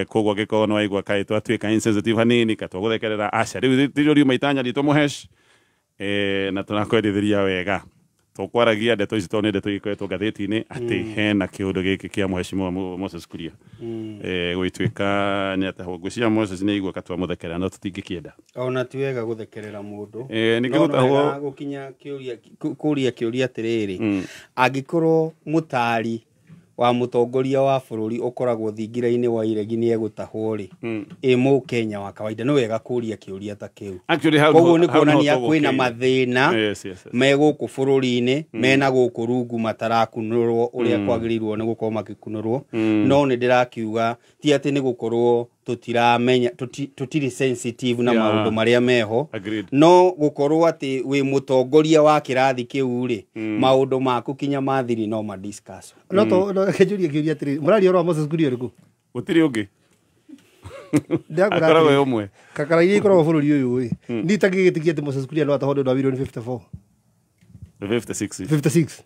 Koguo angĩkorwo nĩ waigua kaĩ twatuĩka insensitive hanini katwagũthekerera, aca, rĩu tirio riuma itanya ritũ mũhesh, na tũrakwendithĩria wega. Tũkwaragia ndeto ici tondũ nĩ ndeto ikoretwo ngathĩti-inĩ atĩ hena kĩũndũ gĩkĩ kĩa mheshimiwa Moses Kuria, gũgĩtuĩka nĩ atahwo. Ngwĩciria Moses nĩ aigua katwamũthekerera, no tũtingĩkĩenda. Ona ti wega gũthekerera mũndũ. Ningĩ No nĩ gũtahwo wega gũkinya kĩũria, kũria kĩũria atĩrĩrĩ, angĩkorwo mũtari wa mũtongoria wa bũrũri ũkoragwo thingira-inĩ wa iregi nĩ egũtahwo rĩ, ĩ mũkenya wa kawaida? Nĩ wega kũria kĩũria ta kĩu. Actually, hau Koguo nĩ hau niho kuonania kwĩna tũgũkĩire. Mathĩna me gũkũ bũrũri-inĩ, mena gũkũ rungu matarakunũrwo ũrĩa kwagĩrĩirwo nĩ gũkorwo magĩkunũrwo. No nĩ ndĩrakiuga ti atĩ nĩ gũkorwo tũtiramenya, tũtirĩ sensitive na maũndũ marĩa meho. Agreed. No gũkorwo atĩ wĩ mũtongoria wa kĩrathi kĩu rĩ, maũndũ maku kinya mathiri no madiscuss. No to no kĩnjũrie kĩũria atĩrĩrĩ, mũraria ũhoro wa Moses Kuria ũrĩkũ? Gũtirĩ ũngĩ. Ndĩrakwĩra Akoragwo atĩrĩrĩ, e ũmwe. Kakara iria ikoragwo bũrũri ũyũ ĩ, niĩ itangĩgĩtĩkia atĩ Moses Kuria no atahwo nĩ ũndũ wa milioni 54. 56. 56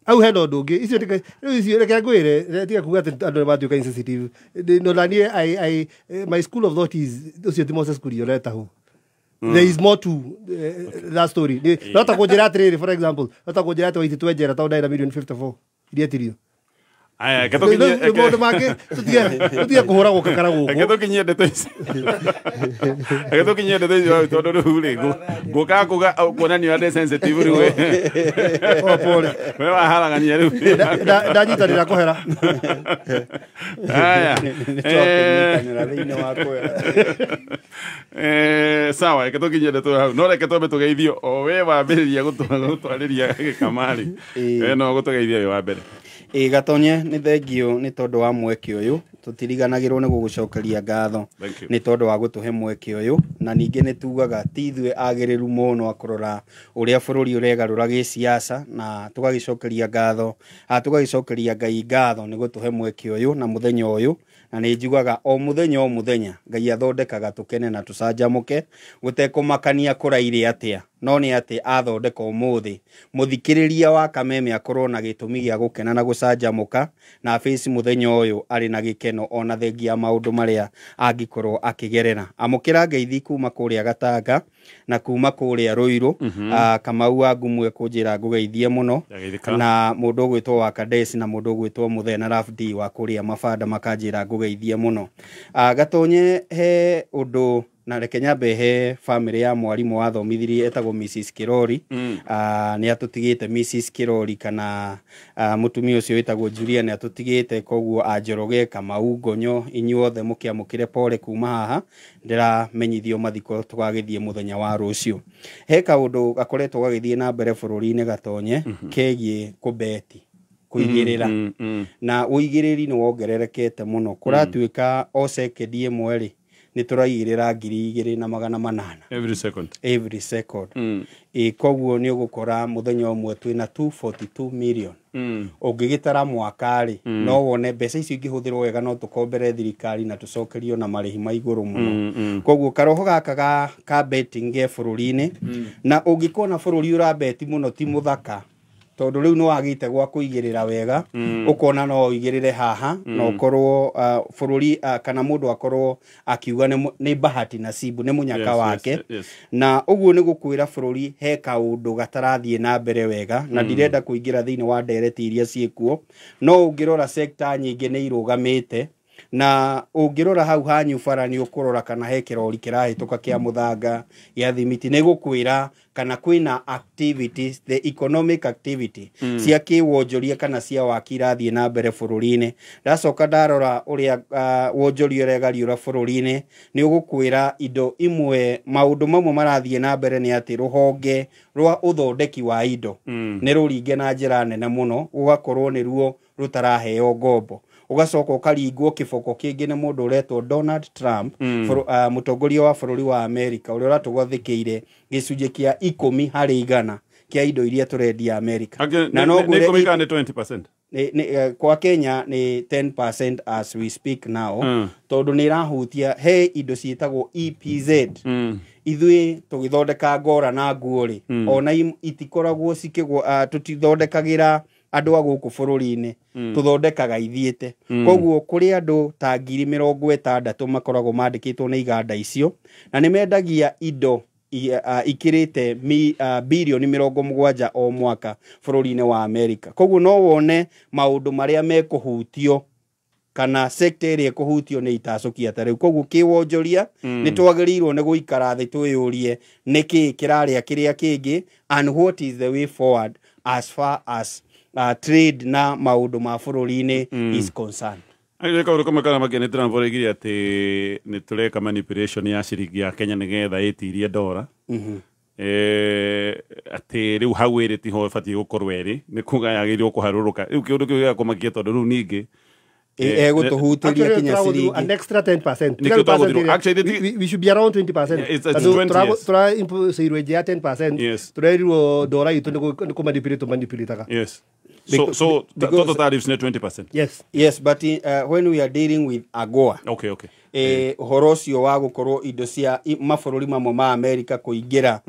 au hena ũndũ ũngĩ. Icio rĩu icio reke ngwĩre, tiga kuga atĩ andũ nĩ matuĩka insensitive. No na niĩ my school of thought is ũcio ti Moses Kuria ũretahwo. There is more to that story. No ta kũnjĩra atĩrĩrĩ, for example, no ta kũnjĩra atĩ Waititu e njera tondũ ndarĩ na milioni 54 iria etirio. Aya, reke Rĩu tũkinyie rĩu maũndũ mangĩ tũtige kũhũragwo kakara reke gũkũ. Tũkinyie ndeto ici, reke tũkinyie ndeto ici hau, tondũ rĩu rĩ ngũkaga kuga kuonania ũrĩa ndĩ sensitive rĩu we. Oh, pole. We waharagania rĩu. Ndanyitanĩra kũhera. Aya. Nĩ twakĩnyitanĩra thĩinĩ wa kwera. Sawa, reke tũkinyie ndeto hau, no reke twambe tũgeithio o we wambĩrĩria gũtwarĩria gĩkamarĩ. We no gũtũgeithia wĩ wa mbere. Ĩ Gatonye, nĩ thengio nĩ tondũ wa mweke ũyũ. Tũtiriganagĩrwo nĩ gũgũcokeria ngatho Thank you. nĩ tondũ wa gũtũhe mweke ũyũ. Na ningĩ nĩ tugaga ti ithuĩ agĩrĩru mũno a kũrora ũrĩa bũrũri ũregarũra gĩsiasa, na tũgagĩcokeria ngatho, tũgagĩcokeria Ngai ngatho nĩ gũtũhe mweke ũyũ na mũthenya ũyũ. Na nĩ njugaga o mũthenya o mũthenya Ngai athondekaga tũkene na tũcanjamũke, gũtekũmakania kũraire atĩa, no nĩ atĩ athondeka ũmũthĩ mũthikĩrĩria wa Kameme akorwo na gĩtũmi gĩa gũkena na gũcanjamũka na face mũthenya ũyũ arĩ na gĩkeno, ona thengia ya maũndũ marĩa angĩkorwo akĩgerera. Amũkĩra ngeithi kuma kũrĩa Gatanga na kuma kũrĩa Rũirũ. Kamau wa Ngumwe kũnjĩra ngũgeithie mũno. Ndageithĩka. Na mũndũ ũgwĩtwo wa Kadesi na mũndũ ũgwĩtwo Mũthee na Raf D wa kũrĩa Mabanda makanjĩra ngũgeithie mũno. Gatonye, he ũndũ na reke nyambe he famĩlĩ ya mwarimũ wathomithirie etagwo Mrs Kirori. Nĩ atũtigĩte Mrs Kirori, kana mũtumia ũcio wĩtagwo Julia nĩ atũtigĩte. Koguo Anjoroge, Kamau, Ngonyo, inyuothe mũkĩamũkĩre pole kuma haha. Ndĩramenyithio mathiko tũgagĩthiĩ mũthenya wa rũciũ. He kaũndũ gakoretwo gagĩthiĩ na mbere bũrũri-inĩ, Gatonye, kegiĩ kũbeti, kũigĩrĩra, na ũigĩrĩri nĩ wongererekete mũno. Kũratuĩka o sekendi ĩmwe rĩ, nĩ tũraigĩrĩra 2800. Every second. Every second. Ĩ koguo nĩ ũgũkora mũthenya ũmwe twĩna 242 million. Ũngĩgĩtara mwaka rĩ, no wone mbeca icio ingĩhũthĩrwo wega no tũkombere thirikari na tũcokerio na marĩhi ma igũrũ mũno. Koguo karoho gaka ka betting ge bũrũri-inĩ, na ũngĩkona bũrũri ũrabeti mũno ti mũthaka, tondũ rĩu nĩ wagĩte gwa kũigĩrĩra wega. Ũkona no ũigĩrĩre haha na ũkorwo bũrũri, kana mũndũ akorwo akiuga nĩ bahati nasibu, nĩ mũnyaka wake. Na ũguo nĩ gũkwĩra bũrũri he kaũndũ gatarathiĩ na mbere wega, na ndirenda kũingĩra thĩinĩ wa ndereti iria ciĩkuo, no ũngĩrora sekta nyingĩ nĩ irũgamĩte. Na ũngĩrora hau hanyu bara, nĩ ũkũrora kana he kĩrori kĩrahĩtũka kĩa mũthanga, gĩa thimiti, nĩ gũkwĩra kana kwĩna activities, the economic activity cia kĩwonjoria kana cia waki irathiĩ na mbere bũrũri-inĩ. Ndacoka ndarora ũrĩa wonjoria ũregariũra bũrũri-inĩ, nĩ ũgũkwĩra indo imwe, maũndũ mamwe marathiĩ na mbere nĩ atĩ rũhonge rwa ũthondeki wa indo nĩ rũringe na njĩra nene mũno, gũgakorwo nĩruo rũtaraheo ngombo. Ũgacoka ũkaringwo kĩboko kĩngĩ nĩ mũndũ ũretwo Donald Trump, mũtongoria wa bũrũri wa America, ũrĩa ũratũgathĩkĩire gĩcunjĩ kĩa 10% kĩa indo iria tũrendia America. Actually, Na no nĩ ngwĩre 10 kana nĩ 20%? Kwa Kenya nĩ 10% as we speak now, tondũ nĩ ĩrahutia he indo ciĩtagwo EPZ. Ithuĩ tũgĩthondeka ngora na nguo rĩ, ona itikoragwo cikĩgwo, tũtithondekagĩra andũ a gũkũ bũrũri-inĩ tũthondekaga ithiĩte. Koguo kũrĩ andũ ta 60,000 makoragwo mandĩkĩtwo nĩ iganda icio, na nĩ mendagia indo ikĩrĩte birioni 70 o mwaka bũrũri-inĩ wa Amerika. Koguo no wone maũndũ marĩa mekũhutio kana sector ĩrĩa ĩkũhutio nĩ itacũkia ta rĩu. Koguo kĩwonjoria nĩ twagĩrĩirwo nĩ gũikara thĩ twĩyũrie nĩkĩ kĩrarĩa kĩrĩa kĩngĩ, and what is the way forward as far as trade na maũndũ ma bũrũri-inĩ is concerned. Agä kaå kamwe karĩa makia nä Trump oigire atä nä tå reka manipulation ya ciringi ya Kenya nä getha ĩtirie ndora, atä rä u hau ĩrĩ tiho ĩbatiĩ gũkorwo ĩrĩ, nĩ kuga yagĩrĩirwo kũharũrũka. Rĩu kĩũndũ kĩu gĩgakũmakia tondũ rĩu ningĩ egũtũhutĩria kinya ciringi an extra 10%. Nĩkĩo twagũthirwo. Actually, we should be around 20%. Yeah, it's 20, yes. Tũra imposeirwo ĩngĩ ya 10%. Yes. Tũrerirwo ndora itũ nĩ kũmanipulate tũmanipulataga. Yes. So total tariffs nĩ 20%. Yes. Yes, but when we are dealing with AGOA, Okay, okay. Ũhoro ũcio wa gũkorwo indo cia mabũrũri mamwe ma Amerika kũingĩra,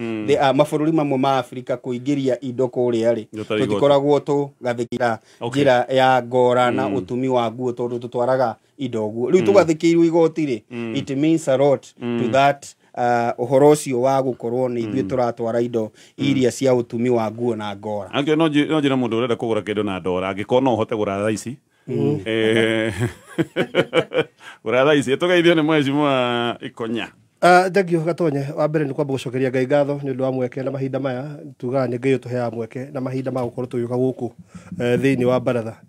mabũrũri mamwe ma Afrika kũingĩria indo kũrĩa rĩ, Gũtarĩ igoti. tũtikoragwo tũgathĩkĩra njĩra ya ngora na ũtumi wa nguo tondũ tũtwaraga indo ũguo. Rĩu tũgathĩkĩirwo igoti rĩ, it means a lot to that ũhoro ũcio wa gũkorwo nĩ ithuĩ tũratwara indo iria cia ũtumi wa nguo na ngora. Angĩ no njĩra mũndũ ũrenda kũgũra kĩndũ na ndora angĩkorwo no ũhote gũra thaa ici, gũra thaa ici. Tũgeithio nĩ mheshimiwa Ikonya. Thank you Gatonye. Wa mbere nĩ kwamba gũcokeria Ngai ngatho nĩ ũndũ wa mweke na mahinda maya. Tugaga nĩ Ngai ũtũheaga mweke na mahinda ma gũkorwo tũgĩũka gũkũ thĩinĩ wa baratha.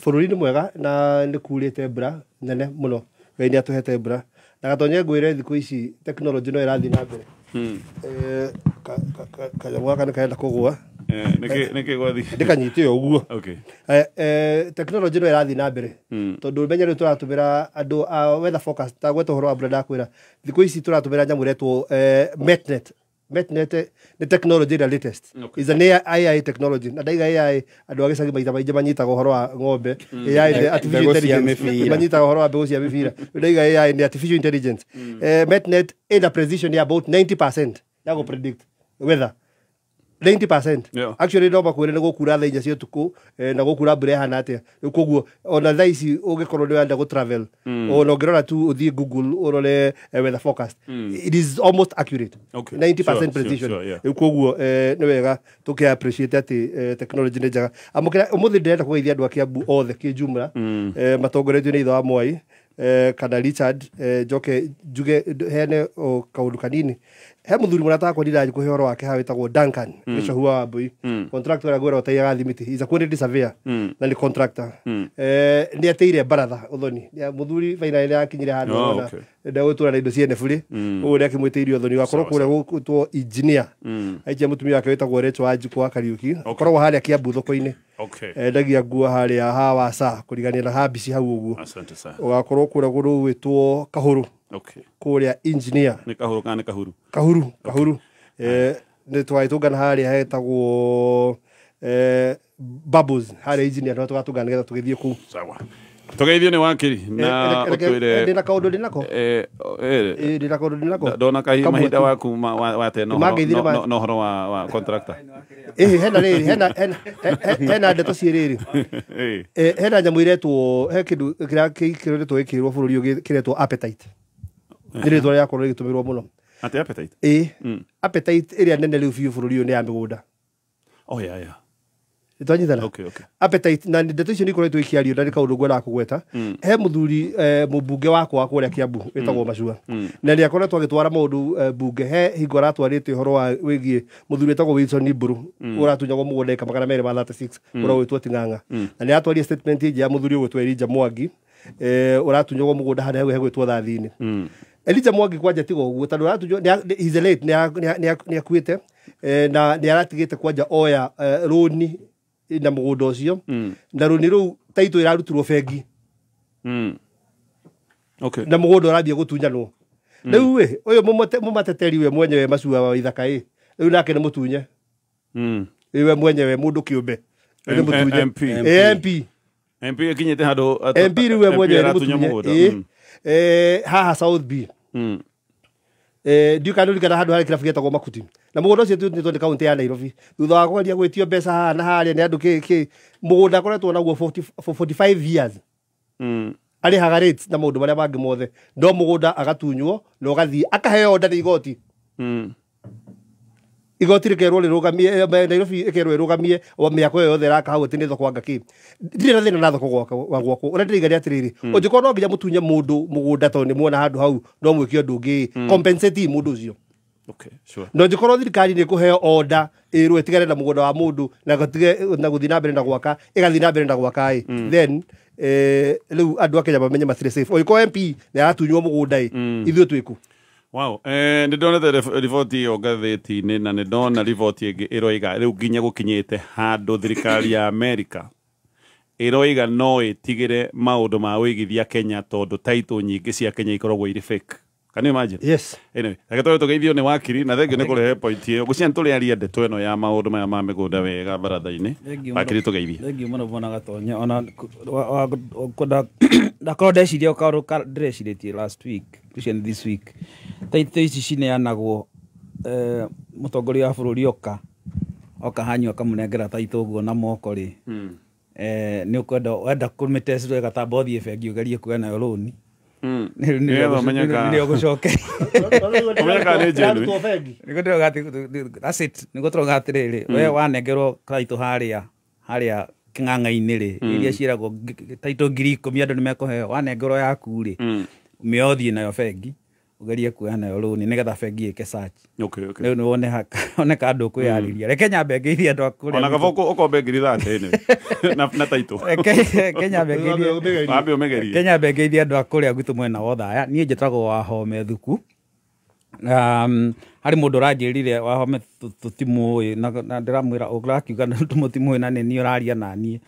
Bũrũri nĩ mwega na nĩ kurĩte mbura nene mũno. Ngai nĩ atũhete mbura. Na Gatonye ngwĩre thikũ ici tekinoronjĩ no ĩrathiĩ na mbere. Kanyamũ gaka nĩ karenda kũgũa. Nĩkĩ gwathi? Ndĩkanyite o ũguo. Okay. Tekinoronjĩ no ĩrathiĩ na mbere tondũ menya rĩu tũratũmĩra andũ a weather forecast, ta gweta ũhoro wa mbura ndakwĩra thikũ ici tũratũmĩra nyamũ ĩretwo Metnet. Metnet nĩ technology ĩrĩa latest. Okay. Is an AI technology. Na ndaiga AI andũ a gĩcagi maita maingĩ manyitaga ũhoro wa ng'ombe. AI nĩ artificial Mbegũ cia intelligence. mĩbira. Manyitaga ũhoro wa mbegũ cia mĩbira. Ndaiga AI nĩ artificial intelligence. Metnet ĩna precision ya about 90% ya gũ predict weather. 90%. Yeah. Actually no makwĩre nĩ gũkura thaa 4 cia ũtukũ, na gũkura mbura ĩhana atĩa. Rĩu koguo ona thaa ici ũngĩkorwo nĩ ũrenda gũ travel, ona ũngĩrora tu ũthiĩ Google ũrore weather forecast, it is almost accurate. Okay. 90% Sure, precision. sure, yeah. Rĩu koguo nĩ wega tũkĩ appreciate atĩ technology nĩ njega. Amũkĩra ũmũthĩ ndĩrenda kũgeithia andũ a Kiambu othe kĩjumla, matongoretio nĩ ithe wa Mwai kana Richard. Njoke njuge heane o kaũndũ kanini. He mũthuri mũrata wakwa ndirathi kũhe ũhoro wake haha wĩtagwo Duncan Gĩcohu wa Wambui, contractor ũrĩa ngwĩra ũtaiyaga thimiti. He's a quantity surveyor na nĩ contractor. Nĩ ateire baratha ũthoni. Mũthuri finally nĩ akinyire handũ ona ndegũtũra na indo ciene burĩ, ũguo nĩ akĩmwĩtĩirie ũthoni. Wakorwo kũrĩa gũtwo engineer aikia mũtumia wake wĩtagwo Rachel Wanjikũ wa Kariuki, akoragwo harĩa Kiambu thoko-inĩ. Okay. Endagia nguo harĩa ha wasa kũrigania na habici hau ũguo. Asante sana. Ũgakorwo kũrĩa gũrũ gwĩtwo Kahũrũ. Okay. Kũrĩa engineer. Nĩ kahũrũ kana nĩ kahuru? Kahuru, Kahuru. Nĩ twagĩtũngana harĩa hetagwo Bubbles, harĩa engineer no tũgatũngana nĩgetha tũgĩthiĩ kũu. Sawa. Tũgeithio nĩ wakiri na ũtwĩre Ndĩna kaũndũ ndĩnako. Ndĩna kaũndũ ndĩnako. Ndona kahi Kamwe mahinda tu. waku wate no Nĩmangeithire no ũhoro wa contractor. Ĩhĩ, hena rĩrĩ, hena ndeto ciĩ rĩrĩ. Hena nyamũ iretwo, he kĩndũ kĩrĩa kĩretwo gĩkĩrwo bũrũri ũyũ kĩretwo appetite. Nĩ rĩtwa rĩrakorwo rĩgĩtũmĩrwo mũno. Atĩ appetite? Ĩĩ. Appetite ĩrĩa nene rĩu biũ bũrũri ũyũ nĩ ya mĩgũnda. Oh yeah, yeah. Twanyitana? Okay, okay. Appetite na ndeto icio nĩ ikoretwo ikĩario na nĩ kaũndũ ngwendaga kũgweta. He mũthuri mũmbunge wakwa wa kũrĩa Kiambu wĩtagwo Macua, na nĩ akoretwo agĩtwara maũndũ mbunge. He hingo aratwarĩte ũhoro wa wĩgiĩ mũthuri wĩtagwo Wilson Mburu ũratunyagwo mũgũnda ĩka 236 ũragwĩtwo Ting'ang'a, na nĩ aratwarire statement ĩngĩ ya mũthuri ũgwĩtwo Elijah Mwangi ũratunyagwo mũgũnda harĩa hau hegwĩtwo Thathi-inĩ. Elijah Mwangi kwanja tiga ũguo tondũ aratunywo he's a late, nĩ akuĩte, na nĩ aratigĩte kwanja oya rũni na mũgũnda ũcio, na rũni rũu taitũ ĩrarutirwo bengi. Okay. Na mũgũnda ũrathiĩ gũtunyanwo rĩu ĩ ũyũ mũmateteri we mwenyewe Macua wa ithaka ĩ rĩu nake nĩ mũtunye. Ĩ we mwenyewe mũndũ kĩũmbe nĩ mũtunye. MP. Ĩ, MP. MP ĩkinyĩte handũ MP rĩu we mwenyewe nĩ aratunywo mũtunye. mũgũnda. Ĩ, haha South B. Ndiũ kana nĩũririkana handũ harĩ kĩrabu gĩetagwo Makuti na mũgũnda ũcio tunyĩtwo nĩ kaũntĩ ya Nairobi thutha wa kũgeria gwĩtio mbeca haha na harĩa nĩ andũ kĩ mũgũnda akoretwo naguo for 45 years. Arĩhaga rates na maũndũ marĩa mangĩ mothe no mũgũnda agatunywo na ũgathiĩ akaheo order nĩ igoti. Igoti rĩkerwo rĩrũgamie, Nairobi ĩkerwo ĩrũgamie o mĩako ĩyo yothe ĩraka hau atĩ nĩ thoko anga kĩ. Ndirĩ na thĩna na thoko wa gwakwo. Ũrĩa ndĩraiga nĩ atĩrĩrĩ, ũngĩkorwo no nginya mũtunye mũndũ mũgũnda tondũ nĩ muona handũ hau no mwĩke ũndũ ũngĩ, compensate mũndũ ũcio. Okay, sure. No ũngĩkorwo thirikari nĩ ĩkũheo order ĩrwo ĩtigane na mũgũnda wa mũndũ na na gũthiĩ na mbere na gwaka, ĩgathiĩ na mbere na gwaka ĩ, then rĩu andũ a Kenya mamenye matirĩ safe. Ũngĩkorwo MP nĩ aratunywo mũgũnda ĩ, ithuĩ twĩkũ? Wow. Nĩ ndonete riboti ĩyo ngathĩti-inĩ na nĩ ndona riboti ĩngĩ ĩroiga rĩu nginya gũkinyĩte handũ thirikari ya America ĩroiga no ĩtigĩre maũndũ ma ũigithia Kenya tondũ title nyingĩ cia Kenya ikoragwo irĩ fake. Can you imagine? Yes. Anyway, reke tũrĩ tũgeithio nĩ wakiri na thengio nĩ kũrehe point ĩyo. Ngwĩciria nĩ tũrĩaria ndeto ĩno ya maũndũ maya ma mĩgũnda wega baratha-inĩ. Wakiri tũgeithie. Thengio mũno bwana Gatonye. Ona ndakorwo ndeciria kaũndũ ndĩrecirĩtie last week, ngwĩciria nĩ this week. Title ici cineanagwo mũtongoria wa bũrũri oka hanyu akamũnengera title ũguo na moko rĩ. Nĩ ũkwenda wenda kũmĩtest wega tamba ũthiĩ bengi ũgerie kuoya nayo rũni. Nĩrĩo gũcokeria. Ũmenye kana nĩ genuine. Arutwo bengi. Nĩguo ndĩrauga atĩ, that's it. Nĩguo tũrauga atĩrĩrĩ, we wanengerwo title harĩa kĩng'ang'a-inĩ rĩ, iria ciĩragwo title 10,000 andũ nĩmekũheo, wanengerwo yaku rĩ, mĩoye ũthiĩ nayo bengi ũgerie kuoya nayo rũni nĩgetha bengi ĩke search. Okay, okay. Rĩu nĩ wone ka andũ ũkwĩyarĩria. Reke nyambe ngeithie andũ a kũrĩa Ona kaba ũkombe 30,000 anyway. Na title. Reke nyambe ngeithie. Wambe ũmĩgerie. Reke nyambe ngeithie andũ a kũrĩa gwitũ mwena wa Othaya. Niĩ njĩtagwo Wahome Thuku. Harĩ mũndũ ũranjĩrire Wahome tũtimũĩ na ndĩramwĩra ũrakiuga tũmũtimũĩ na nĩ niĩ ũraria na niĩ.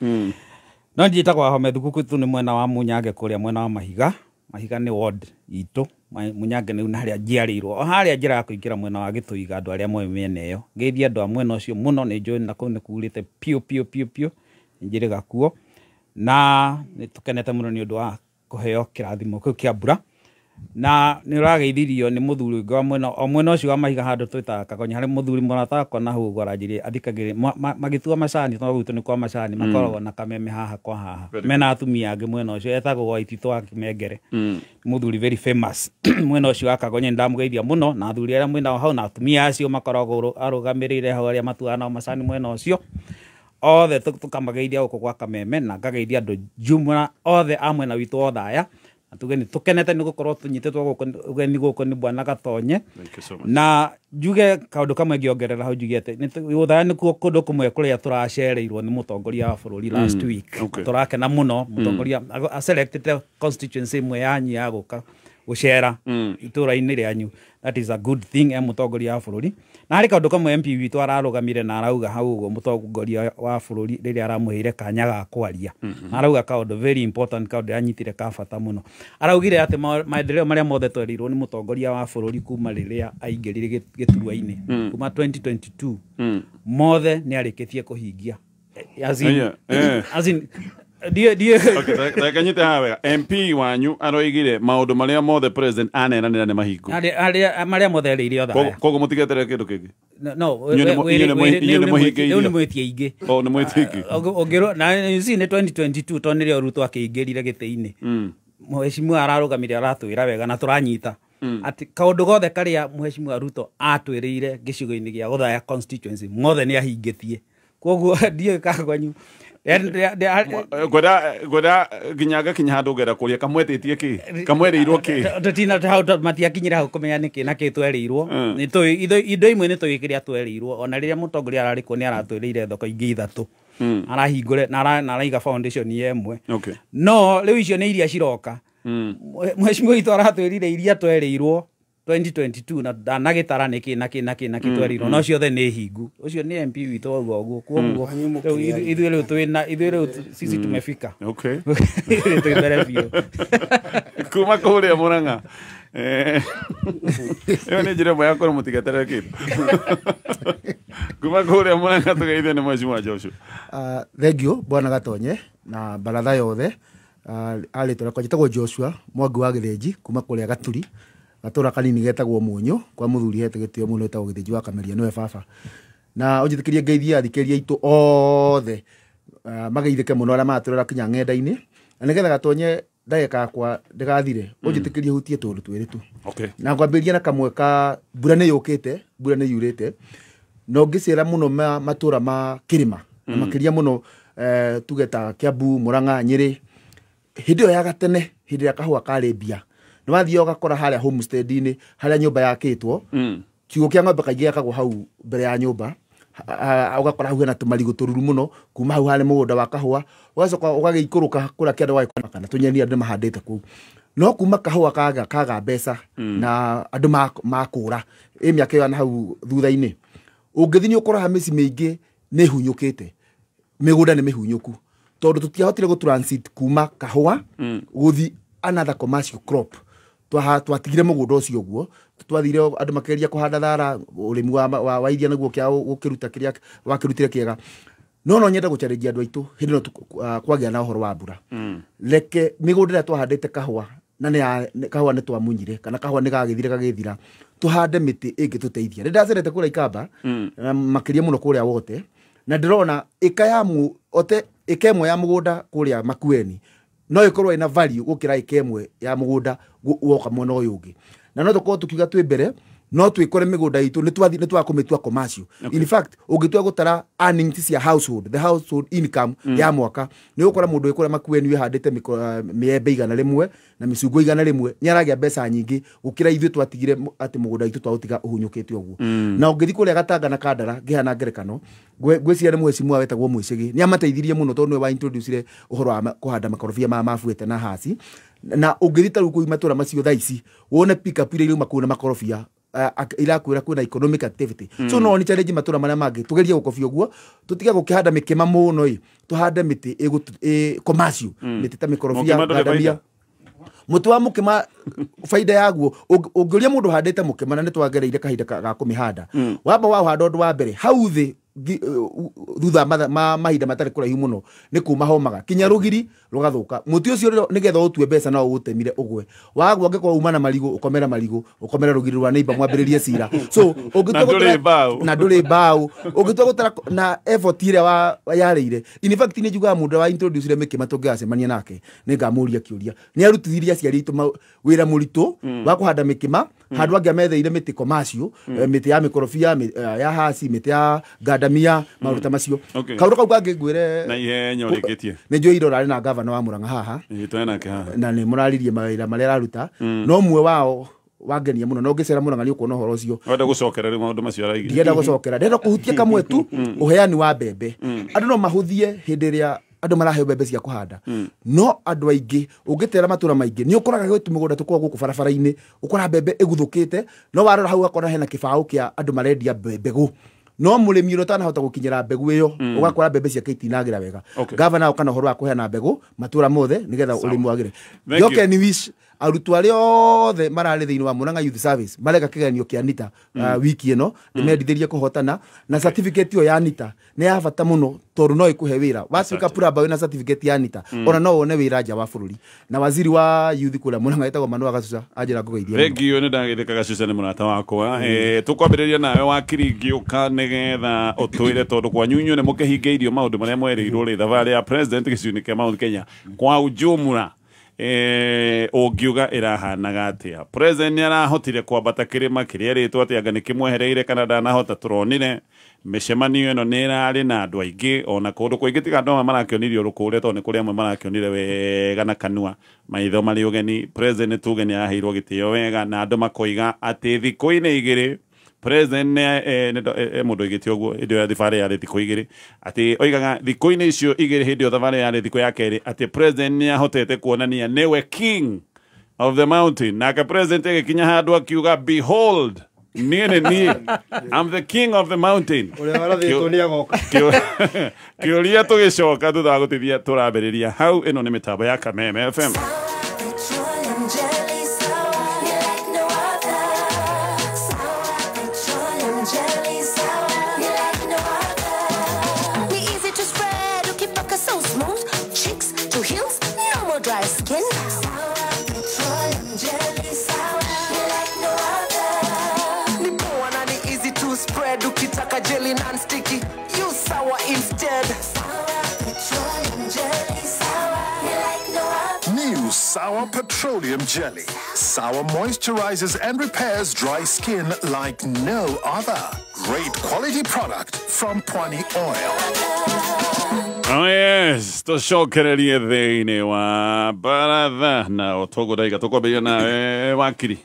No njĩtagwo Wahome Thuku gwitũ nĩ mwena wa Munyange kũrĩa mwena wa Mahiga. Mahiga nĩ ward itũ. Munyange nĩ harĩa njiarĩirwo. O harĩa njĩra ya kũingĩra mwena wa Gĩthũiga andũ arĩa moĩ mĩena ĩyo. Ngeithie andũ a mwena ũcio mũno, nĩ njũĩ na kũu nĩ kurĩte piũ piũ piũ piũ. Nĩ njĩrĩga kuo. Na nĩ tũkenete mũno nĩ ũndũ wa kũheo kĩrathimo kĩu kĩa mbura. Na nĩ ũrageithirio nĩ mũthuri ũngĩ wa mwena, o mwena ũcio wa Mahiga handũ twĩtaga Kagonya, harĩ mũthuri mũrata wakwa na hau ũguo aranjĩrire athikagĩrĩria, magĩtua macani, tondũ gwitũ nĩ kwa macani, makoragwo na kameme haha kwa haha. Mena atumia angĩ mwena ũcio, etagwo Waititũ wa Kĩmengere. Mũthuri very famous. Mwena ũcio wa Kagonya nĩ ndamũgeithia mũno, na athuri arĩa mwena hau na atumia acio makoragwo arũgamĩrĩire hau arĩa matuaga nao macani mwena ũcio. Othe tũkamageithia gũkũ gwa Kameme na ngageithia andũ jumla othe a mwena witũ wa Othaya. Na tuge nĩ tũkenete nĩ gũkorwo tũnyitĩtwo gũkũ ũgeni gũkũ nĩ Bwana Gatonye. Thank you so much. Na njuge kaũndũ kamwe ngĩongerera hau njuge atĩ Othaya nĩkuo kũndũ kũmwe kũrĩa tũracereirwo nĩ mũtongoria wa bũrũri last week. Tũrakena mũno mũtongoria aselectĩte constituency ĩmwe yanyu ya gũka gũcera itũra-inĩ rĩanyu. That is a good thing e mũtongoria wa bũrũri. Na harĩ kaũndũ kamwe MP witũ ararũgamire na arauga hau ũguo mũtongoria wa bũrũri rĩrĩa aramũheire kanya ga kwaria. Na arauga kaũndũ very important, kaũndũ yanyitire ka bata mũno. Araugire atĩ maendeleo marĩa mothe twerirwo nĩ mũtongoria wa bũrũri kuma rĩrĩa aingĩrire gĩturwa-inĩ, kuma 2022, mothe nĩ arĩkĩtie kũhingia. As in, as in, Okay, reke nyite haha wega. MP wanyu aroigire maũndũ marĩa mothe president aneranĩra nĩ mahingu. Marĩa mothe erĩire Othaya. Koguo mũtigeterere kĩndũ kĩngĩ. No, Inyuĩ nĩ mũhingĩirio. rĩu nĩ mwĩtie ingĩ. O, nĩ mwĩtie ingĩ. Ũngĩrwo, na you see nĩ 2022 tondũ nĩrĩo Ruto akĩingĩrire gĩtĩ-inĩ. Mheshimiwa ararũgamire aratwĩra wega na tũranyita. Atĩ kaũndũ gothe karĩa Mheshimiwa Ruto atwĩrĩire gĩcigo-inĩ gĩa Othaya constituency mothe nĩ ahingĩtie. Koguo ndiũĩ kangwanyu. Ngwenda nginya ngakinya handũ ngenda kũria kamwetĩtie kĩ? Kamwerĩirwo kĩ? Tũtina hau matiakinyire hau kũmenya nĩkĩ na kĩ twerĩirwo. Indo imwe nĩ tũĩ kĩrĩa twerĩirwo. Ona rĩrĩa mũtongoria ararĩ kuo nĩ aratwĩrĩire thoko ingĩ ithatũ. Arahingũre na araiga foundation ya ĩmwe. No rĩu icio nĩ iria ciroka. Mheshimiwa witũ aratwĩrire iria twerĩirwo 2022 na ndanagĩtara nĩkĩ na kĩ na kĩ na kĩ twerirwo, no ciothe nĩ hingu. Ũcio nĩ MP witũ wauga ũguo. Koguo rĩu ithuĩ rĩu twĩna, ithuĩ rĩu sisi tumefika. Ithuĩ twĩ mbere biũ. Kuma kũrĩa Mũrang'a. Ĩyo nĩ njĩra ĩmwe ya kũrwo mũtigeterere kĩndũ. Kuma kũrĩa Mũrang'a tũgeithio nĩ Mheshimiwa Joshua. Thank you Bwana Gatonye na baratha yothe. Arĩtwa rĩakwa njĩtagwo Joshua Mwangi wa Gĩthĩnji kuma kũrĩa Gaturi. Gatũra kanini getagwo Mũnyũ kwa mũthuri hete gĩtĩo mũno etagwo Gĩthĩnji wa Kameria nĩwe baba. Na ũnjĩtĩkĩrie ngeithie athikĩrĩria aitũ othe mageithĩke mũno arĩa maratũrora kinya ng'enda-inĩ na nĩgetha Gatonye ndagĩka yakwa ndĩgathire ũnjĩtĩkĩrie hutie tũũndũ twĩrĩ tu. Okay. Na ngwambĩrĩria na kamwe ka mbura nĩ yũkĩte, mbura nĩ yurĩte na ũngĩcera mũno matũra ma kĩrĩma na makĩria mũno tuge ta Kiambu, Murang'a, Nyĩrĩ, hĩndĩ ĩyo ya gatene hĩndĩ ĩrĩa kahũa karĩ mbia nĩ wathiaga ũgakora harĩa homestead-inĩ harĩa nyũmba yakĩtwo kiugũ kĩa ng'ombe kaingĩ gĩakagwo hau mbere ya nyũmba, ũgakora hau hena tũmarigũ tũruru mũno kuma hau harĩ mũgũnda wa kahũa ũgacoka ũgagĩikũrũka kũrĩa kĩanda ũgagĩkora kana tũnyeni andũ nĩmahandĩte kũu no kuma kahũa kaga mbeca na andũ makũra ĩ mĩaka ĩyo na hau thutha-inĩ ũngĩthiĩ nĩ ũkoraga mĩciĩ mĩingĩ nĩ ĩhunyũkĩte mĩgũnda nĩ mĩhunyũku tondũ tũtiahotire gũ transit kuma kahũa gũthiĩ another commercial crop twatigire mũgũnda ũcio ũguo twathire andũ makĩgeria kũhanda thara ũrĩmi wa iria nĩguo kĩa gũkĩruta kĩrĩa wakĩrutire kĩega no nyende gũcarĩria andũ aitũ hĩndĩ ĩno kwagĩa na ũhoro wa mbura reke mĩgũnda ĩrĩa twahandĩte kahũa na nĩ kahũa nĩ twamunyire kana kahũa nĩ gagĩthire gagĩthira tũhande mĩtĩ ĩngĩtũteithia nĩ ndacerete kũrĩa Ikamba makĩria mũno kũrĩa wote na ndĩrona ĩka ya ote ĩka ĩmwe ya mũgũnda kũrĩa Makueni no ĩkorwo ĩna value gũkĩra ĩka ĩmwe ya mũgũnda woka mwena ũyũ ũngĩ na no tũkorwo tũkiuga twĩ mbere no twĩkore mĩgũnda itũ nĩ twakũmĩtua commercial. In fact ũngĩtua gũtara earnings cia household, the household income ya mwaka nĩ ũgũkora mũndũ wĩ kũrĩa Makueni wĩhandĩte mĩembe 100 na mĩcungwa 100 nĩ aragĩa mbeca nyingĩ gũkĩra ithuĩ twatigire atĩ mũgũnda witũ twaũtiga ũhunyũkĩte ũguo. Na ũngĩthiĩ kũrĩa Gatanga na Kandara ngĩheana ngerekano ngwĩciria nĩ mũhecimua wetagwo Mwĩcĩgĩ nĩ amateithirie mũno tondũ nĩwe wa introducire ũhoro wa kũhanda makorobia ma mabuete na hasi na ũngĩthiĩ ta rĩu kũu matũra macio thaa ici wone pick-up iria irauma kũu na makorobia irakwĩra kwĩna economic activity. So no ni challenge matũra marĩa mangĩ tugerie gũkobia ũguo tũtige gũkĩhanda mĩkĩma mũno ĩ tũhande mĩtĩ commercial mĩtĩ ta mĩkorobia ngandamia mũtĩ wa mũkĩma baida yaguo ũngĩũria mũndũ handĩte mũkĩma na nĩ twagereire kahinda ga kũmĩhanda wamba waũhanda ũndũ wa mbere hau thĩ thutha mahinda matarĩ kũraihu mũno nĩ kuma homaga kinya rũgiri rũgathũka mũtĩ ũcio nĩgetha ũtue mbeca no ũũtemire ũgwe wagwa angĩkorwo uma na marigũ ũkomera marigũ ũkomera rũgiri rwa neighbor mwambĩrĩrie cira so na ndũrĩ mbaũ ũngĩtua gũtara na effort ĩrĩa yarĩire. In fact nĩ njugaga mũndũ wa introduce mĩkĩma tũngĩgacemania nake nĩ ngamũria kĩũria nĩ arutithirie aciari aitũ wĩra mũritũ wa kũhanda mĩkĩma handũ angĩ ametheire mĩtĩ commercial mĩtĩ ya mĩkorobia ya hasi mĩtĩ ya ngandamia maũndũ ta macio. Kaũndũ kau kangĩ ngwĩre na ihenya ũrĩkĩtie nĩ njũĩ ira ũrarĩ na gavana wa Murang'a haha na nĩ mũraririe mawĩra marĩa araruta no ũmwe wao wangenia mũno na ũngĩcera Murang'a nĩ ũkuona ũhoro ũcio. Wenda gũcokera rĩu maũndũ macio araigire? Ndienda gũcokera, ndĩrenda kũhutia kamwe tu ũheani wa mbembe. Andũ no mahũthie hĩndĩ ĩrĩa andũ maraheo mbembe cia kũhanda no andũ aingĩ ũngĩtera matũra maingĩ nĩ ũkoraga gwĩ tũmĩgũnda tũkoragwo gũkũ barabara-inĩ ũkora mbembe ĩguthũkĩte no warora hau ũgakora hena kĩbaũ kĩa andũ marendia mbegũ no mũrĩmi ũrĩa ũtanahota gũkinyĩra mbegũ ĩyo ũgakora mbembe ciake itinagĩra wega. Gavana oka na ũhoro wa kũheana mbegũ matũra mothe nĩgetha ũrĩmi wagĩre. Njoke ni wish arutwo arĩa othe mararĩ thĩinĩ wa Murang'a Youth Service mareka kĩgeranio kĩa NITA wiki ĩno ndĩmendithĩrie kũhotana na certificate ĩyo ya NITA nĩ ya bata mũno tondũ no ĩkũhe wĩra watuĩka plumber wĩna certificate ya NITA ona no wone wĩra nja wa bũrũri. Na waziri wa youth kũrĩa Murang'a etagwo Manoa Gacuca anjĩra ngũgeithie. Thengiũ nĩ ndagĩthĩka Gacuca nĩ mũrata wakwa. Tũkwambĩrĩria nawe wakiri ngĩũka nĩgetha ũtwĩre tondũ kwanyu inyuĩ nĩ mũkĩhingĩirio maũndũ marĩa mwerĩirwo rĩ thabarĩ ya president gĩcigo-inĩ kĩa Mount Kenya kwa ujumla ũngiuga ĩrahanaga atĩa? President nĩ arahotire kwambata kĩrĩma kĩrĩa erĩtwo atĩ anga nĩ kĩmwehereire kana ndanahota tũronire mĩcemanio ĩno nĩ ĩrarĩ na andũ aingĩ ona kũndũ kũingĩ tiga andũ amwe marakĩonirio rũkũre tondũ nĩ kũrĩ amwe marakĩonire wega na kanua maitho marĩ ũgeni. President tuge nĩ araheirwo gĩtĩo wega na andũ makoiga atĩ thikũ-inĩ igĩrĩ President mũndũ oigĩte ũguo hĩndĩ ĩyo ya thabarĩ yarĩ thikũ igĩrĩ atĩ oigaga thikũ-inĩ icio igĩrĩ hĩndĩ ĩyo thabarĩ yarĩ thikũ ya kerĩ atĩ president nĩ ahotete kuonania nĩwe king of the mountain nake president agĩkinya handũ akiuga behold niĩ nĩ niĩ I'm the king of the mountain. Ũrĩa warathĩtwo nĩ agoka. Kĩũria tũgĩcoka thutha wa gũtithia tũrambĩrĩria hau ĩno nĩ mĩtambo ya Kameme FM. Dry skin. Sour petroleum jelly, sour. You like jelly non-sticky. Use sour instead. Sour petroleum jelly, sour like no other. New Sour Petroleum Jelly. Sour moisturizes and repairs dry skin like no other. Great quality product from Pwani Oil. Oh yes, tũcokererie thĩinĩ wa baratha na ũtũgũraiga tũkwambĩrĩria nawe wakiri.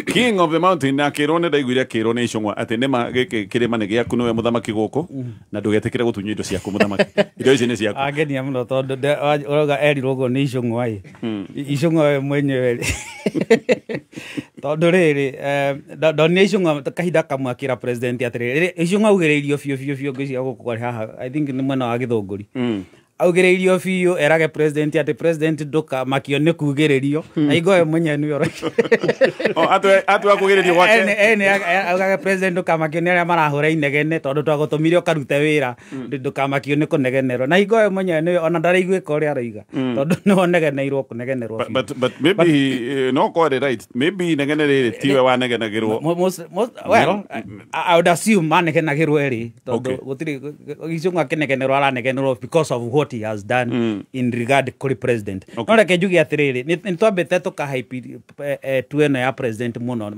King of the Mountain na akĩrwo nĩ ndaiguire akĩrwo nĩ icũng'wa atĩ nĩma gĩkĩ kĩrĩma nĩ gĩaku nĩwe mũthamaki gũkũ na ndũgetĩkĩre gũtunywo indo ciaku mũthamaki, indo ici nĩ ciaku. Angenia mũno tondũ ũrauga erirwo ũguo nĩ icũng'wa ĩ icũng'wa we mwenyewe rĩ tondũ rĩrĩ ndonire icũng'wa kahinda kamwe akĩra president atĩrĩrĩ icũng'wa augĩrĩirio biũ biũ biũ ngwĩciria gũkũ kwarĩ haha I think nĩ mwena wa Gĩthũngũri augĩrĩirio biũ erage president atĩ president ndũkamakio nĩ kugĩrĩrio na hingo we mwenyewe nĩwe Atwe kugĩrĩrio gwake augage president ndũkamakio nĩ arĩa marahũra inegene tondũ twagũtũmire ũkarute wĩra ndũkamakio nĩ kũnegenerwo na hingo we mwenyewe nĩwe ona ndaraiguĩka ũrĩa aroiga tondũ nĩwe ũnegeneirwo kũnegenerwo. But maybe no quite right, maybe inegene rĩrĩ tiwe wanegenagĩrwo. Well, I would assume manegenagĩrwo erĩ tondũ gũtirĩ icũng'wa akĩnegenerwo aranegenerwo because of what he has done in regard kũrĩ president. No reke njuge atĩrĩrĩ nĩ twambĩte tũkahype tu ĩno ya president mũno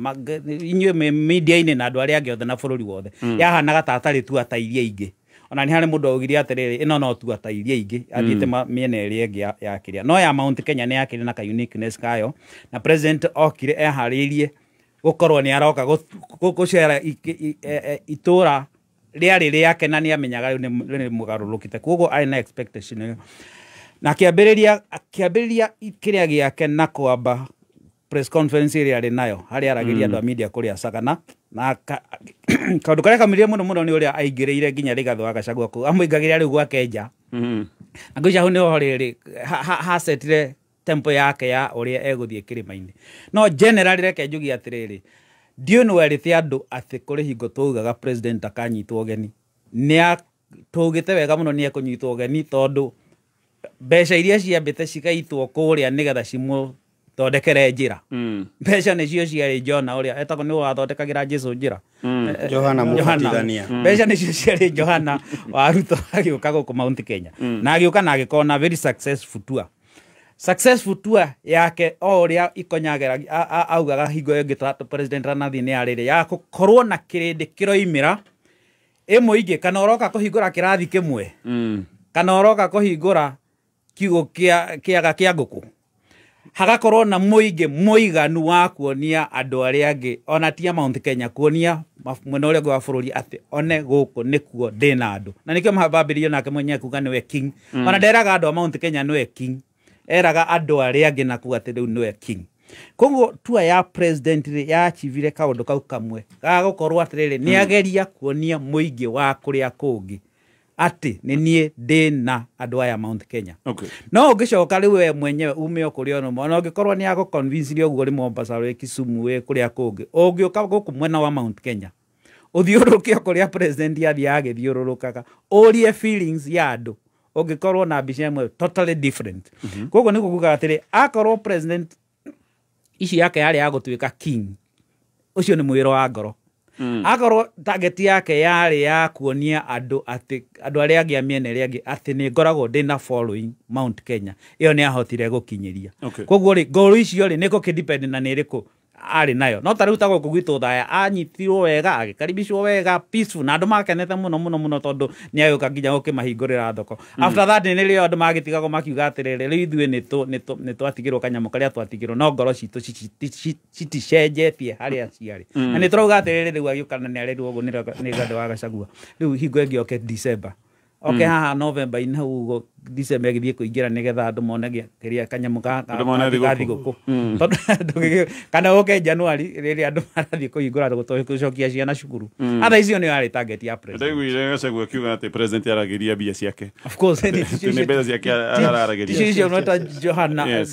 inyuĩ media-inĩ na andũ arĩa angĩ othe na bũrũri wothe yahanaga ta atarĩ tu ta iria ingĩ ona nĩ harĩ mũndũ augire atĩrĩrĩ ĩno no tu ta iria ingĩ athiĩte mĩena ĩrĩa ĩngĩ ya kĩrĩa no ya Mount Kenya nĩ yakĩrĩ na ka uniqueness kayo na president okire eharĩirie gũkorwo nĩ aroka gũcera itũra rĩarĩ rĩake na nĩamenyaga rĩu nĩ mũgarũrũkĩte koguo arĩ na expectation ĩyo na akĩambĩrĩria kĩrĩa gĩake na kwamba press conference ĩrĩa arĩ nayo harĩa aragĩria andũ a media kũrĩa Sagana na kaũndũ karĩa kamĩrire mũno mũno nĩ ũrĩa aingĩrĩire nginya Rigathĩ wa Gachagua kũu amũingagĩrĩra rĩu gwake nja na ngwĩciria hau nĩho rĩrĩ hacetire tempo yake ya ũrĩa egũthiĩ kĩrĩma-inĩ no generally reke njuge atĩrĩrĩ ndiũĩ nĩ werĩte andũ atĩ kũrĩ hingo twaugaga president akanyitwo ũgeni nĩ tũgĩte wega mũno nĩ ekũnyitwo ũgeni tondũ mbeca iria ciambĩte cigaitwo kũrĩa nĩgetha cimũthondekere njĩra mbeca nĩcio ciarĩ Jona ũrĩa etagwo nĩwe wathondekagĩra Jesũ njĩra Johana mũbatithania mbeca nĩcio ciarĩ Johana wa Ruto agĩũka gũkũ Mount Kenya na agĩũka na agĩkorwo na very successful tour successful tour yake o ũrĩa ikonyagera augaga hingo ĩngĩ president ranathiĩ nĩ arĩrĩ ya gũkorwo na kĩrĩndĩ kĩroimĩra ĩmwe ingĩ kana ũroka kũhingũra kĩrathi kĩmwe kana ũroka kũhingũra kiugũ kĩaga kĩa ngũkũ hagakorwo na mũingĩ mũiganu wa kuonia andũ arĩa angĩ ona ti a Mount Kenya kuonia mwena ũrĩa ũngĩ wa bũrũri atĩ one gũkũ nĩkuo ndĩna andũ na nĩkĩo mambĩrĩirio nake mwenyewe kuga nĩwe king ona nderaga andũ a Mount Kenya nĩwe king eraga andũ arĩa angĩ na kuga atĩ rĩu nĩwe king koguo tua ya president rĩ yachivire kaũndũ kau kamwe ga gũkorwo atĩrĩrĩ nĩ ageria kuonia mũingĩ wa kũrĩa kũngĩ atĩ nĩ niĩ ndĩna andũ aya Mount Kenya. No ũngĩcoka rĩu we mwenyewe ume o kũrĩa ũrĩ ona ũngĩkorwo nĩ agũconvince ũguo ũrĩ Mombasa wĩ Kisumu wĩ kũrĩa kũngĩ ũngĩũka gũkũ mwena wa Mount Kenya ũthiũrũrũke o kũrĩa president athiaga agĩthiũrũrũkaga ũrie feelings ya andũ ũngĩkorwo na mbica ĩmwe totally different. Koguo nĩ kuga atĩrĩ akorwo president ici yake yarĩ ya gũtuĩka king ũcio nĩ mwĩro wa ngoro akorwo target yake yarĩ ya kuonia andũ atĩ andũ arĩa angĩ a mĩena ĩrĩa ĩngĩ atĩ nĩ ngoragwo ndĩna following Mount Kenya ĩyo nĩ ahotire gũkinyĩria. Koguo rĩ ngoro icio rĩ nĩ gũkĩdepend na nĩ ĩrĩkũ arĩ nayo no ta rĩu ta gũkũ gwitũ Othaya anyitirwo wega agĩkaribicwo wega peaceful na andũ makenete mũno mũno mũno tondũ nĩ agĩũka nginya gũkĩmahingũrĩra thoko. After that nĩrĩo andũ magĩtigagwo makiuga atĩrĩrĩ rĩu ithuĩ nĩ twatigĩrwo kanyamũ karĩa twatigĩrwo no ngoro citũ citicenjetie harĩa ciarĩ na nĩ tũrauga atĩrĩrĩ rĩu agĩũka na nĩ arerirwo ũguo nĩ Rigathĩ wa Gachagua rĩu hingo ĩngĩ oke December oke haha November inĩ hau ũguo December ĩgĩthiĩ kũingĩra nĩgetha andũ mone kĩrĩa kanyamũ ga thigũkũ tondũ kana ũke January rĩrĩa andũ marathiĩ kũhingũra gũcokia ciana cukuru atha icio nĩyo yarĩ target ya president. Ndaiguire Gachagua akiuga atĩ president aragĩria mbia ciake. Of course nĩ mbeca ciake araragĩria icio no ta Johana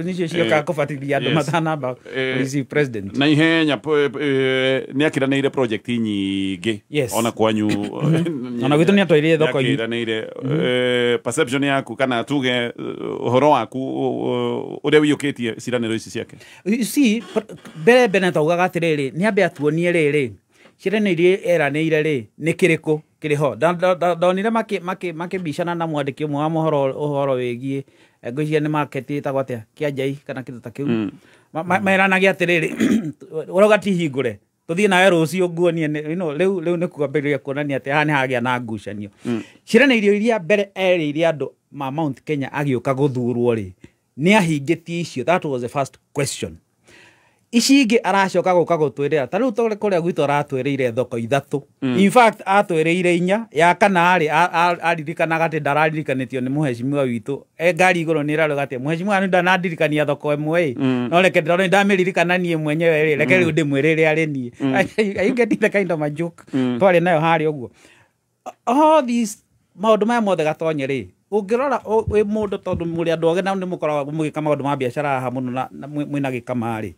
nicio cioka kũbatithia andũ matanamba receive president na ihenya nĩ akĩranĩire project nyingĩ ona kwanyu ona gwitũ nĩ atwarire thoko akĩranĩire perception yaku kana tuge ũhoro waku ũrĩa ũiyũkĩtie ciranĩro ici ciake. You see mbere mbere taugaga atĩrĩrĩ nĩ ambe atuonie rĩrĩ Ciĩranĩro iria eranĩire rĩ nĩ kĩrĩkũ kĩrĩ ho? Ndonire makĩbicana na mwandĩki ũmwe wa mohoro ũhoro wĩgiĩ ngwĩciria nĩ market ĩtagwo atĩa, Kĩanjai kana kĩndũ ta kĩu. Meranagia atĩrĩrĩ, ũrauga ti hingũre, tũthiĩ nawe rũciũ nguonie rĩu nĩ kwambĩrĩria kuonania atĩ haha nĩ hagĩa na ngucanio. Ciĩranĩro iria mbere erĩire andũ ma Mount Kenya agĩũka gũthurwo rĩ, nĩ ahingĩtie icio? That was the first question. Ici ingĩ aracoka gũka gũtwĩrĩra, ta rĩu tũrĩ kũrĩa gwitũ aratwĩrĩire thoko ithatũ, in fact atwĩrĩire inya, ya kana rĩ aririkanaga atĩ ndararirikanĩtio nĩ mũhecimiwa witũ e ngari igũrũ nĩ ĩrarauga atĩ mũhecimiwa nĩ ndanandirikania thoko ĩmwe ĩ, no reke tondũ nĩndamĩririkana niĩ mwenyewe rĩ, reke rĩu ndĩmwĩrĩre arĩ niĩ. Are you getting the kind of a joke twarĩ nayo harĩa ũguo? All these maũndũ maya mothe, Gatonye rĩ, ũngĩrora wĩ mũndũ, tondũ mũrĩ andũ ogĩ na nĩ mũkoragwo mũgĩka maũndũ ma biacara haha mũno na mwĩna gĩkama rĩ,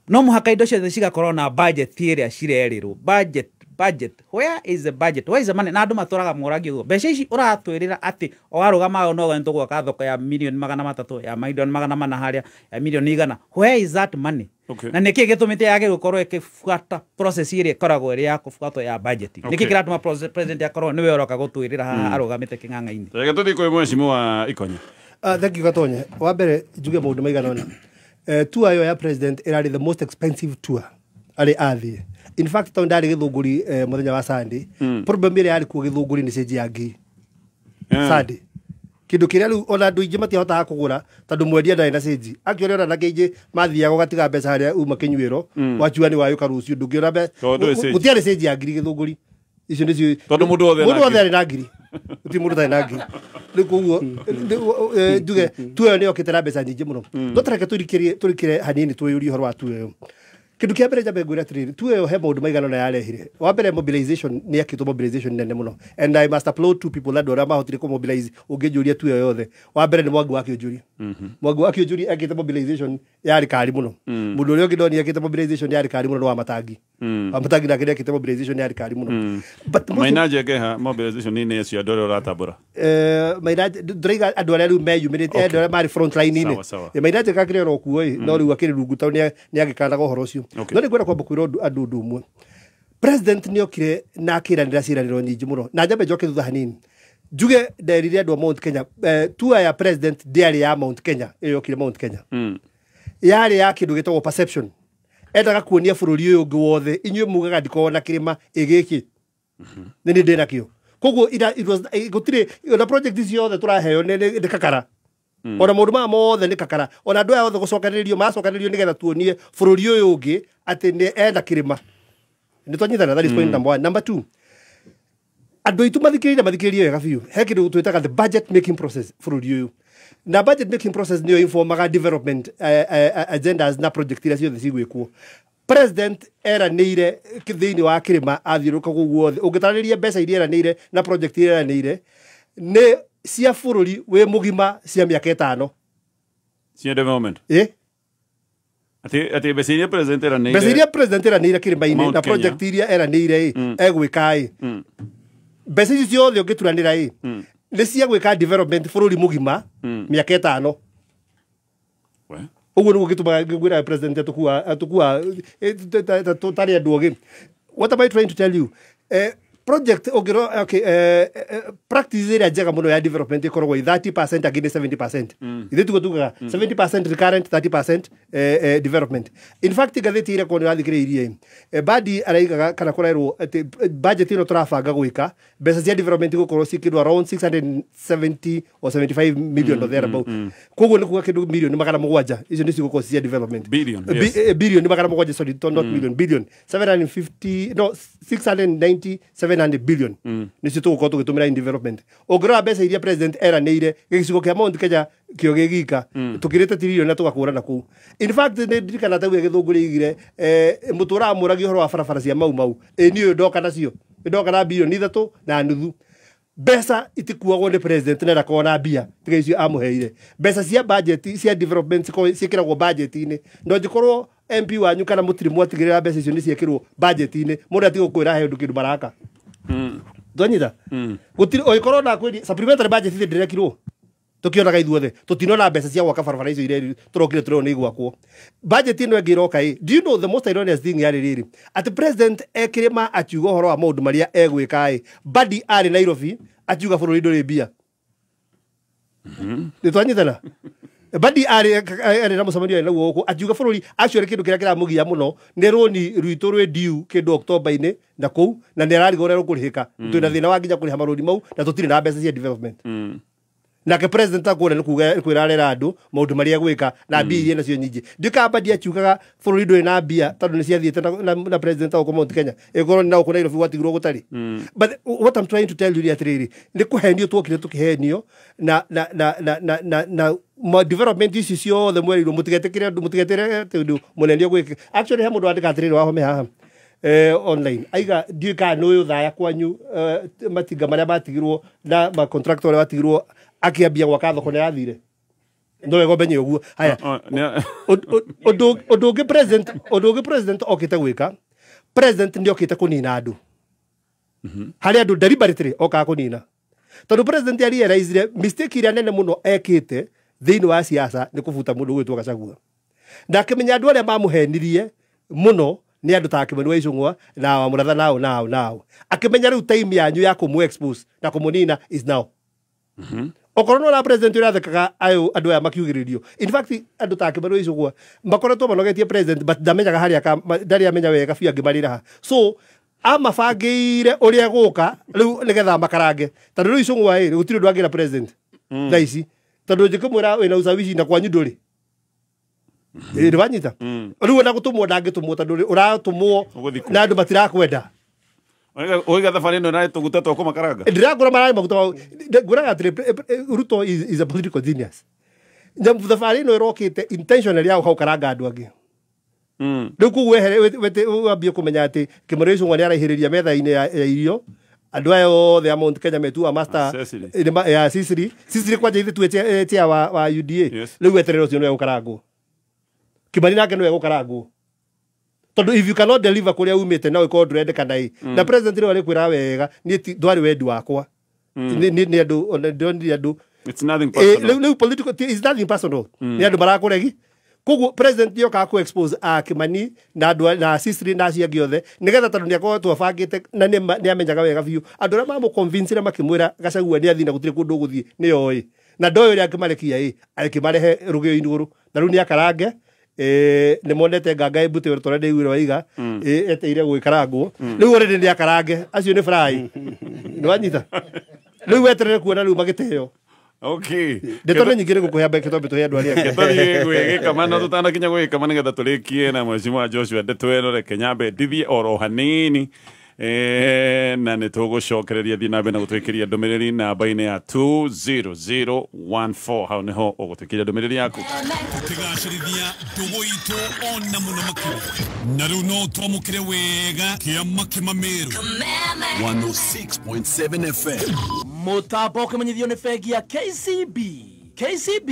no mũhaka indo ciothe cigakorwo na budget ĩrĩa cirerĩrwo. Budget, budget, where is the budget? Where is the money? Na andũ matũraga moragia ũguo, mbeca ici ũratwĩrĩra atĩ o warũgama no nĩ tũgwaka thoko ya milioni 300, ya milioni 400 harĩa, ya milioni 100, where is that money? Na nĩkĩ gĩtũmĩte yage gũkorwo ĩkĩbuata process ĩrĩa ĩkoragwo ĩrĩ ya kũbuatwo ya budgeting? Nĩkĩ kĩratũma president akorwo nĩwe ũroka gũtwĩrĩra haha arũgamĩte kĩng'ang'a-inĩ? Reke tũthiĩ kwĩ mheshimiwa Ikonye. Thank you, Gatonye. Wa mbere njuge maũndũ maigana ũna. Tour ĩyo ya president ĩrarĩ the most expensive tour arĩ athiĩ. In fact, tondũ ndarĩ Gĩthũngũri mũthenya wa Sunday, problem ĩrĩa yarĩ kuo Gĩthũngũri nĩ cenji ya ngiri. Sunday. Kĩndũ kĩrĩa rĩu ona andũ aingĩ matiahotaga kũgũra tondũ mwendia ndarĩ na cenji. Actually ona anake aingĩ mathiaga ũgatiga mbeca harĩa uma kĩnyuĩro, wachua nĩ wayũka rũciũ ndũngĩona mbeca. Tondũ ndũrĩ cenji. Gũtiarĩ cenji ya ngiri Gĩthũngũri. Icio nĩcio Tondũ mũndũ wothe mũndũ ena wothe arĩ na ngiri. Gũtirĩ mũndũ ũtarĩ na ngiri. Rĩu koguo njuge tour ĩyo nĩ yokĩte na mbeca nyingĩ mũno. No tareke tũrikĩre hanini twĩyũrie ũhoro wa tour ĩyo. Kĩndũ kĩa mbere njambe ngwĩre atĩrĩrĩ, tour ĩyo he maũndũ maigana ũna yarehire. Wa mbere, mobilization nĩ yakĩtwo mobilization nene mũno, and I must applaud two people, andũ arĩa mahotire kũmobilize. Ũngĩnjũria tour ĩyo yothe, wa mbere nĩ Mwangi wa Kĩũnjũri. Mwangi wa Kĩũnjũri ekĩte mobilization yarĩ kari mũno. Mũndũ ũrĩa ũngĩ ndonire ekĩte mobilization yarĩ kari mũno nĩ wa Matangi. Wa Matangi nake nĩekĩte mobilization yarĩ kari mũno. But most Maina Njengeha mobilization-inĩ acio andũ arĩa ũratambũra? Maina ndũraiga andũ arĩa rĩu meyumĩrĩtie, andũ arĩa marĩ front line-inĩ. Sawa, sawa. Maina Njenga akĩrĩ oro kuo ĩ, no rĩu akĩrĩ rungu tondũ nĩ agĩkanaga ũhoro ũcio. No nĩ ngwenda kwamba kwĩra andũ ũndũ ũmwe. President nĩ okire na akĩranĩra ciĩranĩro nyingĩ mũno, na njambe njoke thutha hanini njuge nderire andũ a Mount Kenya, tour ya president ndĩarĩ ya Mount Kenya. Ĩyo yokire Mount Kenya yarĩ ya kĩndũ gĩtagwo perception. Endaga kuonia bũrũri ũyũ ũngĩ wothe, inyuĩ mugaga ndikoragwo na kĩrĩma, ĩ gĩkĩ nĩ nĩ ndĩ nakĩo. Koguo it was gũtirĩ ona project ici ciothe tũraheo nĩ kakara, ona maũndũ maya mothe nĩ kakara, ona andũ aya othe gũcokanĩrĩrio macokanĩrĩrio nĩgetha tuonie bũrũri ũyũ ũngĩ atĩ nĩ ena kĩrĩma. Nĩ twanyitana? That is point number one. Number two, andũ aitũ mathikĩrĩrie, mathikĩrĩrie wega biũ. He kĩndũ twĩtaga the budget making process bũrũri ũyũ, na budget making process nĩyo informaga development agendas na project iria ciothe cigwĩkwo. President eranĩire thĩinĩ wa kĩrĩma athiũrũrũka kũu guothe, ũngĩtarĩria mbeca iria eranĩire na project iria eranĩire nĩ cia bũrũri wĩ mũgima cia mĩaka 5. Cia development? Ĩ. Atĩ mbeca iria president eranĩire? Mbeca iria president eranĩire kĩrĩma-inĩ Mount na Kenya. project iria eranĩire ĩ egwĩka ĩ, mbeca icio ciothe ũngĩturanĩra ĩ nĩ cia gwĩka development bũrũri mũgima mĩaka 5. We. Ũguo nĩguo gĩtũmaga ngwĩra president atukua tũtarĩ andũ ogĩ. What am I trying to tell you? Project ũngĩro okay, practice ĩrĩa njega mũno ya development ĩkoragwo ĩ 30% against 70%. Ithuĩ tugo tugaga 70% recurrent, 30% development. In fact, ngathĩti ĩrĩa korwo nĩ ũrathikĩrĩirie, Badi araigaga kana kũrerwo atĩ budget ĩno tũrabanga gwĩka, mbeca cia development igũkorwo ci kĩndũ around 670 or 75 million or thereabout. Koguo nĩ kuga kĩndũ milioni 700 icio nĩ cigũkorwo ci cia development. Billion, yes. Bilioni 700, sorry, not million, billion, 750, no, 690, 700 billion nĩcio tũgũkorwo tũgĩtũmĩra in development. Ũngĩrora mbeca iria president eranĩire gĩcigo kĩa Mount Kenya kĩo gĩ gika, tũkĩrĩte tirioni na tũgakũrana kũu. In fact, nĩ ndirikana ta Gĩthũngũri igire mũtũraga mũragia ũhoro wa barabara cia Mau Mau, ĩ niĩ ũyũ ndoka nacio, ndoka na bilioni 3.5. Mbeca itikuagwo nĩ president na ndakorwo na mbia tiga icio amũheire. Mbeca cia budget cia development ciĩkĩragwo budget-inĩ. No njĩkorwo MP wanyu kana mũtirĩ mwatigĩrĩra mbeca icio nĩ ciĩkĩrwo budget-inĩ, mũndũ atige gũkwĩra he ũndũ kĩndũ maraka. Twanyita gũtirĩ ũgĩkorwo na kwĩri supplementary budget ithe ndĩrekirwo. Tukionaga ithuothe tutinona mbeca cia gwaka barabara icio iria turokire turona nĩ igwakwo. Budget ĩno ĩngĩ ĩroka ĩ, do you know the most ironious thing yarĩ rĩrĩ, atĩ president ekĩrĩma akiuga ũhoro wa maũndũ marĩa egwĩka ĩ, Mbadi arĩ Nairobi akiuga bũrũri ndũrĩ mbia. Nĩ twanyitana? Mbadi arĩ na mũcemanio arĩ naguo gũkũ akiuga bũrũri actually kĩndũ kĩrĩa kĩramũgia mũno nĩ rũni rwitũ rwĩ due kĩndũ October-inĩ na kũu, na nĩ ararigwo ũrĩa rũkũrĩhĩka. Twĩna thĩna wa nginya kũrĩha marũni mau na tũtirĩ na mbeca cia development. Nake president akuona nĩ kuga kwĩra arera andũ maũndũ marĩa egwĩka na mbia iria nacio nyingĩ. Ndiũĩ kana Mbadi akiugaga bũrũri ndũrĩ na mbia tondũ nĩ ciathiĩte na president gũkũ Mount Kenya, ĩkorwo nĩ na gũkũ Nairobi gwatigirwo gũtarĩ. But what I'm trying to tell you nĩ atĩrĩrĩ, nĩ kũhenio tuokire tũkĩhenio na ma development ici ciothe mwerirwo mũtigetĩkĩre andũ, mũtigetĩre atĩ ũndũ mũnene ũgwĩka. Actually he mũndũ wandĩka atĩrĩrĩ wahome haha online aiga ndiũĩ kana nĩ ũyũ thaya kwanyu, matinga marĩa matigirwo na ma contractor ũrĩa watigirwo akĩambia gwaka thoko nĩ arathire, no wega ũmenye ũguo. Haya, ũndũ ũngĩ president okĩte gwĩka, president nĩ okĩte kũnina andũ harĩ andũ deliberately okaga kũnina, tondũ president arealizire mistake ĩrĩa nene mũno ekĩte thĩinĩ wa siasa nĩ kũbuta mũndũ ũgwĩtwo Gachagua, na akĩmenya andũ arĩa mamũhenirie mũno nĩ andũ ta Kimani wa Ichung'wa na wa Mũratha nao nao nao. Akĩmenya rĩu time yanyu ya kũmũ expose na kũmũnina is now. Okorwo no na president ũrathekaga ayo andũ aya makiugĩrĩrio, in fact andũ ta Kimani wa Ichung'wa makoretwo manogetie president, but ndamenyaga harĩa ndarĩ amenya wega biũ angĩmarĩra ha, so amabangĩire ũrĩa gũka rĩu nĩgetha makarange, tondũ rĩu Ichung'wa ĩ gũtirĩ ũndũ angĩra president thaa ici, tondũ njĩkĩmwĩra wĩna ushawishi na kwanyu ndũrĩ. Nĩ wanyita? Rĩu ona gũtũmwo ndangĩtũmwo tondũ ũratũmwo na andũ matirakwenda. Oiga thabarĩ ĩno ĩrarĩ tũguta twa kũmakaranga. Ndĩrangũra mararĩ maguta mau. Ngũraga atĩrĩ, Ruto is a political genius. Thabarĩ ĩno ĩrokĩte intentionally ya gũkaranga andũ angĩ. Rĩu koguo wehere wambie kũmenya atĩ Kimani Ichung'wa nĩ araihĩrĩria metha-inĩ ya irio andũ aya othe a Mount Kenya metua master ya Sicily. Sicily kwanja ithe tuwe chair wa UDA. Rĩu weterere ũcio nĩwe gũkarangwo. Kimani nake nĩwe gũkarangwo. Tondũ if you cannot deliver kũrĩa umĩte no ĩkorwo ndũrendekana ĩ. Na president rĩu arĩkwĩra wega niĩ ndwarĩ wendi wakwa. Nĩ andũ ona ndonire andũ. It's nothing personal. Rĩu political it's nothing personal. Nĩ andũ marakũregi. Koguo president nĩokaga kũ expose a Kimani na andũ na Sicily na acio angĩ othe nĩgetha tondũ nĩakoretwo abangĩte na nĩamenyaga wega biũ andũ arĩa mamũconvince na makĩmwĩra Gachagua nĩathiĩ na gũtirĩ kũndũ ũgũthiĩ nĩoĩ na ndoĩ ũrĩa angĩmarekia ĩ akĩmarehe rũgĩo-inĩ igũrũ na rĩu nĩakarange. Nĩ monete nganga ĩmbute tũrĩa ndĩiguire waiga eteire gwĩkarangwo rĩu already nĩakarange acio nĩ fry nĩ wanyita rĩu weterere kuona rĩu magĩteo. Okay. Ndeto nĩ nyingĩ nĩ gũkũhe mbeke twambe tũhe andũ arĩa angĩ. Tũthiĩ gwĩgĩkama no tũtanakinya gwĩgĩkama nĩgetha tũrĩkie na Mheshimiwa Joshua ndeto ĩno reke nyambe ndithie oro hanini na nĩ tũgũcokereria thiĩ na mbere na gũtwĩkĩria ndũmĩrĩri namba-inĩ ya 20014 hau nĩho ũgũtwĩkĩria ndũmĩrĩri yaku. Tũkĩgacĩrithia ndũgũ itũ ona mũno makĩria na rĩu no twamũkĩre wega kĩama kĩmamĩrũ 106.7 FM. Mũtambo ũkĩmenyithio nĩ bengi ya KCB. KCB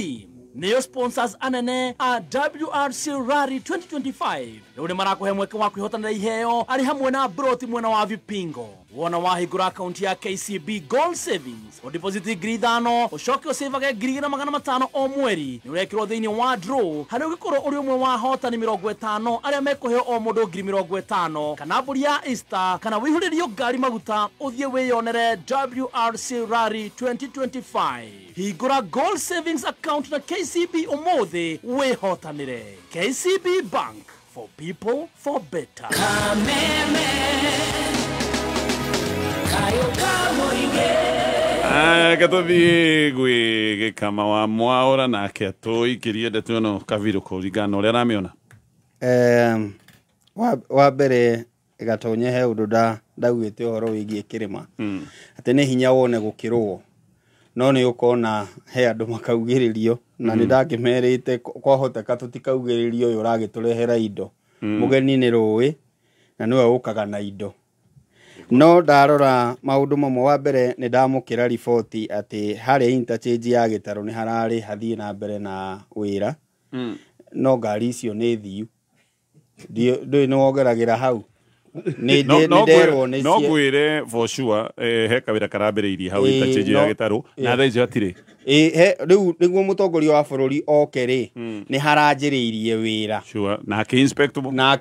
nĩyo sponsors anene a WRC Rally 2025. Rĩu nĩ marakũhe mweke wa kwĩhotanĩra iheo arĩ hamwe na broti mwena wa Vipingo. Wona wahingũra akaunti ya KCB Gold Savings, ũdeposit 5,000 ũcoke ũcĩvage 2,500 o mweri. Nĩ ũrekĩrwo thĩinĩ wa draw harĩa ũngĩkorwo ũrĩ ũmwe wa ahotani 50 arĩa mekũheo o mũndũ 50,000 kana mbũri ya Easter kana wĩihũrĩrio ngari maguta ũthiĩ wĩyonere WRC Rally 2025. Hingũra Gold Savings account na KCB ũmũthĩ wĩhotanĩre. KCB Bank, for people for better. Gatũthiĩ gwĩgĩkama wa Mwaũra nake atũikĩrie ndeto ĩno kabirũ kũringana na ũrĩa aramĩona. Wa mbere Gatonye he ũndũ ndaugĩte ũhoro wĩgiĩ kĩrĩma atĩ nĩ hinya wone gũkĩrũo no nĩ ũkona he andũ makaugĩrĩrio na nĩ ndakĩmerĩte kwahoteka tũtikaugĩrĩrio ũyũ ũragĩtũrehera indo. Mũgeni nĩ rũĩ na nĩwe ũkaga na indo. No ndarora maũndũ mamwe, wa mbere nĩ ndamũkĩra riboti atĩ harĩa interchange ya Gĩtarũ nĩ hararĩ hathiĩ na mbere na wĩra no ngari icio nĩ thiu. Ndũĩ nĩ wongeragĩra hau. Nĩ nderwo nĩ no ngwĩre for sure he kawĩra karambĩrĩirie hau interchange ya Gĩtarũ na thaa icio hatirĩ. Rĩu nĩguo mũtongoria wa bũrũri oke rĩ, nĩ haranjĩrĩirie wĩra. Sure. Na hakĩ-inspectwo. Na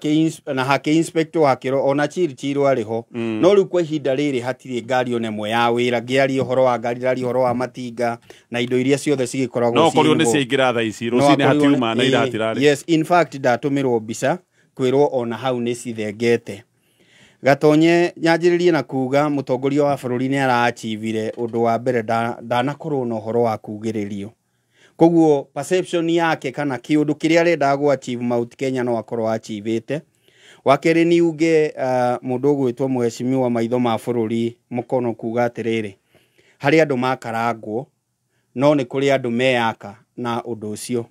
hakĩ-inspectwo hakĩro ona Chirichiro arĩ ho. No rĩu kwa ihinda rĩrĩ hatirĩ ngari ona ĩmwe ya wĩra. Ngĩaria ũhoro wa ngari, ndĩraria ũhoro wa matinga na indo iria ciothe cigĩkoragwo. No korirwo nĩ ciaingĩra thaa ici, rũcinĩ hatiuma na ira hatirarĩ. Yes, in fact ndatũmĩrwo mbica kwĩrwo ona hau nĩ cithengete. Gatonye nyanjĩrĩrie na kuga mũtongoria wa bũrũri nĩ araachivire ũndũ wa mbere, ndanakorwo na ũhoro wa kugĩrĩrio. Koguo perception yake kana kĩũndũ kĩrĩa arendaga gũ achieve Mount Kenya no akorwo achivĩte. Wa kerĩ ni uge mũndũ ũgwĩtwo mheshimiwa maitho ma bũrũri mũkono kuga atĩrĩrĩ, harĩ andũ makarangwo no nĩ kũrĩ andũ meyaka na ũndũ ũcio.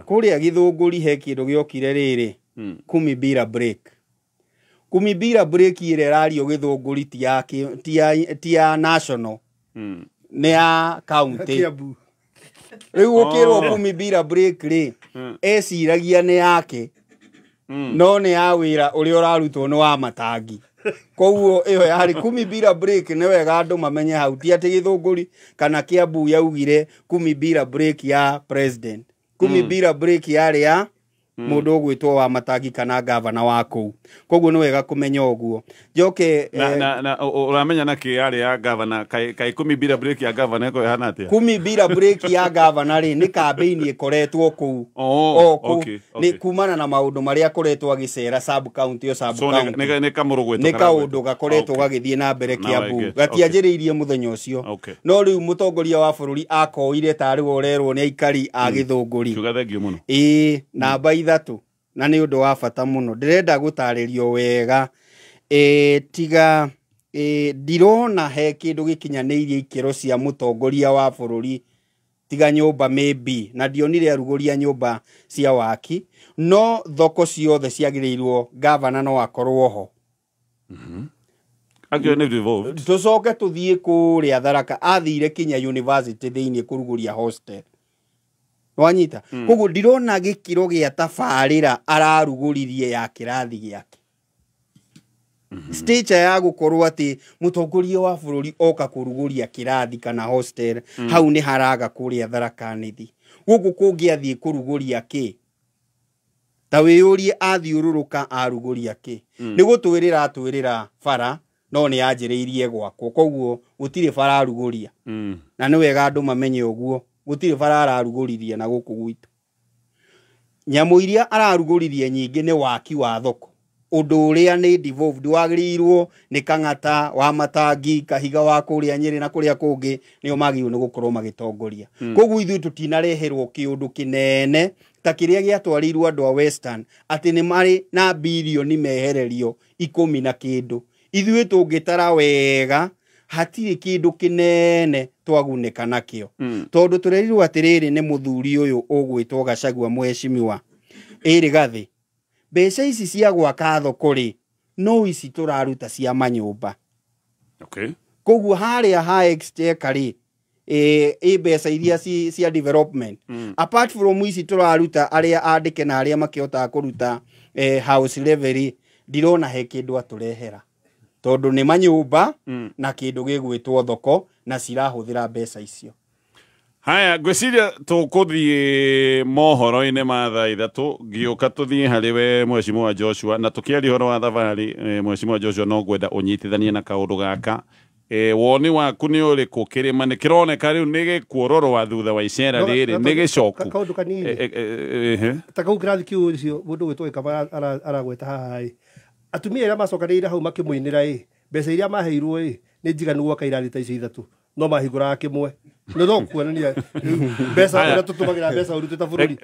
Kũrĩa Gĩthũngũri he kĩndũ gĩokire rĩrĩ, kumi bila break. Kumi bila break ĩrĩa ĩrario Gĩthũngũri ti ya national, nĩ ya county. Rĩu ũkĩrwo kumi bila break rĩ, eciragia nĩ yake, no nĩ ya wĩra ũrĩa ũrarutwo nĩ wa matangi. Koguo ĩyo yarĩ kumi bila break. Nĩ wega andũ mamenye hau ti atĩ Gĩthũngũri kana Kiambu yaugire kumi bila break ya president. Kumi bila break yarĩ ya mũndũ ũgwĩtwo wa matangi kana gavana wa kũu. Koguo nĩ wega kũmenya ũguo. Njoke na ũramenya na kĩ yarĩ ya gavana kai kumi bila break ya gavana ĩko ĩhana atĩa? Kumi bila break ya gavana rĩ, nĩ campaign ĩkoretwo kũu. Nĩ kumana na maũndũ marĩa akoretwo agĩcera sub county o sub county. Nĩ kamũrũgwĩtwo nĩ kaũndũ gakoretwo gagĩthiĩ na mbere Kiambu. Gatianjĩrĩirie mũthenya ũcio. No rĩu mũtongoria wa bũrũri akoire tarĩ we ũrerwo nĩ aikari a Gĩthũngũri. Kiuga thengiũ mũno. Ĩĩ, namba 3 na nĩ ũndũ wa bata mũno ndĩrenda gũtarĩrio wega. Tiga ndirona he kĩndũ gĩkinyanĩirie ikĩro cia mũtongoria wa bũrũri tiga nyũmba maybe, na ndionire arugũria nyũmba cia waki, no thoko ciothe ciagĩrĩirwo gavana no akorwo ho. Tũcoke tũthiĩ kũrĩa Tharaka, athire kinya university thĩinĩ kũrugũria hostel. Wanyita. Koguo ndirona gĩkĩro gĩa tabarĩra ararugũririe ya kĩrathi gĩake. Stature ya gũkorwo atĩ mũtongoria wa bũrũri oka kũrugũria kĩrathi kana hostel, hau nĩ haraga kũrĩa Tharaka Nithi. Gũkũ kũngĩ athiĩ kũrugũria kĩ? Ta wĩyũrie athiũrũrũka arugũria kĩ? Nĩ gũtwĩrĩra atwĩrĩra bara, no nĩ yanjĩrĩirie gwakwo. Koguo gũtirĩ bara arugũria. Na nĩ wega andũ mamenye ũguo. Gũtirĩ bara ararugũririe na gũkũ gwitũ. Nyamũ iria ararugũririe nyingĩ nĩ waki wa thoko. Ũndũ ũrĩa nĩ devolved wagĩrĩirwo nĩ Kang'ata wa Matangi, Kahiga wa kũrĩa Nyĩrĩ na kũrĩa kũngĩ nĩo magĩrĩirwo nĩ gũkorwo magĩtongoria. Koguo ithuĩ tũtinareherwo kĩũndũ kĩnene ta kĩrĩa gĩatwarĩirwo andũ a Western atĩ nĩ marĩ na birioni mehererio 10 na kĩndũ. Ithuĩ tũngĩtara wega hatirĩ kĩndũ kĩnene twagunĩka nakĩo. Tondũ tũrerirwo atĩrĩrĩ nĩ mũthuri ũyũ ũgwĩtwo Gachagua mheshimiwa ĩrĩ gathĩ, mbeca ici cia gwaka thoko rĩ, no ici tũraruta cia manyũmba. Koguo harĩa ha Exchequer rĩ, mbeca iria cia development, apart from ici tũraruta arĩa andĩke na arĩa makĩhotaga kũruta house level, ndirona he kĩndũ atũrehera. Tondũ nĩ manyũmba na kĩndũ gĩgwĩtwo thoko na cirahũthĩra mbeca icio. Haya, ngwĩciria tũkũthiĩ mohoro-inĩ ma thaa 3 ngĩũka tũthiĩ harĩ we mheshimiwa Joshua, na tũkĩaria ũhoro wa thabarĩ. Mheshimiwa Joshua, no ngwenda ũnyitithanie na kaũndũ gaka. Woni waku nĩ ũrĩkũ? Kĩrĩma nĩ kĩroneka rĩu nĩ gĩkuororoa thutha wa icera rĩrĩ, nĩ gĩcoku. Kaũndũ kanini ta kau kĩrathi kĩu ũcio mũndũ ũgwĩtwo Gĩkama aragweta haha ĩ, atumia arĩa macokanĩrĩire hau makĩmũinĩra ĩ, mbeca iria maheirwo ĩ nĩ njiganu gwaka irathi ta icio 3, no mahingũraga kĩmwe. Nĩ no kuonania mbeca ũrĩa tũtũmagĩra mbeca ũru twĩ ta bũrũri.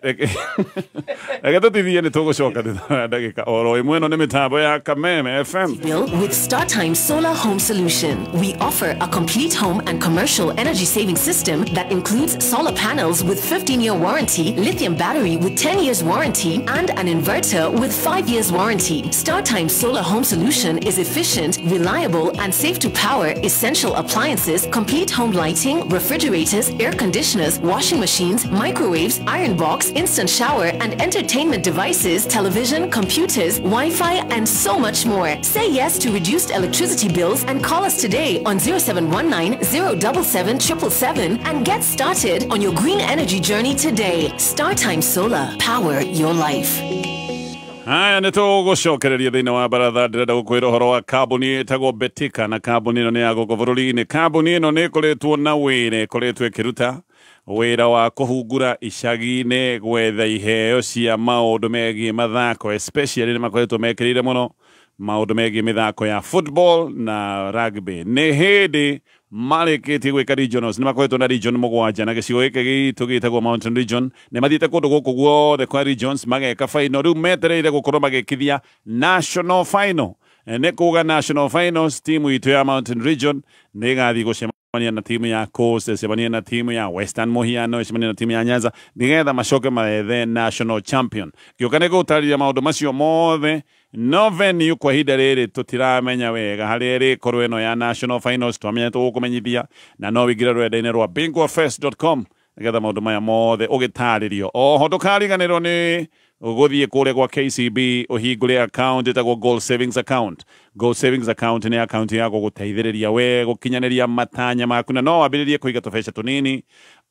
Reke tũtithie, nĩ tũgũcoka thutha wa ndagĩka oro ĩmwe. Ĩno nĩ mĩtambo ya Kameme FM. Bill with StarTime Solar Home Solution. We offer a complete home and commercial energy saving system that includes solar panels with 15-year warranty, lithium battery with 10 years warranty, and an inverter with 5 years warranty. StarTime Solar Home Solution is efficient, reliable, and safe to power essential appliances, complete home lighting, refrigeration, refrigerators, air conditioners, washing machines, microwaves, iron box, instant shower, and entertainment devices, television, computers, Wi-Fi, and so much more. Say yes to reduced electricity bills and call us today on 0719 077 777 and get started on your green energy journey today. StarTime Solar, power your life. Haya nä tå gå cokereria thä inä wa baratha ndärenda gå kwä ra å horo wa kambuni ĩtagwo Betika na kambuni ĩno nĩ ya gũkũ bũrũri-inĩ. Kambuni ĩno nĩ ĩkoretwo na wĩra, ĩkoretwo ĩkĩruta wĩra wa kũhungura icagi-inĩ gwetha iheo cia maũndũ megiĩ mathako, especially nĩ makoretwo mekĩrĩire mũno maũndũ megiĩ mĩthako ya football na rugby. Nĩ hĩndĩ marĩkĩtie gwĩka regionals, nĩ makoretwo na region mũgwanja na gĩcigo gĩkĩ gitũ gĩtagwo Mountain Region. Nĩ mathiĩte kũndũ gũkũ guothe kwa regions mageka final, rĩu metereire gũkorwo magĩkithia national final. Nĩ kuga national finals timu itũ ya Mountain Region nĩ ĩgathiĩ gũcemania na timu ya Coast, ĩcemanie na timu ya Western Muhiano, ĩcemanie na timu ya Nyanza nĩgetha macoke maethe national champion. Gĩũka nĩ gũtarĩria maũndũ macio mothe no venue kwa ihinda rĩrĩ tũtiramenya wega harĩa ĩrĩkorwo ĩno ya national finals, twamenya tũgũkũmenyithia na no wĩingĩre rũrenda-inĩ rwa bingwafest.com nĩgetha maũndũ maya mothe ũgĩtarĩrio. Oho ndũkariganĩrwo nĩ ũgũthiĩ kũrĩa gwa KCB ũhingũre account ĩtagwo Gold Savings Account. Gold Savings Account nĩ account ya gũgũteithĩrĩria we gũkinyanĩria matanya maku, na no wambĩrĩrie kũiga tũbeca tũnini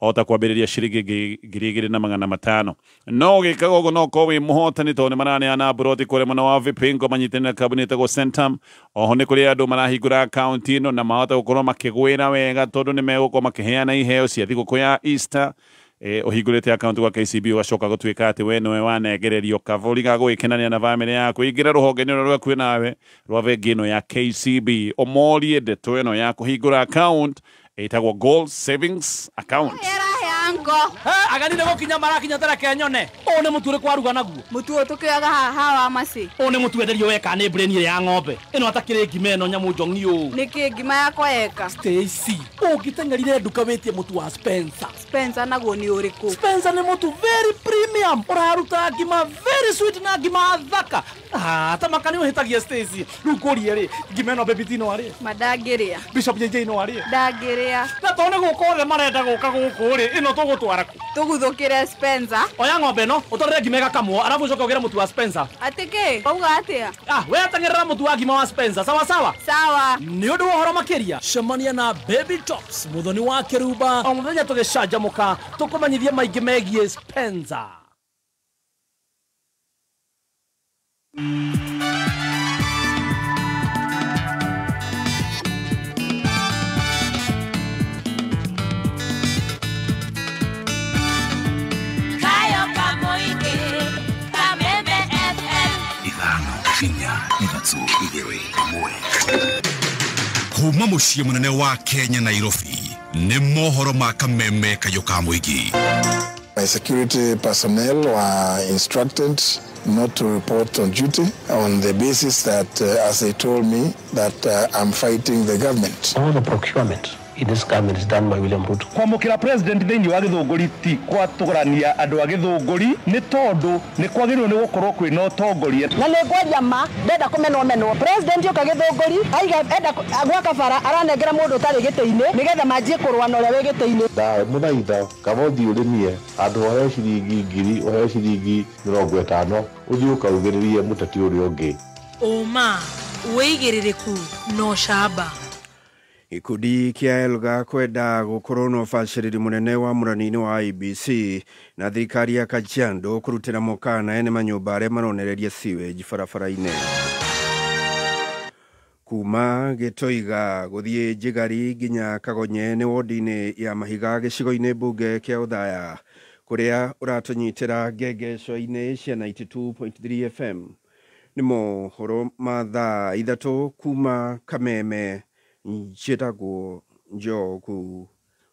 o ta kwambĩrĩria ciringi 2,500. No ũgĩkaga ũguo no ũkorwo wĩ mũhotani tondũ nĩ maraneana mburoti kũrĩa mwena wa Vipingo manyitanĩire na kambuni ĩtagwo Centum. Oho nĩ kũrĩ andũ marahingũra account ĩno na mahota gũkorwo makĩgwĩra wega tondũ nĩ megũkorwo makĩheana iheo cia thigũkũ ya Easter. Ũhingũrĩte account gwa KCB ũgacoka gũtuĩka atĩ we nĩwe wanengererio kabũri ga gũgĩkenania na bamĩrĩ yaku. Ingĩra rũhonge-inĩ rũrĩa rwakuĩ nawe rwa bengi ĩno ya KCB ũmorie ndeto ĩno ya kũhingũra account ĩtagwo Gold Savings Account. Agani nĩ gũkinya marakinya tareke nyone. Ũũ nĩ mũtu ũrĩkũ waruga naguo? Mũtu ũyũ tũkĩoyaga haha wa macĩ. Ũũ nĩ mũtu wenderio weka nĩ brain ĩrĩa ya ng'ombe. Ĩno atakĩrĩ ngima ĩno nyamũ njong'i ũũ. Nĩkĩ ngima yakwa yeka? Stacy, ũngĩteng'erire nduka wĩtie mũtu wa Spencer. Spencer naguo nĩ ũrĩkũ? Spencer nĩ mũtu very premium, ũraruta ngima very sweet na ngima thaka. Ah, ta maka nĩ ũhĩtagia Stacy. Rĩu ngũrie rĩ, ngima ĩno Baby T no arĩe? Ma ndangĩrĩa. Bishop JJ no arĩe? Ndangĩrĩa. Na tondũ nĩ gũka othe marenda gũka gũkũ rĩ, ĩno tũgũtwara kũ? Tũguthũkĩre Spencer. Oya ng'ombe ĩno, ũtwarĩre ngima ĩgakamwo, arabu ũcoke ũgĩre mũtu wa Spencer. Atĩ kĩ? Wauga atĩa? Ah, we teng'erera mũtu wa ngima wa Spencer, sawa sawa? Sawa. Nĩ ũndũ wa ũhoro makĩria, cemania na Baby Tops, mũthoni wa Kĩrumba, o mũthenya tũgĩcanjamũka, tũkũmenyithie maingĩ megiĩ Spencer. Kuma muciĩ mũnene wa Kenya Nairobi nĩ mohoro ma kameme kayũ ka mũingĩ. My security personnel were instructed not to report on duty on the basis that, as they told me, that I'm fighting the government. All the procurement in this government is done by William Ruto. Kwamũkĩra president thĩinĩ wa gĩthũngũri ti kwatũgania andũ a gĩthũngũri nĩ tondũ nĩ kwagĩrĩirwo nĩ gũkorwo kwĩna ũtongoria. Na nĩ ngwaria ma ndenda kũmenwo menwo. President oka gĩthũngũri aiga enda gwaka bara aranengera mũndũ ũtarĩ gĩtĩ-inĩ nĩgetha manjie kũrũa na ũrĩa wĩ gĩtĩ-inĩ. Ndamũthaitha kaba ũthiĩ ũrĩmie handũ ũheo ciringi 1,000 ũheo ciringi 50 ũthiĩ ũkarugĩrĩrie mũteti ũrĩa ũngĩ. Ũma wĩigĩrĩrĩku na ũcamba. Gĩkundi kĩa Elga kwenda gũkorwo na ũbacĩrĩri mũnene wa mũrani-inĩ wa IEBC na thirikari ya Kajiado kũrutĩra mũkana ene manyũmba arĩa maronereria sewage barabara-inĩ. Kuma Gĩtoiga gũthiĩ Njĩgari nginya Kagonye nĩ wodi-inĩ ya Mahiga gĩcigo-inĩ mbunge kĩa Othaya kũrĩa ũratũnyitĩra ngengeco-inĩ cia 92.3 FM. Nĩ mohoro ma thaa 3 kuma Kameme. Njĩtagwo Njogu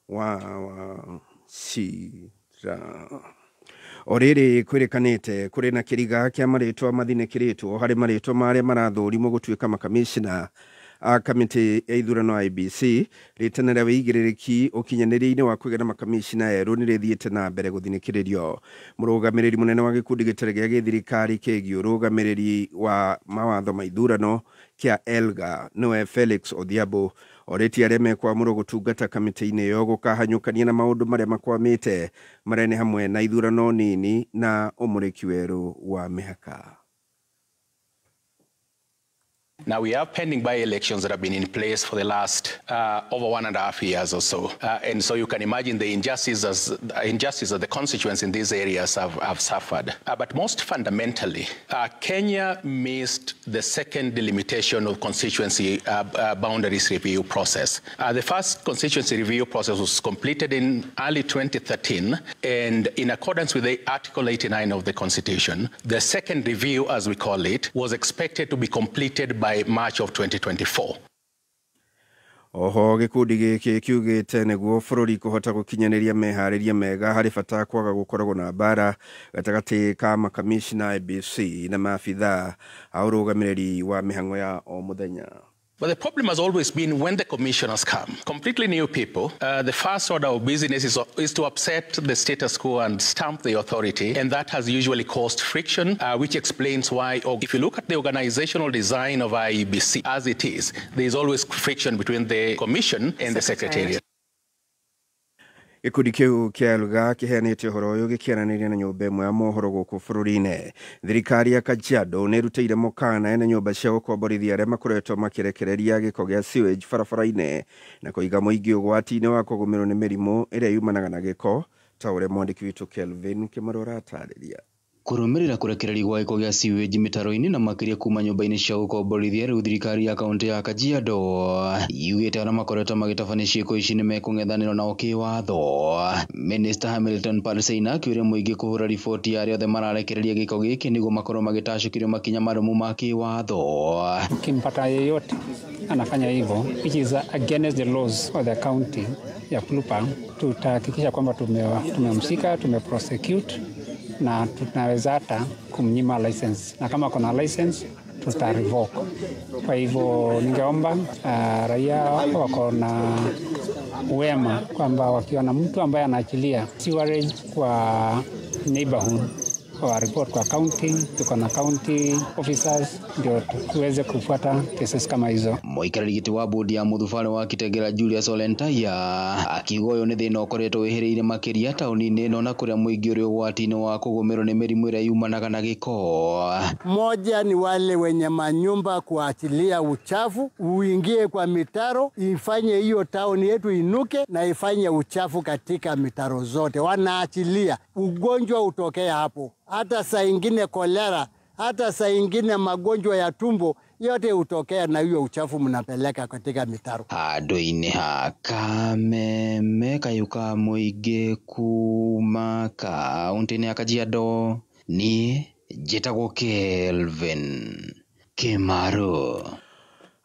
wa Wachira. O rĩrĩ kwĩrĩkanĩte kũrĩ na kĩriga kĩa marĩtwa mathinĩkĩrĩtwo harĩ marĩtwa marĩa marathũrimwo gũtuĩka makamishna a kamĩtĩ ya ithurano IEBC. Rĩtana rĩa wĩigĩrĩrĩki ũkinyanĩria-inĩ wa kũgĩa na makamishna erũ nĩ rĩthiĩte na mbere gũthinĩkĩrĩrio. Mũrũgamĩrĩri mũnene wa gĩkundi gĩtarĩ gĩa gĩthirikari kĩgiĩ ũrũgamĩrĩri wa mawatho ma ithurano kĩa Elga nĩwe Felix Odhiambo Orĩtie arĩa mekwamũrwo gũtungata kamĩtĩ-inĩ ĩyo gũkahanyũkania na maũndũ marĩa makwamĩte marĩa nĩ hamwe na ithurano nini na ũmũrĩki werũ wa mĩhaka. Now, we have pending by-elections that have been in place for the last over 1.5 years or so. And so you can imagine the injustice that the constituents in these areas have suffered. But most fundamentally, Kenya missed the second delimitation of constituency boundaries review process. The first constituency review process was completed in early 2013, and in accordance with the Article 89 of the Constitution, the second review, as we call it, was expected to be completed by March of 2024. Oho gikundi giki kiugite niguo bururi kuhota gukinyaniria mehariria mega hari bata kwaga gukoragwo na mbara gatagati ka makamishna IEBC na maabithaa a urugamiriri wa mihango ya o muthenya. But the problem has always been when the commissioners come, completely new people, the first order of business is to upset the status quo and stamp the authority. And that has usually caused friction, which explains why, if you look at the organizational design of IEBC as it is, there is always friction between the commission and the secretariat. Gikundi kiu kia Elga kiheanite uhoro uyu gikiaranĩria na nyũmba ĩmwe ya mohoro gũkũ bũrũri-inĩ. Thirikari ya Kajiado nĩrutĩire mũkana ene nyũmba cia gũkomborithia arĩa makoretwo makĩrekereria gĩko gĩa sewage barabara-inĩ na kũiga mũingĩ ũgwati-inĩ wa kũgũmĩrwo nĩ mĩrimũ ĩrĩa yumanaga na gĩko ta ũrĩa mwandĩki witũ Kelvin Kĩmarũ aratarĩria. Kurumirira kurekereria gwa gĩko gĩa sewage mĩtaro-inĩ na makĩria kuma nyũmba-inĩ cia gũkomborithia rĩu thirikari ya kaunti ya Kajiado yugĩte arĩa makoretwo magĩtabania ciĩko ici nĩ mekũng'ethanĩrwo nao kĩwatho. Minister Hamilton Parseina akĩũria mũingĩ kũhũra riboti ya arĩa othe mararekereria gĩko gĩkĩ nĩguo makorwo magĩtacũkĩrio makinya marũmu ma kĩwatho. Ukimpata yeyote anafanya hivyo, which is against the laws of the county ya Klupa, tutahakikisha kwamba tumemshika, tumeprosecute na tunaweza hata kumnyima license, na kama kuna license tuta revoke. Kwa hivyo ningeomba raia wako na wema kwamba wakiona mtu ambaye anaachilia sewerage kwa neighborhood wa report kwa county, tuko na county officers ndio tuweze kufuata cases kama hizo. Mũikarĩri gĩtĩ wa bodi ya mũthubarĩ wa Kitegera Julius Olentaya akiuga ũyũ nĩ thĩna ũkoretwo wĩhĩrĩire makĩria taũni-inĩ ĩno na kũrĩa mũingĩ ũrĩ ũgwati-inĩ wa kũgũmĩrwo nĩ mĩrimũ ĩrĩa yumanaga na gĩko. Moja ni wale wenye manyumba kuachilia uchafu uingie kwa mitaro, ifanye hiyo tauni yetu inuke na ifanye uchafu katika mitaro zote. Wanaachilia ugonjwa utokea hapo, hata saa ingine kolera, hata saa ingine magonjwa ya tumbo yote hutokea na hiyo uchafu mnapeleka katika mitaro. Handũ-inĩ ha Kameme kayuka mũingĩ kuma kaunti-inĩ ya Kajiado, niĩ njĩtagwo Kelvin Kĩmarũ.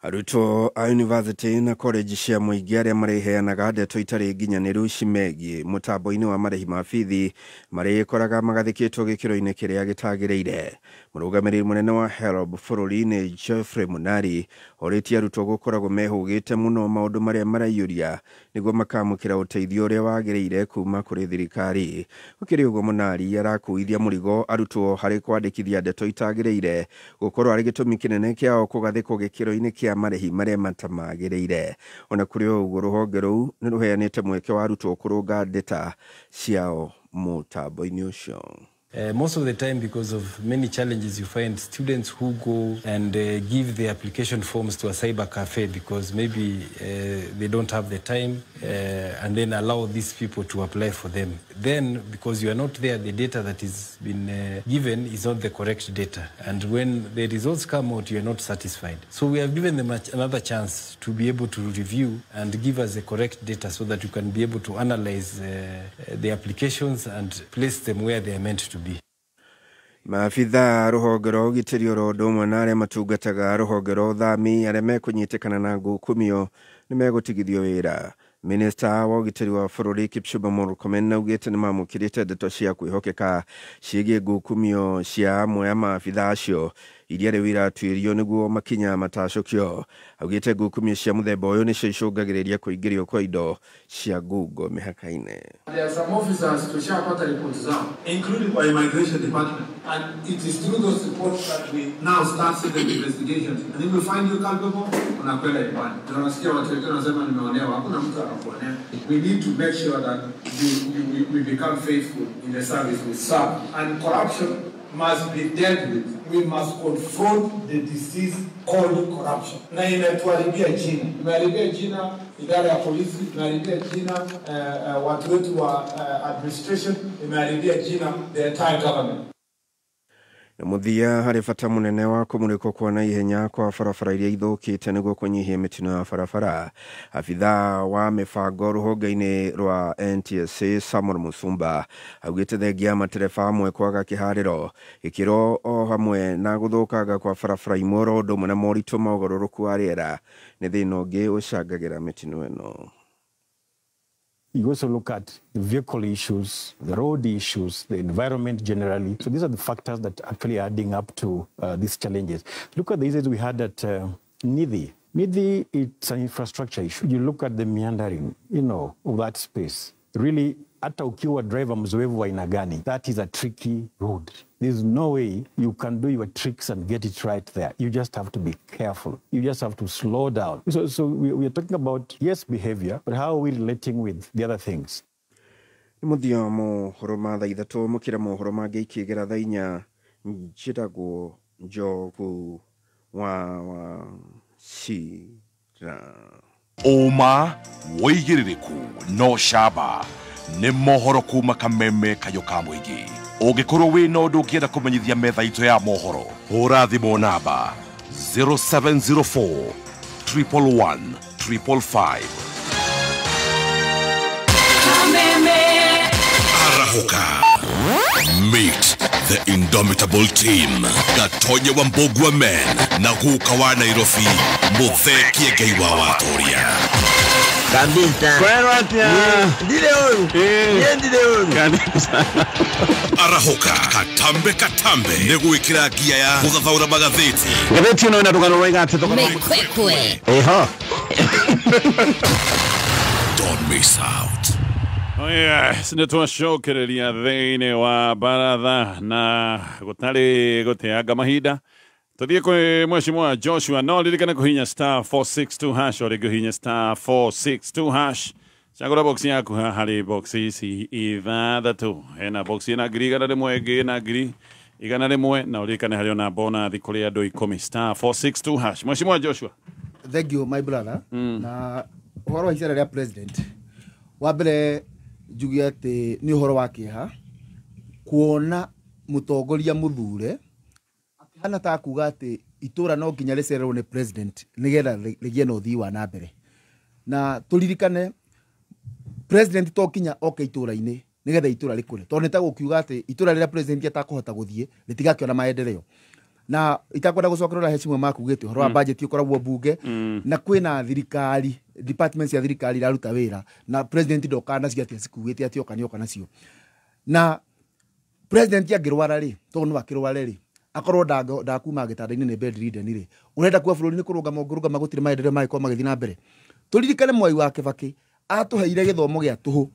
Arutwo a university na college cia mũingĩ arĩa marĩheanaga ndeto itarĩ nginyanĩru cimegiĩ mũtambo-inĩ wa marĩhi ma bithi marĩkoraga magathĩkĩtwo gĩkĩro-inĩ kĩrĩa gĩtagĩrĩire. Mũrũgamĩrĩri mũnene wa HELB bũrũri-inĩ Geoffrey Munari orĩtie arutwo gũkoragwo mehũgĩte mũno maũndũ marĩa maraiyũria nĩguo makamũkĩra ũteithio ũrĩa wagĩrĩire kuma kũrĩ thirikari. Gũkĩrĩ ũguo Munari arakuithia mũrigo arutwo harĩ kwandĩkithia ndeto itagĩrĩire gũkorwo arĩ gĩtũmi kĩnene kĩao kũgathĩkwo gĩkĩro-inĩ kĩa marĩhi marĩa matamagĩrĩire. Ona kũrĩ ũguo rũhonge rũu nĩ rũheanĩte mweke wa arutwo kũrũnga ndeta ciao mũtambo-inĩ ũcio. Most of the time, because of many challenges, you find students who go and give the application forms to a cyber cafe because maybe they don't have the time, and then allow these people to apply for them. Then, because you are not there, the data that is been given is not the correct data. And when the results come out, you are not satisfied. So we have given them another chance to be able to review and give us the correct data so that you can be able to analyze the applications and place them where they are meant to be. Maabithaa rũhonge rwa ũgitĩri oro ũndũ ũmwe na arĩa matungataga rũhonge rwa ũthami arĩa mekũnyitĩkana na ngukumio nĩ megũtigithio wĩra. Minista wa ũgitĩri wa bũrũri Kipchumba Murkomen augĩte nĩ mamũkĩrĩte ndeto cia kwĩhokeka ciĩgiĩ ngukumio cia amwe a maabithaa acio iria rĩu iratuĩrio nĩguo makinya matacũkio. Augĩte ngukumio cia mũthemba ũyũ nĩcio icũngagĩrĩria kũingĩrio kwa indo cia ngungo mĩhaka-inĩ. There are some officers tushapata reports zao, including by immigration department, and it is through those reports that we now start certain investigations, and if we find you culpable, unakwenda nyumbani. Na unasikia watu wengine wanasema nimeonewa, hakuna mtu anakuonea. We need to make sure that we become faithful in the service we serve, and corruption must be dealt with. We must confront the disease called corruption. Na imetuharibia jina. Imeharibia jina idara ya polisi, imeharibia jina watu wetu wa administration, imeharibia jina the entire government. Na mũthia harĩ bata mũnene wa kũmũrĩkwo kwa naihenya kwa barabara iria ithũkĩte nĩguo kũnyihia mĩtino ya barabara. Abithaa wa mĩbango rũhonge-inĩ rwa NTSA Samuel Musumba augĩte thengia matereba amwe kwaga kĩharĩro gĩkĩro o hamwe na gũthũkanga kwa barabara imwe oro ũndũ ũmwe na moritũ ma ũgarũrũku wa rĩera nĩ thĩna ũngĩ ũcangagĩra mĩtino ĩno. You also look at the vehicle issues, the road issues, the environment generally. So these are the factors that actually are adding up to these challenges. Look at the issues we had at Nithi. Nithi, it's an infrastructure issue. You look at the meandering, you know, of that space. Really, hata ukiwa driver mzoevu wa aina gani, that is a tricky road. There's no way you can do your tricks and get it right there. You just have to be careful. You just have to slow down. So we are talking about, yes, behavior, but how are we relating with the other things? Nĩ mũthia mohoro ma thaa ithatũ mũkĩra mohoro mangĩ ikĩgera thaa inya njĩtagwo Njogu wa Wachira. Ũma wĩigĩrĩrĩku no camba nĩ mohoro kuma kameme kayo ka mũingĩ. Ũngĩkorwo wĩna ũndũ ũngĩenda kũmenyithia metha itũ ya mohoro, hũra thimũ namba 0704 111 555. Arahoka. Meet the indomitable team. Gatonye wa Mbogwa men na guka wa Nairobi Muthee Kiengei wa Watoria. Kabisa. Kwero atia. Ndire oru. Ndire oru. Kabisa. Arahoka katambe katambe nĩ gwĩkĩra ngia ya gũthathaũra magathĩti. Ngathĩti ĩno ĩna rũgano rwaiga atĩ Mekwekwe. Eho. Don't miss out. Oh yes, nĩ twacokereria thĩinĩ wa baratha na gũtarĩ gũteanga mahinda tũthiĩ kwĩ Mheshimiwa Joshua. No ririkane kũhinya star 462 hash o rĩngĩ hinya star 462 hash. Cagũra box yaku haha harĩ box ici ithathatũ. Hena box ĩna 100,000, ĩngĩ ĩna 100,000 na ũririkane harĩ ona bonathi kũrĩ andũ 10 star 462 hash. Mheshimiwa Joshua. Thank you my brother. Na ũhoro wa icera rĩa president wa mbere njuge atĩ nĩ ũhoro wa kĩeha kuona mũtongoria mũthure akĩhana ta kuga atĩ itũra no nginya rĩcererwo nĩ president nĩgetha rĩgĩe na ũthii wa na mbere. Na tũririkane president to nginya oke itũra-inĩ nĩgetha itũra rĩkũre, tondũ nĩ ta gũkiuga atĩ itũra rĩrĩa president atakũhota gũthiĩ rĩtigakĩona maendeleo. Na itakwenda gũcokerera heshima makugĩte ũhoro wa budget ũkoragwo bunge na kwĩna thirikari departments ya thirikari iraruta wĩra na president ndoka nacio atĩ acikuĩte atĩ oka nĩoka nacio. Na president angĩrwara rĩ, tondũ no akĩrware rĩ, akorwo ndakuma gĩtanda-inĩ nĩ bedridden rĩ, ũrenda kuwa bũrũri nĩ kũrũgama ũngĩrũgama gũtirĩ maendeleo mangĩkorwo magĩthiĩ na mbere. Tũririkane Mwai wa Kĩbakĩ atũheire gĩthomo gĩa tũhũ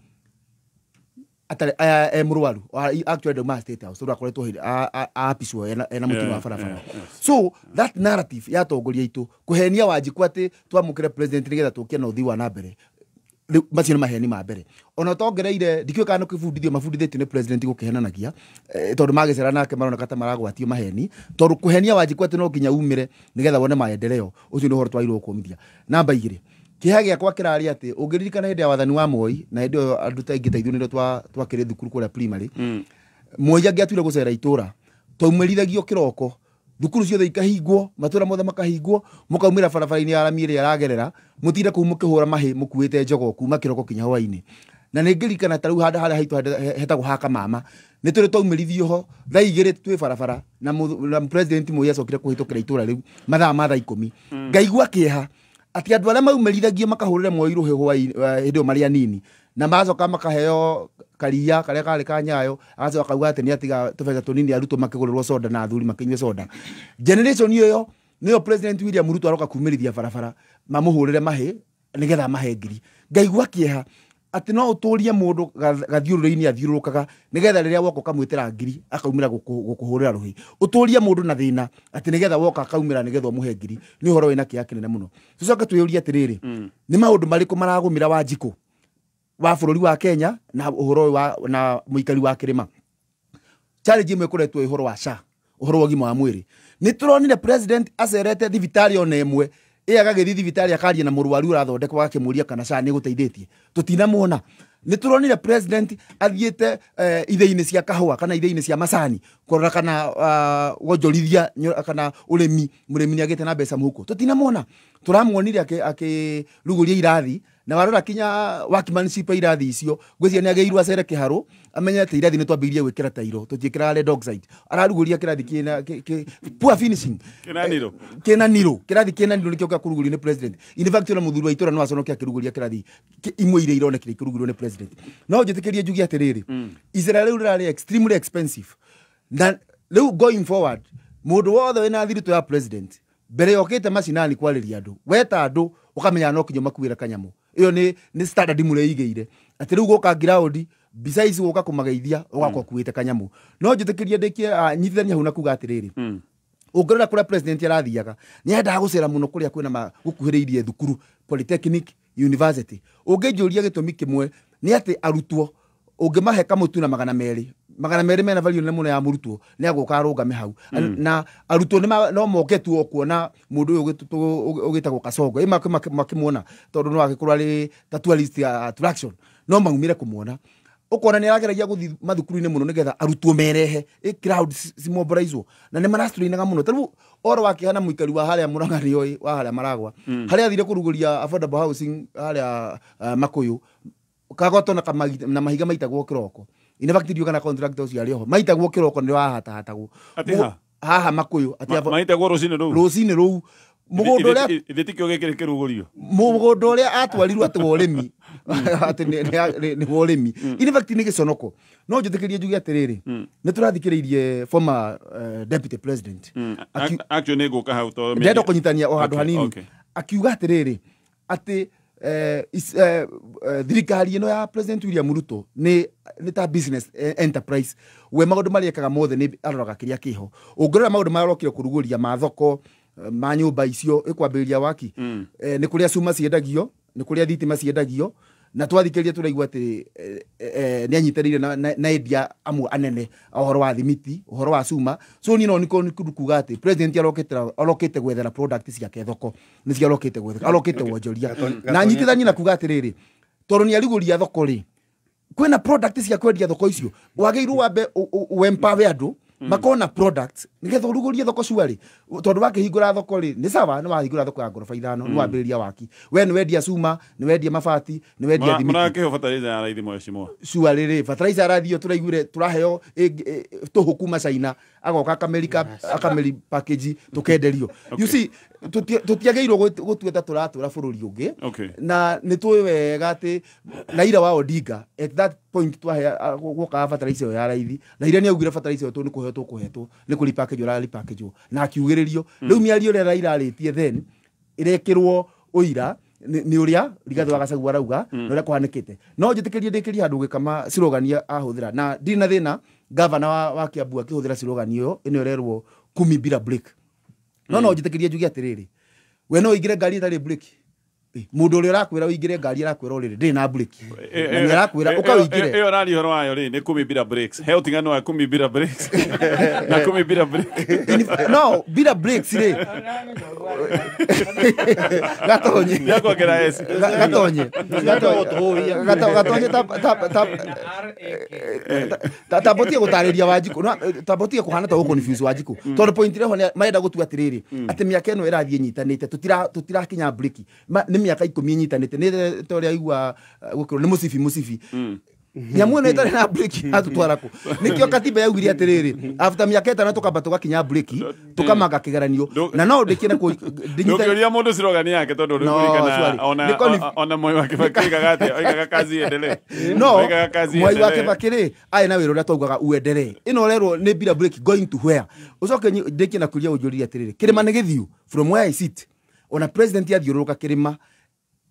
atarĩ e mũrwaru, actually ndauma State House tondũ akoretwo apicwo ena mũtino wa barabara. So that narrative ya atongoria aitũ kũhenia Wanjikũ atĩ twamũkĩre president nĩgetha tũkĩe na ũthii wa na mbere, macio nĩ maheni ma mbere. Ona ũtongereire ndikĩũĩ kana nĩ kũbundithio mabundithĩtio nĩ president gũkĩhenanagia, tondũ magĩcera nake maroneka ta maragwatio maheni, tondũ kũhenia Wanjikũ atĩ no nginya umĩre nĩgetha wone maendeleo, ũcio nĩ ũhoro twagĩrĩirwo kũmithia. Namba igĩrĩ, kĩeha gĩakwa kĩrarĩ atĩ ũngĩririkana hĩndĩ ya wathani wa Moi na hĩndĩ ĩyo andũ ta aingĩ ta ithuĩ nĩrĩo twakĩrĩ thukuru kũrĩa primary, Moi angĩatuire gũcera itũra twaumĩrithagio kĩroko, thukuru ciothe ikahingwo, matũra mothe makahingwo, mũkaumĩra barabara-inĩ ya rami ĩrĩa aragerera, mũtinde kũu mũkĩhũra mahĩ mũkuĩte njogoo kuma kĩroko kinya hwaĩ-inĩ. Na nĩ ngĩririkana ta rĩu handũ harĩa haitũ hetagwo ha Kamama nĩ tũrĩ twaumĩrithio ho thaa igĩrĩ twĩ barabara na president Moi acokire kũhĩtũkĩra itũra rĩu mathaa ma thaa 10. Ngaigua kĩeha atĩ andũ arĩa maumĩrithagio makahũrĩre Moi rũhĩ hwaĩ hĩndĩ ĩyo marĩ anini Na macoka makaheo karia karia kari ka Nyayo, agacoka akauga atĩ nĩ atiga tũbeca tũnini arutwo makĩgũrĩrwo soda na athuri makĩnyua soda. Generation ĩyo nĩyo President William Ruto aroka kumĩrithia barabara mamũhũrĩre mahĩ nĩgetha mahe ngiri. Ngaigua kĩeha atĩ no ũtũrie mũndũ gathiũrũrũ-inĩ athiũrũrũkaga nĩgetha rĩrĩa woka ũkamwĩtĩra ngiri akaumĩra gũkũhũrĩra rũhĩ. Ũtũrie mũndũ na thĩna atĩ nĩgetha woka akaumĩra nĩgetha ũmũhe ngiri. Nĩ ũhoro wĩna kĩeha kĩnene mũno. Tũcoke twĩyũrie atĩrĩrĩ, nĩ maũndũ marĩkũ maragũmĩra Wanjikũ wa bũrũri wa Kenya na ũhoro wa na mũikari wa kĩrĩma? Challenge ĩmwe ĩkoretwo ũhoro wa SHA, ũhoro wa ũgima wa mwĩrĩ. Nĩ tũronire president acerete thibitarĩ ona ĩmwe, ĩ agagĩthiĩ thibitarĩ akaria na mũrwaru ũrathondekwo agakĩmũria kana SHA nĩ ĩgũteithĩtie. Tũtinamuona. Nĩ tũronire president athiĩte ithĩinĩ cia kahũa kana ithĩinĩ cia macani kũrora kana wonjorithia kana ũrĩmi, mũrĩmi nĩ agĩte na mbeca mũhuko. Tũtinamuona. Tũramuonire akĩrugũria irathi na warora kinya workmanship irathi icio ngwĩciria nĩ agĩirwo acere kĩharũ amenye atĩ irathi nĩ twambĩrĩirie gwĩkĩra tairo tũtiĩkĩraga lead oxide. Ararugũria kĩrathi kĩna poor finishing kĩna niro, kĩna niro, kĩrathi kĩna niro nĩkĩo gĩakũrugũrio nĩ president. In fact ona mũthuri wa itũra no aconoke akĩrugũria kĩrathi imwe iria ironekire ikĩrugũrio nĩ president. No njĩtĩkĩrie njuge atĩrĩrĩ, Israel rĩu rĩrarĩ extremely expensive, na rĩu going forward mũndũ wothe wĩna thiritũ ya president mbere yokĩte macinani kwarĩria andũ, weta andũ ũkamenya no kinya makuĩra kanyamũ. Ĩyo nĩ standard mũreigĩire atĩ rĩu gũka ground mbica ici gũka kũmageithia ũgakorwo ũkuĩte kanyamũ. No njĩtĩkĩrie ndĩkie nyitithania hau na kuga atĩrĩrĩ, ũngĩrora kũrĩa president arathiaga nĩ endaga gũcera mũno kũrĩa kwĩna gũkuhĩrĩirie thukuru, polytechnic, university. Ũngĩnjũria gĩtũmi kĩmwe nĩ atĩ arutwo ũngĩmahe kamũtu na 200, 200 mena value nene mũno ya mũrutwo nĩ agũka arũgame hau. Na arutwo no moke tu o kuona mũndũ ũyũ ũgĩtagwo Kasongo, ĩ makĩmuona tondũ no agĩkorwo arĩ ta tourist attraction, no maumire kũmuona. Ũkona nĩ arageragia gũthiĩ mathukuru-inĩ mũno nĩgetha arutwo merehe ĩ crowd cimobilizwo, na nĩ marastrainaga mũno. Ta rĩu oro wa kĩhana mũikari wa harĩa Murang'a nĩoĩ wa harĩa Maragwa, harĩa athire kũrugũria affordable housing harĩa Makuyu, kagoto na mahiga maitagwo kĩroko. In fact ndiũĩ kana contract ũcio arĩ oho, maitagwo kĩroko nĩ wahatahatagwo haha Makuyu, maitagwo rũcinĩ rũu, rũcinĩ rũu mũgũnda ũrĩa ithe tikĩo gĩkĩrĩ kĩrugũrio, mũgũnda ũrĩa atwarirwo atĩ wa ũrĩmi, atĩ nĩ wa ũrĩmi. In fact nĩ gĩconoko. No njĩtĩkĩrie njuge atĩrĩrĩ, nĩ tũrathikĩrĩirie former deputy president actually nĩ ngũka hau tondũ ndĩrenda kũnyitania o handũ hanini, akiuga atĩrĩrĩ atĩ thirikari ĩno ya President William Ruto nĩ ta business enterprise, we maũndũ marĩa ekaga mothe nĩ aroraga kĩrĩa kĩho. Ũngĩrora maũndũ marĩa arokire kũrugũria ma thoko, ma nyũmba icio ĩkwambĩrĩria waki, nĩ kũrĩa cuma ciendagio, nĩ kũrĩa thitima ciendagio, na twathikĩrĩria tũraigua atĩ nĩ anyitĩrĩire na endia amwe anene ũhoro wa thimiti, ũhoro wa cuma. So niĩ no nĩ kuga atĩ president arokĩte gwethera product ciake thoko, nĩcio arokĩte gwethera, arokĩte wonjoria. Na nyitithanie na kuga atĩrĩrĩ, tondũ nĩ arugũria thoko rĩ, kwĩna product cia kwendia thoko icio, wagĩrĩirwo wambe ũempower andũ makona products nĩgetha ũrugũrie thoko cuarĩ, tondũ wakĩhingũra thoko rĩ nĩ sawa, nĩ wahingũra thoko ya ngoroba 5, nĩ wambĩrĩria waki, we nĩ wendia cuma, nĩ wendia mabati, nĩ wendia thimiti. Mũrakĩheo fertilizer ya raithi mheshimiwa cuarĩ rĩ, fertilizer arathio tũraiguire tũraheo tũhũ kuma China, agoka akameri package tũkenderio. You see, tũtiagĩrĩirwo gũtua ta tũratũra bũrũri ũngĩ, na nĩ tũĩ wega atĩ Raila wa Odinga at that point twahe gwokaga fertilizer ya raithi, Raila nĩ augire fertilizer ĩyo nĩ kũheo tũkũhetwo, nĩ kũri package ũrari package, na akiugĩrĩrio. Rĩu mĩario ĩrĩa Raila arĩtie then ĩrekĩrwo ũira nĩ ũrĩa Rigathĩ wa Gachagua arauga na ũrĩa kũhanĩkĩte. No njĩtĩkĩrie ndĩkĩrie handũ gĩkama slogan ahũthĩra, na ndirĩ na thĩna gavana wa Kiambu akĩhũthĩra slogan ĩyo ĩno ĩrerwo kumi bila break. No njĩtĩkĩrie njuge atĩrĩrĩ, we no ũingĩre ngari ĩtarĩ break. Mũndũ ũrĩa ũrakwĩra ũingĩre ngari arakwĩra ũrĩrĩ ndĩrĩ na break, na nĩ arakwĩra ũka ũingĩre. Ĩyo ũraria ũhoro wayo rĩ nĩ kumi bila breaks. He ũtiganu wa kumi bila breaks na kumi bila break. No bila breaks rĩ gatonye Nĩakuongerera S. Gatonye gatonye tambotie gũtarĩria Wanjikũ, tambotie kũhana ta ũkũ-confuse Wanjikũ, tondũ point ĩrĩa ho marenda gũtua atĩrĩrĩ atĩ mĩaka ĩno ĩrathiĩ ĩnyitanĩte, tũtirakinya break, nĩ mĩaka 10 ĩnyitanĩte, nĩ ta ũrĩa aigua gũkĩrwo nĩ mũcibi mũcibi. Nyamu ĩno ĩtarĩ na breki atutwara kũ? Nĩkĩo katiba yaugire atĩrĩrĩ, after mĩaka 5 tũkamba tũgakinya breki, tũkamanga kĩgeranio. Na no ndĩkie na ndũngĩũria mũndũ slogan yake tondũ ndũkũririkana ona Mwai wa Kibaki oigaga atĩa? Oigaga kazi iendelee. No, Mwai wa Kibaki rĩ, arĩ na wĩra ũrĩa twaugaga uendelee. Ĩno ũrerwo nĩ bila breki going to where? Ũcoke ndĩkie na kũria ũnjũrie atĩrĩrĩ, kĩrĩma nĩ gĩthiu from where I sit. Ona president athiũrũrũka kĩrĩma,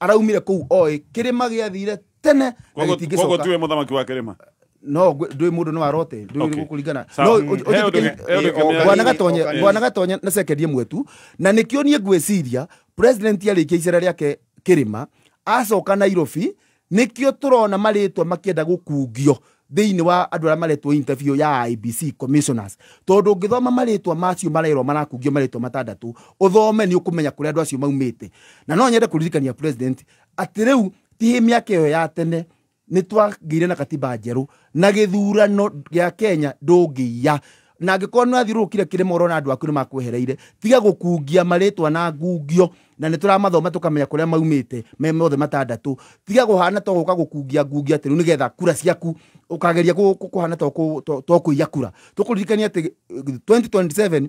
araumire kũu oĩ kĩrĩma gĩathire tene na gĩtingĩcoka. Koguo tiwe mũthamaki wa kĩrĩma? No, ndũĩ mũndũ no arote, ndũĩ gũkũringana. No, Bwana Gatonye na second ĩmwe tu, na nĩkĩo niĩ ngwĩciria president arĩkia icera rĩake kĩrĩma, acoka Nairobi, nĩkĩo tũrona marĩtwa makĩenda gũkungio thĩinĩ wa andũ arĩa maretwo interview ya IEBC commissioners. Tondũ ũngĩthoma marĩtwa macio marerwo marakungio marĩtwa matandatũ, ũthome nĩ ũkũmenya kũrĩa andũ acio maumĩte. Na no nyende kũririkania president atĩ rĩu ti mĩaka ĩyo ya tene nĩ twagĩire na katiba njerũ na gĩthurano gĩa Kenya ndũngĩiya. Na angĩkorwo nĩ wathiũrũrũkire kĩrĩma ũrona andũ aku nĩ makwehereire, tiga gũkungia marĩtwa na ngungio, na nĩ tũramathoma tũkamenya kũrĩa maumĩte me mothe matandatũ. Tiga kũhana to gũka gũkungia ngungia atĩ rĩu nĩgetha kura ciaku ũkageria kũhana to kũiya kura. Tũkũririkania atĩ 2027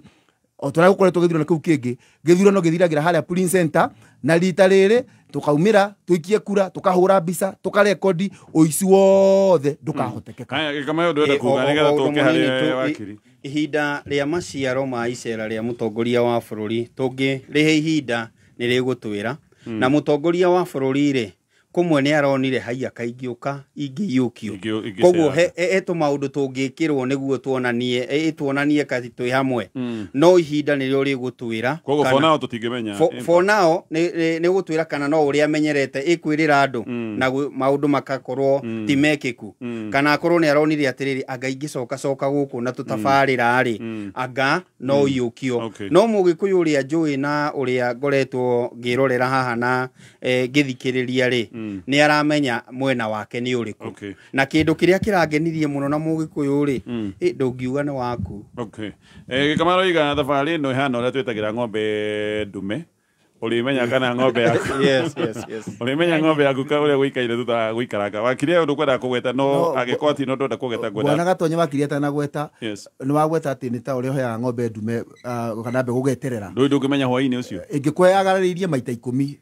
o tũrĩa gũkoretwo gĩthurano kĩu kĩngĩ, gĩthurano gĩthiragĩra harĩa polling center, na rita rĩrĩ tũkaumĩra tũikie kura, tũkahũra mbica, tũkarekodi, ũici wothe ndũkahotekeka. Ihinda rĩa maciaro ma icera rĩa mũtongoria wa bũrũri tũngĩrĩhe ihinda nĩ rĩgũtwĩra. Na mũtongoria wa bũrũri rĩ, kũmwe nĩ aronire haiya kaingĩũka ingĩiyũkio, koguo he tũmaũndũ tũngĩkĩrwo nĩguo tuonanie tuonanie kati twĩ hamwe. No ihinda nĩrĩo rĩgũtwĩra. Koguo for now tũtingĩmenya. For now nĩ gũtwĩra kana no ũrĩa amenyerete ĩkwĩrĩra andũ na maũndũ makakorwo ti mekĩku, kana akorwo nĩ aronire atĩrĩrĩ, anga ingĩcoka coka gũkũ na tũtabarĩra rĩ, anga no iyũkio. No mũgĩkũyũ ũrĩa njũĩ na ũrĩa ngoretwo ngĩrorera haha na ngĩthikĩrĩria rĩ, nĩ aramenya mwena wake nĩ ũrĩkũ. Na kĩndũ kĩrĩa kĩrangenirie mũno na mũgĩkũyũ rĩ, ndũngiuga nĩ waku. Gĩkamaro iga thabarĩ ĩno ĩhana ũrĩa twĩtagĩra ng'ombe ndume. Ũrĩmenya kana ng'ombe yaku. Yes, yes, yes. Ũrĩmenya ng'ombe yaku ka ũrĩa gũikaire thutha wa gũikaranga. Wakiri ũndũ kwenda kũgweta no angĩkorwo ti no ndwenda kũgweta ngwenda. Bwana Gatonye wakiri atanagweta nĩ wagweta atĩ nĩ ta ũrĩa ũheaga ng'ombe ndume kana mbegũ ũgeterera. Ndũĩ ndũngĩmenya hwaĩ-inĩ ũcio. Ĩngĩkũheagarĩirie maita 10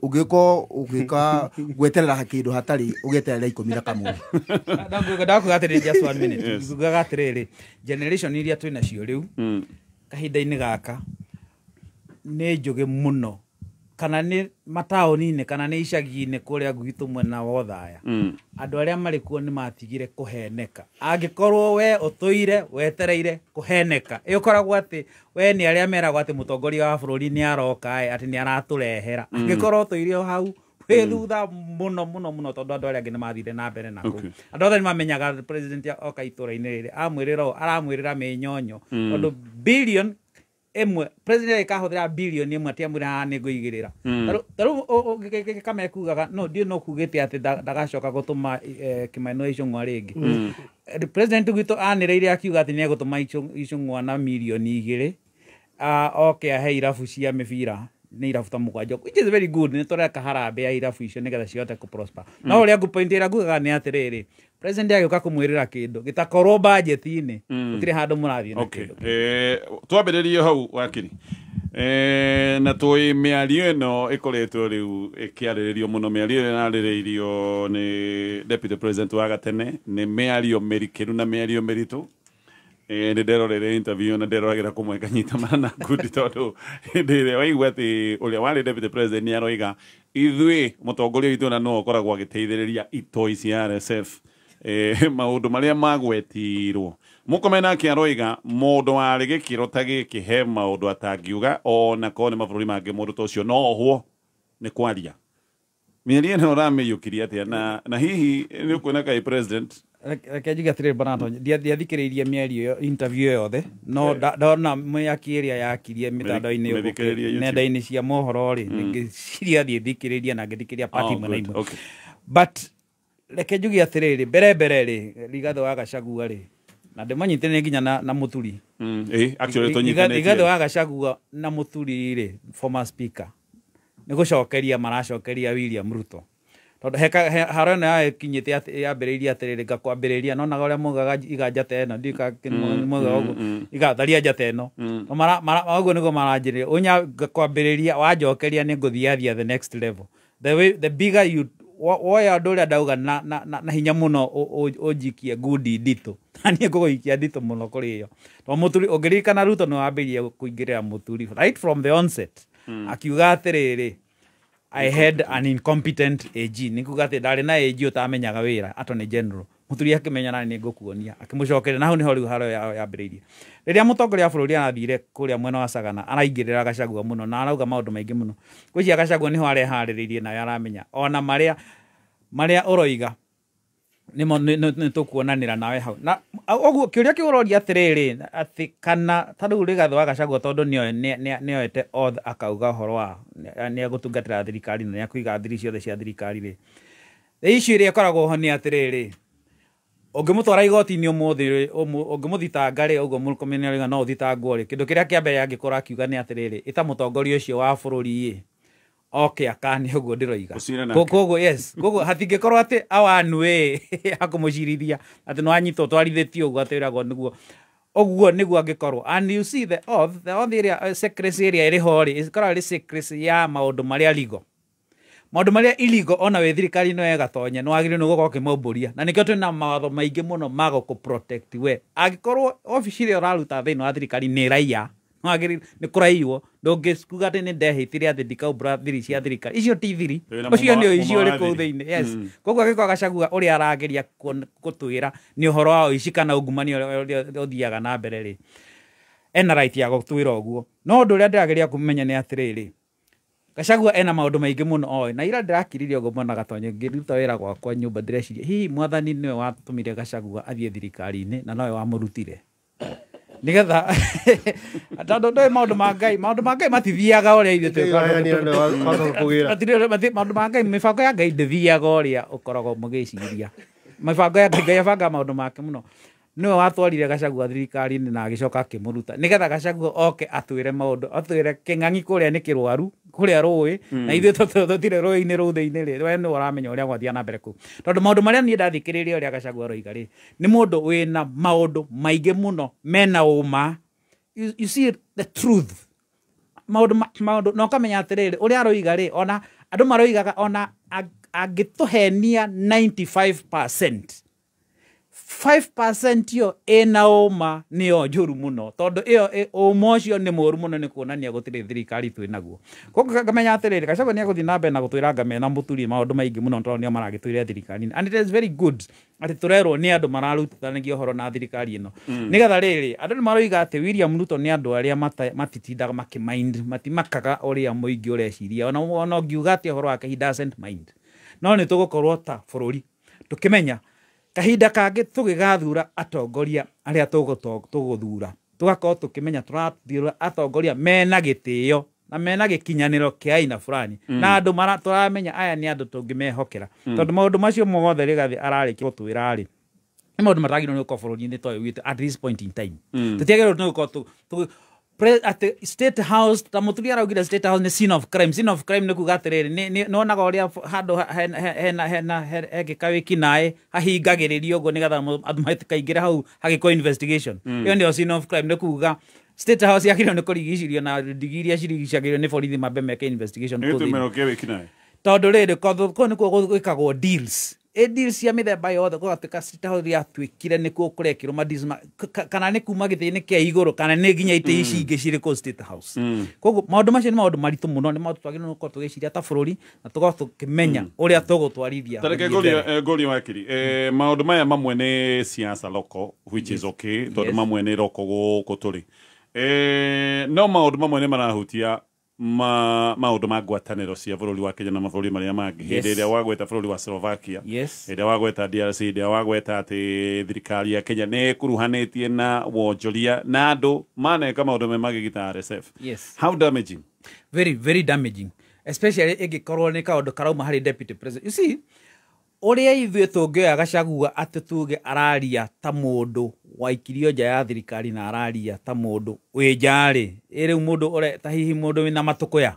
ũngĩkorwo ũgĩka gweterera kĩndũ hatarĩ ũgeterera 11. Ndakuga atĩrĩrĩ, just 1 minute. Ngugaga atĩrĩrĩ, generation iria twĩ nacio rĩu kahinda-inĩ gaka nĩ njũgĩ mũno, kana nĩ mataũni-inĩ kana nĩ icagi-inĩ kũrĩa gwitũ mwena wa Othaya, andũ arĩa marĩ kuo nĩ matigire kũheneka. Angĩkorwo we ũtũire wetereire kũheneka, ĩkoragwo atĩ we nĩ arĩa meragwo atĩ mũtongoria wa bũrũri nĩ aroka atĩ nĩ aratũrehera. Angĩkorwo ũtũire o hau wĩ thutha mũno mũno mũno, tondũ andũ arĩa angĩ nĩ mathire na mbere na kũu. Andũ othe nĩ mamenyaga president oka itũra-inĩ rĩrĩ amwĩrĩra ũũ, aramwĩrĩra mĩnyonyo, tondũ billion ĩmwe president akahũthĩra bilioni ĩmwe atĩ amwĩre haha nĩ ngũigĩrĩra. Tarĩu kamekugaga no ndiũ no kugĩte atĩ ndagacoka gũtũma Kĩmainũ Icũng'wa rĩngĩ. President gwitũ anĩrĩire akiuga atĩ nĩ egũtũma Icũng'wa na milioni 2 oke ahe irabu cia mĩbira nĩ irabu ta 7, which is very good. Nĩ tũreka harambee ya irabu icio nĩgetha cihote kũ prosper. No ũrĩa ngũpoint ĩrĩa ngugaga nĩ atĩrĩrĩ, president agĩũka kũmwĩrĩra kĩndũ gĩtakorwo budget-inĩ, gũtirĩ handũ mũrathiĩ na kĩndũ. Twambĩrĩrie hau wakiri. Na tũĩ mĩario ĩno ĩkoretwo rĩu ĩkĩarĩrĩrio mũno, mĩario ĩno ĩrarĩrĩirio nĩ deputy president wa gatene, nĩ mĩario mĩrikĩru na mĩario mĩritũ. Nĩ nderorere interview na nderoragĩra kũmwe nganyita mana na ngundi, tondũ hĩndĩ ĩrĩa waigua atĩ ũrĩa warĩ deputy president nĩ aroiga ithuĩ mũtongoria witũ na no ũkoragwo agĩteithĩrĩria itoi cia RSF, maũndũ marĩa magwetirwo Mũkomena nake aroiga mũndũ warĩ gĩkĩro ta gĩkĩ he maũndũ atangiuga ona korwo nĩ mabũrũri mangĩ mũndũ ta ũcio no ohwo nĩ kwaria. Mĩario ĩno ũramĩiyũkirie atĩa na hihi nĩ ũkuona kaĩ president? Reke njuge atĩrĩrĩ bwana Antonio, ndiathikĩrĩirie mĩario ĩyo, interview ĩyo yothe, no ndona mĩaki ĩrĩa yakirie mĩtandao-inĩ nenda-inĩ cia mohoro rĩ, ngĩciria thiĩ thikĩrĩrie na ngĩthikĩrĩria part imwe na imwe. But reke njuge atĩrĩrĩ, mbere rĩ, Rigathĩ wa Gachagua rĩ, na ndĩmanyitĩrĩire nginya na Mũturi. Rigathĩ wa Gachagua na Mũturi rĩ, former speaker, nĩ gũcokeria maracokeria William Ruto. Tondu haro ĩno yakinyĩte atĩ yambĩrĩirie atĩrĩrĩ ngakwambĩrĩria nonaga ũrĩa maugaga iga njata ĩno ndika maugaga ũguo iga tharia njata ĩno. Ũguo nĩguo maranjĩrĩria ũnya ngakwambĩrĩria wanjokeria nĩ ngũthiathia the next level. The way the bigger you woya ũndũ ũrĩa ndauga na hinya mũno ũnjikie ngundi nditũ na niĩ ngũgũikia nditũ mũno kũrĩ ĩyo. Tondũ Mũturi ũngĩririkana Ruto nĩ wambĩrĩria kũingĩrĩra Mũturi right from the onset. Akiuga atĩrĩrĩ, I had an incompetent AG. Nĩ kuga atĩ ndarĩ na AG ũtamenyaga wĩra, Attorney General. Mũturi akĩmenya na nĩ ngũkuonia, akĩmũcokeria na hau nĩho rĩu haro yambĩrĩirie. Rĩrĩa mũtongoria wa bũrũri arathire kũrĩa mwena wa Sagana, araingĩrĩra Gachagua mũno na arauga maũndũ maingĩ mũno. Ngwĩciria Gachagua nĩho areharĩrĩirie nawe aramenya ona marĩa ũroiga nĩmo nĩ tũkuonanĩra nawe hau. Na ũguo kĩũria kĩu ũroria atĩrĩrĩ, atĩ kana ta rĩu Rigathĩ wa Gachagua tondũ nĩoete oath akauga ũhoro wa nĩegũtungatĩra thirikari na nĩekũiga thiri ciothe cia thirikari rĩ. The issue ĩrĩa ĩkoragwo ho nĩ atĩrĩrĩ, ũngĩmũtwara igoti-inĩ ũmũthĩ, ũngĩmũthitanga rĩ, ũguo Murkomen nĩarauga no ũthitangwo rĩ, kĩndũ kĩrĩa kĩa mbere angĩkorwo akiuga nĩ atĩrĩrĩ, ĩta mũtongoria ũcio wa bũrũri ĩ, oke akane ũguo ndĩroiga. Koguo yes, koguo hatingĩkorwo atĩ awanu ĩ akũmũcirithia atĩ nĩwanyitwo twarithĩtio ũguo atĩ wĩragwo nĩguo ũguo nĩguo angĩkorwo. And you see the oath ĩrĩa secrecy ĩrĩa ĩrĩ ho rĩ, ĩkoragwo ĩrĩ secrecy ya maũndũ marĩa legal. Maũndũ marĩa illegal ona wĩ thirikari no ĩgatonya nĩ wagĩrĩirwo nĩ gũkorwo ũkĩmaumbũria na nĩkĩo twĩna mawatho maingĩ mũno ma gũkũ protect we. Angĩkorwo obici ĩrĩa ũraruta thĩinĩ wa thirikari nĩ ĩraiya, nĩ kũraiywo, ndũngĩkuga atĩ nĩ ndehĩtire atĩ ndikaumbũra thiri cia thirikari. Icio ti thiri, ũcio nĩ ũici ũrĩ kũu thĩinĩ. Yes. Koguo angĩkorwo Gachagua ũrĩa arageria gũtwĩra nĩ ũhoro wa ũici kana ungumania ũrĩa ũthiaga na mbere rĩ, ena right ya gũtwĩra ũguo. No ũndũ ũrĩa ndĩrageria kũmenya nĩ atĩrĩrĩ, Gachagua ena maũndũ maingĩ mũno oĩ na ira ndĩrakiririe ũguo mwena Gatonye ngĩruta wĩra gwakwa nyũmba ndĩreciria hihi mwathani nĩwe watũmire Gachagua athiĩ thirikari-inĩ na nowe wamũrutire nĩgetha tondũ ndũĩ maũndũ ma Ngai, maũndũ ma Ngai matithiaga ũrĩa ithuĩ maũndũ ma Ngai, mĩbango ya Ngai ndĩthiaga ũrĩa ũkoragwo mũgĩciria. Mĩbango ya Ngai, Ngai abangaga maũndũ make mũno. Nĩwe watwarire Gachagua thirikari-inĩ na agĩcoka akĩmũruta nĩgetha Gachagua oke atwĩre maũndũ, atwĩre kĩng'ang'i kũrĩa nĩ kĩrwaru kũrĩa rũĩ na ithuĩ tũtirĩ rũĩ-inĩ rũu thĩinĩ rĩ, we nĩwe ũramenya ũrĩa gwathiaga na mbere kũu. Tondũ maũndũ marĩa niĩ ndathikĩrĩria ũrĩa Gachagua aroiga rĩ, nĩ mũndũ wĩna maũndũ maingĩ mũno mena ũma. You see the truth. Maũndũ na ũkamenya atĩrĩrĩ, ũrĩa aroiga rĩ, ona andũ maroigaga ona angĩtũhenia 95%, 5% yo ĩna ũma nĩyo njũru mũno tondũ ĩyo ũma ũcio nĩ mũru mũno nĩ kuonania gũtirĩ thirikari twĩ naguo. Koguo ngamenya atĩrĩrĩ, Gachagua nĩ egũthiĩ na mbere na gũtwĩra mena Mũturi maũndũ maingĩ mũno tondũ nĩo maragĩtwĩra thirikari-inĩ. And it is very good atĩ tũrerwo nĩ andũ mararutithanagia ũhoro na thirikari ĩno. Nĩgetha rĩrĩ, andũ nĩ maroiga atĩ William Ruto nĩ andũ arĩa matitindaga makĩmind, matimakaga ũrĩa mũingĩ ũreciria. Ona ũngiuga atĩ ũhoro wake he doesn't mind. No nĩ tũgũkorwo ta bũrũri tũkĩmenya kahinda kangĩ tũgĩgathura atongoria arĩa tũgũthura tũgakorwo tũkĩmenya tũrathura atongoria mena gĩtĩo na mena gĩkinyanĩro kĩa aina fulani na andũ tũramenya aya nĩ andũ tũngĩmehokera tondũ maũndũ macio mothe Rigathĩ ararĩkia gũtwĩra rĩ nĩ maũndũ matagĩrĩirwo nĩ gũkorwo bũrũri-inĩ ta ũyũ witũ at this point in time. Tũtiagĩrĩirwo nĩ gũkorwo at State House ta Mũturi araugire State House nĩ scene of crime. Scene of crime nĩ kuga atĩrĩrĩ, nĩwonaga ũrĩa handũ hena hekĩka wĩkinaĩ hahingagĩrĩrio ũguo nĩgetha andũ matikaingĩre hau hagĩkwo investigation. Ĩyo nĩyo scene of crime, nĩ kuga State House yagĩrĩirwo nĩ kũrigicĩrio na ndigi iria cirigicagĩrio nĩ borithi mambe meke investigation kũu thĩinĩ. Tondũ rĩrĩ kũu nĩkuo gwĩkagwo deals. Deals cia mĩthemba yothe gũgatuĩka State House yatuĩkire nĩkuo kũrekĩrwo ma deals kana nĩ kuma gĩtĩ-inĩ kĩa igũrũ kana nĩ nginya itĩ ici ingĩ cirĩ kũu State House. Koguo maũndũ macio nĩ maũndũ maritũ mũno, nĩ maũndũ twagĩrĩirwo gũkorwo tũgĩciria ta bũrũri na tũgakorwo tũkĩmenya ũrĩa tũgũtwarithia. Ta reke ngũrie wakiri, maũndũ maya mamwe nĩ siasa local, which is okay, tondũ mamwe nĩ local gũkũ tũrĩ. No maũndũ mamwe nĩ marahutia maũndũ ma ngwatanĩro cia bũrũri wa Kenya na mabũrũri marĩa mangĩ. Hĩndĩ ĩrĩa wagweta bũrũri wa Slovakia, hĩndĩ ĩrĩa wagweta DRC, hĩndĩ ĩrĩa wagweta atĩ thirikari ya Kenya nĩ ĩkuruhanĩtie na wonjoria na andũ maneka maũndũ me magĩgita RSF. How damaging? Very, very damaging. Especially ĩngĩkorwo nĩ kaũndũ karauma harĩ deputy president. You see, ũrĩa ithuĩ tũngĩoya Gachagua atĩ tuge araria ta mũndũ waikirio nja ya thirikari na araria ta mũndũ wĩ nja rĩ, ĩ rĩu mũndũ ũrĩa ta hihi mũndũ wĩna matũkũya.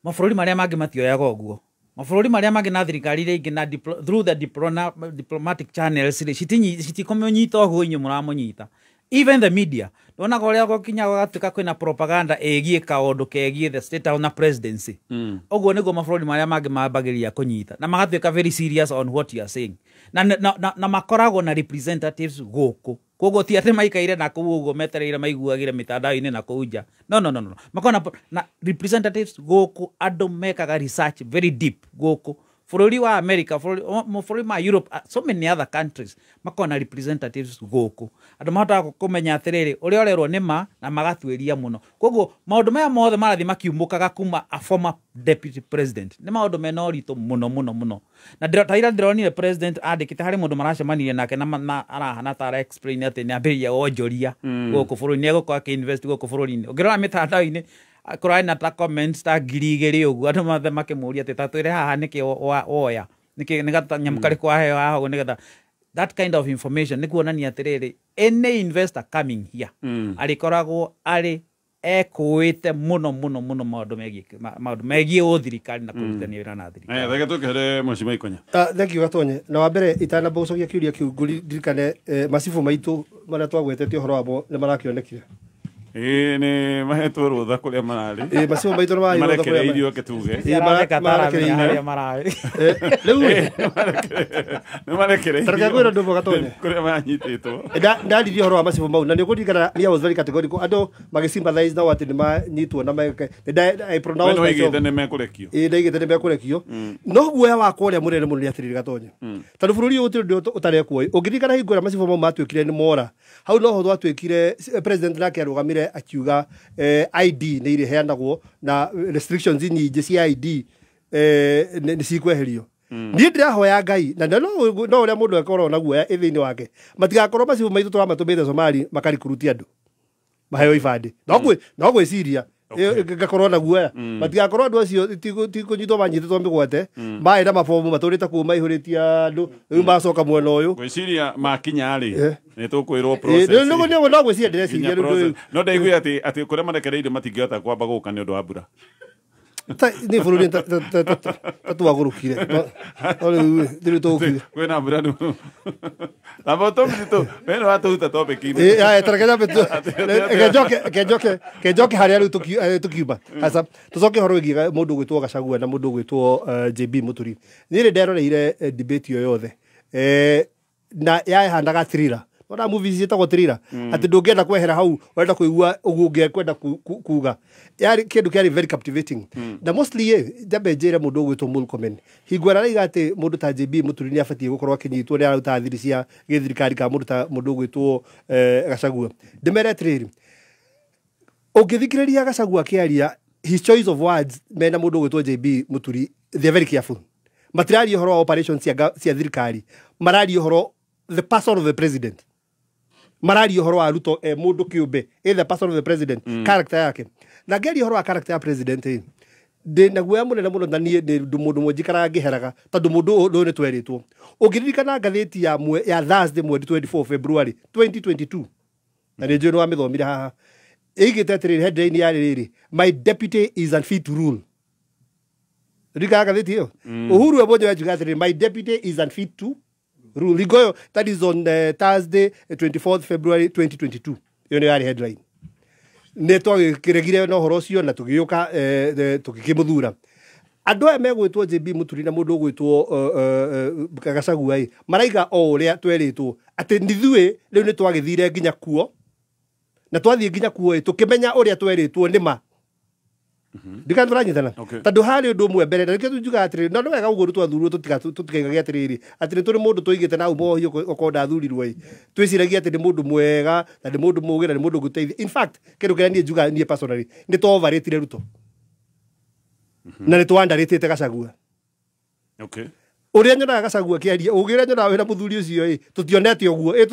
Mabũrũri marĩa mangĩ matioyaga ũguo. Mabũrũri marĩa mangĩ na thirikari iria ingĩ na through the diplomatic channels rĩ, citikũmũnyita ũguo inyuĩ mũramũnyita. Even the media ndonaga ũrĩa gũkinya gũgatuĩka kwĩna propaganda ĩgiĩ kaũndũ kegiĩ the state house na presidency. Ũguo nĩguo mabũrũri marĩa mangĩ mambagĩrĩria kũnyita na magatuĩka very serious on what you are saying, na makoragwo na representatives gũkũ. Koguo ti atĩ maikaire na kũu ũguo metereire maiguagĩre mitandao-inĩ na kũu nja. No, no, no, no. Makoragwo na representatives gũkũ, andũ mekaga research very deep gũkũ. Bũrũri wa America, bũrũri ma Europe, so many other countries makoragwo na representatives gũkũ. Andũ mahotaga kũmenya atĩrĩrĩ, ũrĩa ũrerwo nĩ ma na magatuĩria mũno. Koguo maũndũ maya mothe marathiĩ makiumũkaga kuma a former deputy president nĩ maũndũ mena ũritũ mũno mũno mũno. Na ta ira ndĩronire president andĩkĩte harĩ mũndũ maracemanirie nake na arahana ta ara explain atĩ nĩ ambĩrĩria wonjoria gũkũ bũrũri-inĩ, nĩ egũkorwo akĩ-invest gũkũ bũrũri-inĩ. Ũngĩrora mĩtandao-inĩ kũrarĩ na ta comments ta 2000 ũguo, andũ mothe makĩmũria atĩ ta twĩre haha nĩkĩ woya, nĩkĩ nĩ ganyamũ karĩkũ waheo haha ũguo, nĩgetha that kind of information nĩ kuonania atĩrĩrĩ, any investor coming here arĩkoragwo arĩ ekũĩte mũno mũno mũno maũndũ megiĩ ũthirikari na kũrutithania wĩra na thirikari. Reke tũkĩhere Mheshimiwa Ikonya. Thank you Gatonye. Na wa mbere itanamba gũcokia kĩũria kĩu ngũririkane macibũ maitũ marĩa twagwetete ũhoro wamo nĩ marakĩonekire. Ĩĩ nĩ mahetwo rũtha kũrĩa mararĩ. Ĩĩ macibũ maitũ nĩ mararĩ rũtha kũrĩa marekereirio kĩtuge. Ĩĩ marekereirio harĩa mararĩ. Rĩu nĩ marekereirio. Ta reke ngwĩre ũndũ ũmwe Gatonye. Kũrĩa manyitĩtwo. Ndaririe ũhoro wa macibũ mau na nĩ ũkũririkana me I was very categorical, andũ magĩsympathize nao atĩ nĩ manyitwo na meke. I pronounced We myself. nĩwaigĩte nĩ mekũrekio. Ĩĩ ndaigĩte nĩ mekũrekio. No guoya wakwa ũrĩa mũnene mũno nĩ atĩrĩrĩ Gatonye. Tondũ bũrũri ũyũ gũtirĩ ũndũ ũtarekwo. Ũngĩririkana hingo ĩrĩa macibũ mau matuĩkire nĩ mora, hau noho twatuĩkire president nake arũgamire akiuga ID nĩ irĩheanagwo na restrictions nyingĩ cia ID nĩ cikweherio. Niĩ ndĩrahoya Ngai na no ũrĩa mũndũ akorwo na guoya ĩ thĩinĩ wake, matigakorwo macibũ maitũ tũramatũmĩte Somali makarikurutia andũ maheo ibandĩ. No gwĩciria ngakorwo na guoya matigakorwo andũ acio ti kũnyitwo manyitĩtwo mĩgwate marĩ na mabomu matũrĩte kũu maihũrĩtie andũ rĩu macoka mwena ũyũ. Ngwĩciria makinya rĩ nĩ tũkwĩrwo process. No gwĩciria ndĩreciria rĩu. No ndaiguire atĩ kũrĩa marekereirio matingĩhota kwamba gũka nĩ ũndũ wa mbura. Nĩ bũrũri ta twagũrũkire. No rĩu rĩu tũgũkinya. Kwĩna mbura nĩ. Tamba tũmĩtũ, we nĩ watũruta topic-inĩ. Ĩĩ, ta reke nyambe reke njoke harĩa rĩu tũkiuma. Aca, tũcoke ũhoro wĩgiĩ mũndũ ũgwĩtwo Gachagua na mũndũ ũgwĩtwo JB Mũturi. Niĩ nĩ nderoreire debate ĩyo yothe. Na yahanaga thriller. Ona movies ciĩtagwo thriller. Atĩ ndũngĩenda kwehera hau, ũrenda kũigua ũguo ũngĩkwenda kuga. Yarĩ kĩndũ kĩarĩ very captivating. Na mostly njambe njĩre mũndũ ũgwĩtwo Murkomen. Hingo ĩrĩa araiga atĩ mũndũ ta JB Mũturi nĩ abatiĩ gũkorwo akĩnyitwo nĩ araruta thiri cia gĩthirikari kana mũndũ ta mũndũ ũgwĩtwo Gachagua. Ndĩmere atĩrĩrĩ, ũngĩthikĩrĩria Gachagua akĩaria, his choice of words mena mũndũ ũgwĩtwo JB Mũturi, they are very careful. Matiraria ũhoro wa operations cia thirikari, mararia ũhoro the person of the president. Mararia ũhoro wa Ruto mũndũ kĩũmbe, the person of the president, character yake. Na ngĩaria ũhoro wa character ya president ĩ, ndĩ na guoya mũnene mũno na niĩ ndĩ mũndũ ũmwe njikaraga ngĩheraga tondũ mũndũ ũyũ nĩ twerĩtwo. Ũngĩririkana ngathĩti ya Thursday mweri 24 February 2022, na nĩ njũĩ nĩ wamĩthomire haha, ĩigĩte atĩrĩrĩ, headline yarĩ rĩrĩ, my deputy is unfit to rule. Ririkana ngathĩti ĩyo? Uhuru we mwenyewe akiuga atĩrĩrĩ, my deputy is unfit to rule. Hingo that is on Thursday 24th February 2022. Ĩyo nĩyo yarĩ headline. Nĩ twagĩkĩregire na ũhoro ũcio na tũgĩũka tũgĩkĩmũthura. Andũ aya megwĩtwo JB Mũturi na mũndũ ũgwĩtwo Gachagua ĩ, maraiga o ũrĩa twerĩtwo atĩ nithuĩ rĩu nĩ twagĩthire nginya kuo, na twathiĩ nginya kuo ĩ, tũkĩmenya ũrĩa twerĩtwo nĩ ma. Ndikana tũranyitana. Tondũ harĩ ũndũ ũmwe mbere, na nĩkĩo njugaga atĩrĩrĩ, no nĩ wega ũguo twathurwo tũtikaigage atĩrĩrĩ, atĩ nĩ tũrĩ mũndũ tũigĩte na uma ũhiũ okorwo ndathurirwo ĩ, twĩciragia atĩ nĩ mũndũ mwega na nĩ mũndũ mũũgĩ na nĩ mũndũ ũngĩtũteithia. In fact, kĩndũ kĩrĩa niĩ njugaga niĩ personally, nĩ twa overratire Ruto. Na nĩ twa underratĩte Gachagua. Ũrĩa nyonaga Gachagua akĩaria, ũgĩ ũrĩa nyonaga wĩna mũthuri ũcio ĩ, tũtionete ũguo, ĩ,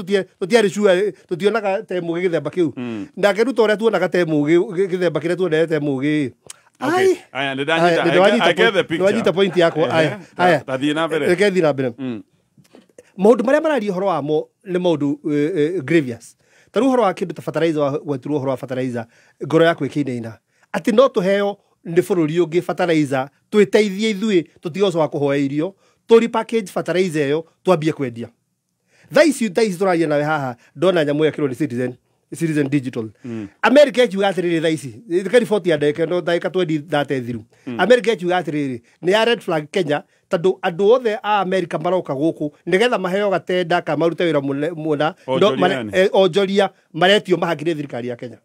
tũtiarĩ sure, tũtionaga ta mũũgĩ gĩthemba kĩu. Nake Ruto ũrĩa tuonaga ta mũũgĩ, gĩthemba kĩrĩa tuonete ta mũũgĩ ĩ. Aya, nĩ ndanyita. I get the picture. Nĩwanyita point yakwa. Aya, aya. Tathiĩ na mbere. Reke thiĩ na mbere. Maũndũ marĩa mararia ũhoro wamo nĩ maũndũ grievous. Ta rĩu ũhoro wa kĩndũ ta fertilizer, gwetirwo ũhoro wa fertilizer, ngoro yakwa ĩkĩinaina. Atĩ no tũheo nĩ bũrũri ũngĩ fertilizer twĩteithie ithuĩ tũtige ũco wa kũhoya irio tũri package fertilizer ĩyo twambie kwendia. Thaa ici tũraria nawe haha ndona nyamũ ĩyo ĩkĩrwo nĩ Citizen Digital. America ĩkiuga atĩrĩrĩ thaa ici ka riboti ya ndagĩka ĩno ndagĩka 20 thiru. America ĩkiuga atĩrĩrĩ nĩ ya red flag Kenya tondũ andũ othe a America maroka gũkũ nĩgetha maheo gatenda ka marute wĩra mũna onjoria maretio mahaki nĩ thirikari ya Kenya.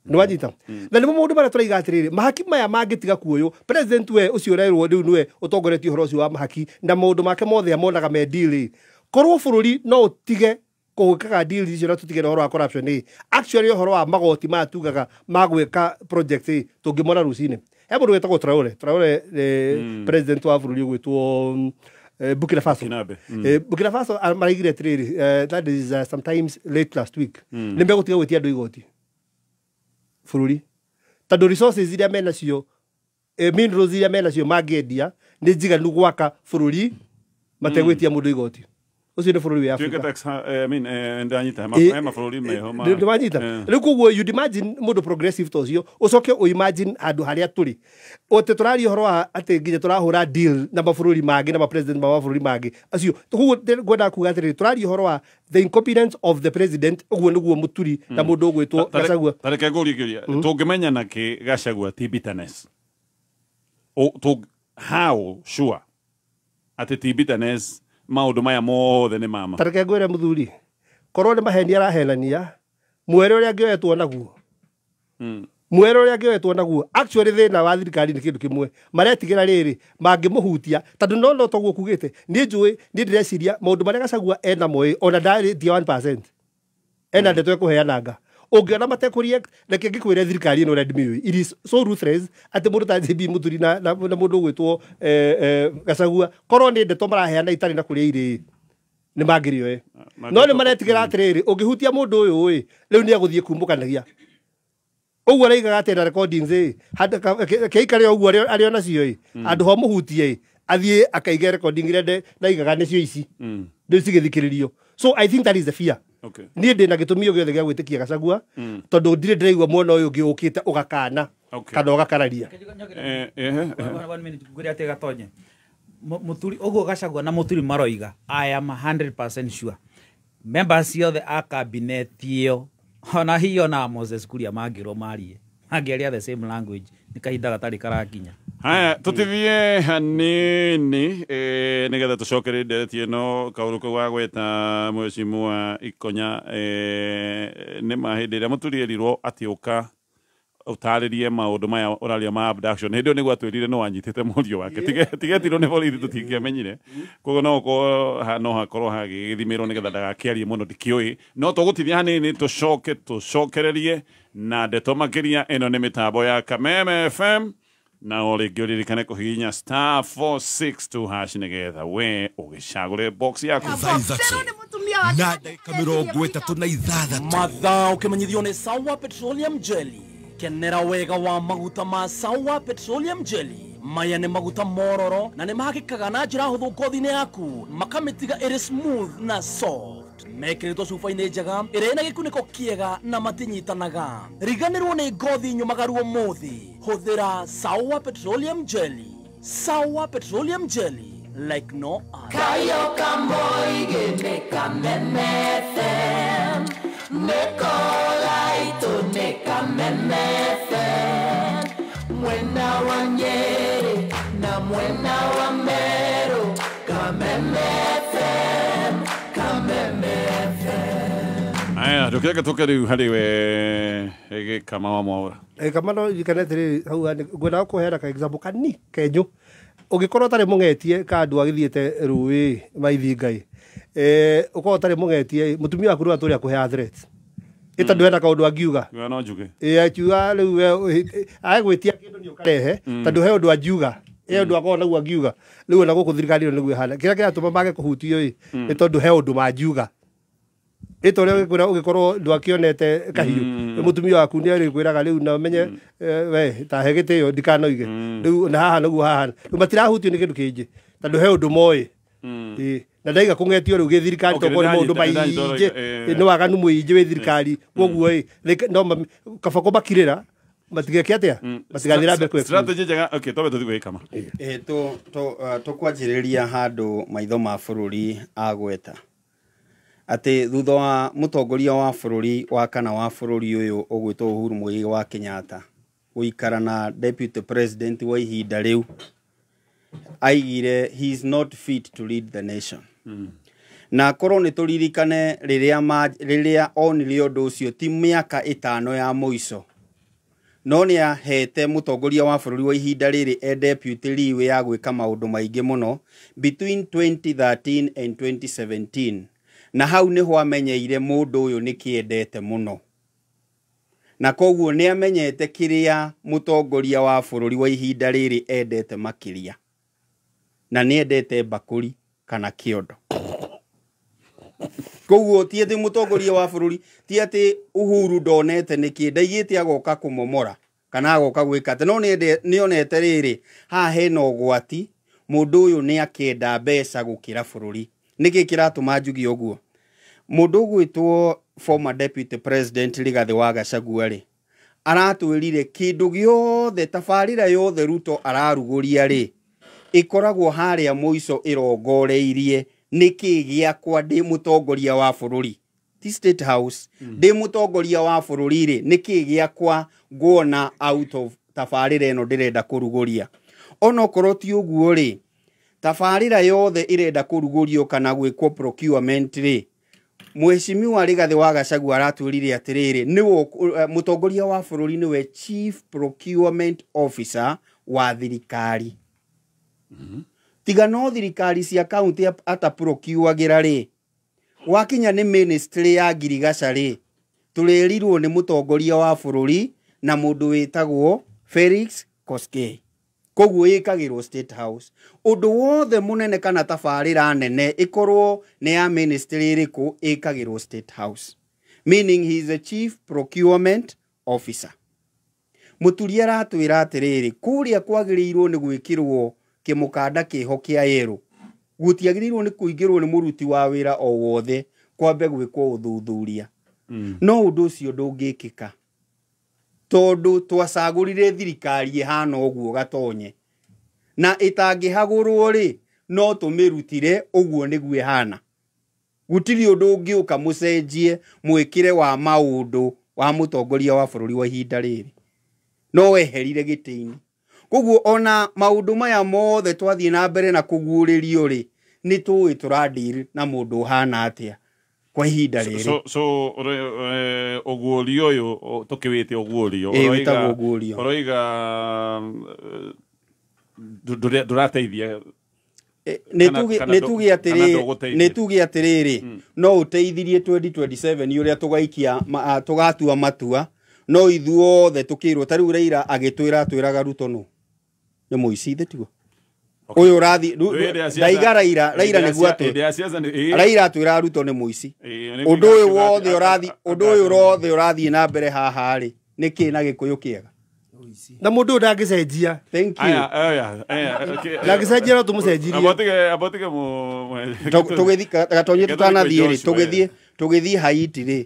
Nĩwanyita? Na nĩmo maũndũ marĩa tũraiga atĩrĩrĩ mahaki maya mangĩtiga kuoywo president we ũcio ũrerwo rĩu nĩwe ũtongoretie ũhoro ũcio wa mahaki na maũndũ make mothe amonaga me deal. Korwo bũrũri no ũtige kũhũkaga deal icio na tũtige na ũhoro wa corruption ĩ actually ũhoro wa magoti maya tugaga ma gwĩka project ĩ tũngĩmona rũcinĩ. He mũndũ wĩtagwo Traore president wa bũrũri ũgwĩtwo Burkina Faso. Burkina Faso maraigire atĩrĩrĩ that is sometimes late last week nĩ megũtiga gwĩtia andũ igoti bũrũri tondũ resources iria menacio minerals iria menacio mangĩendia nĩ njiganu gwaka bũrũri mategwĩtia mũndũ igoti. Ũcio nĩ bũrũri wa Africa. Ndanyita mabũrũri meho ma ndwanyita rĩu koguo you'd imagine mũndũ progressive ta ũcio ũcoke ũ imagine handũ harĩa tũrĩ ũtĩ tũraria ũhoro wa atĩ nginya tũrahũra deal na mabũrũri mangĩ na ma-president ma mabũrũri mangĩ acio. Koguo ngwendaga kuga atĩrĩrĩ tũraria ũhoro wa the incompetence of the president ũguo nĩguo Mũturi na mũndũ ũgwĩtwo Gachagua. Ta reke ngũrie kĩũria tũngĩmenya nakĩ Gachagua ti bitterness how sure atĩ ti bitterness maũndũ maya mothe nĩ mama? Ta reke ngwĩre mũthuri korwo nĩ maheni arahenania mwere ũrĩa angĩoetwo naguo mwere ũrĩa angĩoetwo naguo actually thĩna wa thirikari nĩ kĩndũ kĩmwe maretigĩra rĩrĩ mangĩmũhutia tondũ no toguo kugĩte niĩ njũĩ niĩ ndĩreciria maũndũ marĩa Gachagua enamo ĩ ona ndarĩtie 1% ena ndeto ĩkũheananga ũngĩona matekũreact reke ngĩkwĩre thirikari ĩno ũrĩa ndĩmĩũĩ it is so ruthless atĩ mũndũ ta JB Mũturi na mũndũ ũgwĩtwo Gachagua korwo nĩ ndeto maraheana itarĩ na kũrĩa irĩ nĩ mangĩrĩoe no nĩ maretigĩra atĩrĩrĩ ũngĩhutia mũndũ ũyũ ĩ rĩu nĩ egũthiĩ kumbũkanagia ũguo araigaga atĩ na recordings ĩ kĩikare ũguo arĩ onacio ĩ handũ ho mũhutie ĩ athiĩ akaige recording iria ndaigaga nĩcio ici rĩu cigĩthikĩrĩrio. So I think that is the fear. Niĩ ndĩ na gĩtũmi o gĩothe gĩa gwĩtĩkia Gachagua tondũ ndirĩ ndĩraigua mwena ũyũ ũngĩ ũkĩte ũgakana kana ũgakararia. One minute ngwĩre atĩ Gatonye Mũturi ũguo Gachagua na Mũturi maroiga I am 100% sure members ciothe a cabinet ĩyo ona hiyo na Moses Kuria mangĩrwo marie mangĩaria the same language nĩ kahinda gatarĩ karakinya. Haya tũtithie hanini nĩgetha tũcokere ndereti ĩno kaũndũ kau wa gweta mheshimiwa Ikonya nĩ ma hĩndĩ ĩrĩa Mũturi erirwo atĩ ũka ũtarĩrie maũndũ maya ũraria ma abduction hĩndĩ ĩyo nĩguo atwĩrire no wanyitĩte mũriũ wake tigetirwo nĩ borithi tũtingĩamenyire koguo no ũkorwo no hakorwo hagĩthimĩrwo nĩgetha ndagakĩarie mũno ndikĩũĩ no tũgũtithia hanini tũcoke tũcokererie na ndeto makĩria. Ĩno nĩ mĩtambo ya Kameme FM na o rĩngĩ ũririkane kũhihinya *462# nĩgetha we ũgĩcagũre box yaku. Thaa 3 na ndagĩka 36 mathaa ũkĩmenyithio nĩ Sawa Petroleum Jelly. Kenera wega wa maguta ma Sawa Petroleum Jelly. Maya nĩ maguta mororo na nĩ mahakĩkaga na njĩra hũthũ ngothi-inĩ yaku makamĩtiga ĩrĩ smooth na soft. Mekĩrĩtwo cuba-inĩ njega ĩrĩa ĩna gĩkunĩko kĩega na matinyitanaga. Riganĩrwo nĩ ngothi nyũmagaru ũmũthĩ. Hũthĩra Sawa Petroleum Jelly. Sawa Petroleum Jelly like no other. Kayo kamoige nĩ Kameme FM nĩkola itũ nĩ Kameme FM mwena wa Nyeri na mwena wa Meru Kameme FM Kameme FM. Aya ndũkĩreke tũke rĩu harĩ we Gĩkama wa Mwaũra. Kama no ririkane atĩrĩrĩ hau ngwendaga kũheana ka example kani kenyũ ũngĩkorwo ũtarĩ mũng'etie ka andũ agĩthiĩte rũĩ maithingai ũkorwo ũtarĩ mũng'etie mũtumia waku rĩu atũrĩa kũheaga threat ĩ tondũ hena kaũndũ angiuga no njuge ĩ akiuga rĩu we agwĩtia kĩndũ nĩ ũkarehe tondũ he ũndũ angiuga he ũndũ akorwo naguo angiuga rĩu ona gũkũ thirikari ĩno nĩguo ĩhana kĩrĩa kĩratũma mage kũhutio ĩ nĩ tondũ he ũndũ mangiuga ĩ ta ũrĩa ũgĩkwĩra ũgĩkorwo ndwakĩonete kahiũ mũtumia waku nĩ arĩkwĩraga rĩu na menye we ta he gĩtĩo ndikanoige rĩu na haha nĩguo haha rĩu matirahutio nĩ kĩndũ kĩngĩ tondũ he ũndũ moĩ na ndaiga kũng'etio rĩu gĩthirikari tokorwo nĩ maũndũ maingĩ nĩ waganu mũingĩ wĩ thirikari koguo ĩ no kaba kũmakirĩra Matigeke atia? Matigathira mbere kwe. Strategy njega. Okay, tobe tuthi gwika ma. To to tokwanjĩrĩria handũ maitho ma bũrũri agweta atĩ thutha wa mũtongoria wa bũrũri wa kana wa bũrũri ũyũ ũgwĩtwo Uhuru Muigai wa Kenyatta gũikara na deputy president wa ihinda rĩu aigire he is not fit to lead the nation. Na korwo nĩ tũririkane rĩrĩa onire ũndũ ũcio ti mĩaka 5 ya mũico no nĩ ahete mũtongoria wa bũrũri wa ihinda rĩrĩ e deputy leeway ya gwĩka maũndũ maingĩ mũno between 2013 and 2017 na hau nĩho amenyeire mũndũ ũyũ nĩ kĩendete mũno na koguo nĩ amenyete kĩrĩa mũtongoria wa bũrũri wa ihinda rĩrĩ endete makĩria na nĩ endete mbakũri kana kĩondo. Koguo ti atĩ mũtongoria wa bũrũri ti atĩ Uhuru ndonete nĩkĩ ndaigĩte agoka kũmomora kana agoka gwĩka atĩ no nĩonete rĩrĩ haha hena ũgwati mũndũ ũyũ nĩ akĩenda mbeca gũkĩra bũrũri. Nĩkĩ kĩratũma njuge ũguo? Mũndũ ũgwĩtwo former deputy president Rigathi wa Gachagua rĩ aratwĩrire kĩndũ gĩothe tabarĩra yothe Ruto ararugũria rĩ ĩkoragwo harĩa mũico ĩrongoreirie nĩkĩ gĩakwa ndĩ mũtongoria wa bũrũri ti State House ndĩ mũtongoria wa bũrũri rĩ nĩkĩ gĩakwa nguona out of tabarĩra ĩno ndĩrenda kũrugũria. Onokorwo ti ũguo rĩ tabarĩra yothe ĩrenda kũrugũrio kana gwĩkwo procurement rĩ Mheshimiwa Rigathi wa Gachagua aratwĩrire atĩrĩrĩ nĩwe mũtongoria wa bũrũri nĩwe chief procurement officer wa thirikari. Tiga no thirikari cia county ataprocuagĩra rĩ wakinya nĩ ministry ya ngirigaca rĩ tũrĩrirwo nĩ mũtongoria wa bũrũri na mũndũ wĩtagwo Felix Koskei. Koguo ĩkagĩrwo State House. Ũndũ wothe mũnene kana tabarĩra nene ĩkorwo nĩ ya ministry ĩrĩkũ ĩkagĩrwo State House, meaning he is a chief procurement officer. Mũturi aratwĩra atĩrĩrĩ kũrĩa kwagĩrĩirwo nĩ gwĩkĩrwo kĩmũkanda kĩho kĩa yerũ gũtiagĩrĩirwo nĩ kũingĩrwo nĩ mũruti wa wĩra o wothe kwambe gwĩkwo ũthuthuria. No ũndũ ũcio ndũngĩkĩka tondũ twacagũrire thirikari ĩhana ũguo gatonye na ĩtangĩhagũrwo rĩ no tũmĩrutire ũguo nĩguo ĩhana. Gũtirĩ ũndũ ũngĩũka mũcenjie mwĩkĩre wa maũndũ wa mũtongoria wa bũrũri wa ihinda rĩrĩ no weherire gĩtĩ-inĩ. Koguo ona maũndũ maya mothe twathiĩ na mbere na kũguũrĩrio rĩ nĩ tũĩ tũradeal na mũndũ ũhana atĩa kwa ihinda rĩrĩ. So ũguũrio ũyũ tũkĩwĩte ũguũrio ũroiga ndũrateithia. Nĩ tuge atĩrĩrĩ no ũteithirie 2027 ũrĩa tũgaikia tũgatua matua no ithuothe tũkĩrwo ta rĩu Raila agĩtwĩra atwĩraga Ruto no nĩ mũici ithe tiguo ũyũ ũrathi ndaiga Raila nĩguo atwĩra Raila atwĩra Ruto nĩ mũici. Ũndũ ũyũ wothe ũrathi ũndũ ũyũ wothe ũrathiĩ na mbere haha rĩ nĩkĩ na Gĩkũyũ kĩega na mũndũ ndangĩcenjia. Thank you. Ndangĩcenjia no tũmũcenjirie. Abotige tũgĩthiĩ gatonye tũtanathiĩ rĩ tũgĩthiĩ Haiti rĩ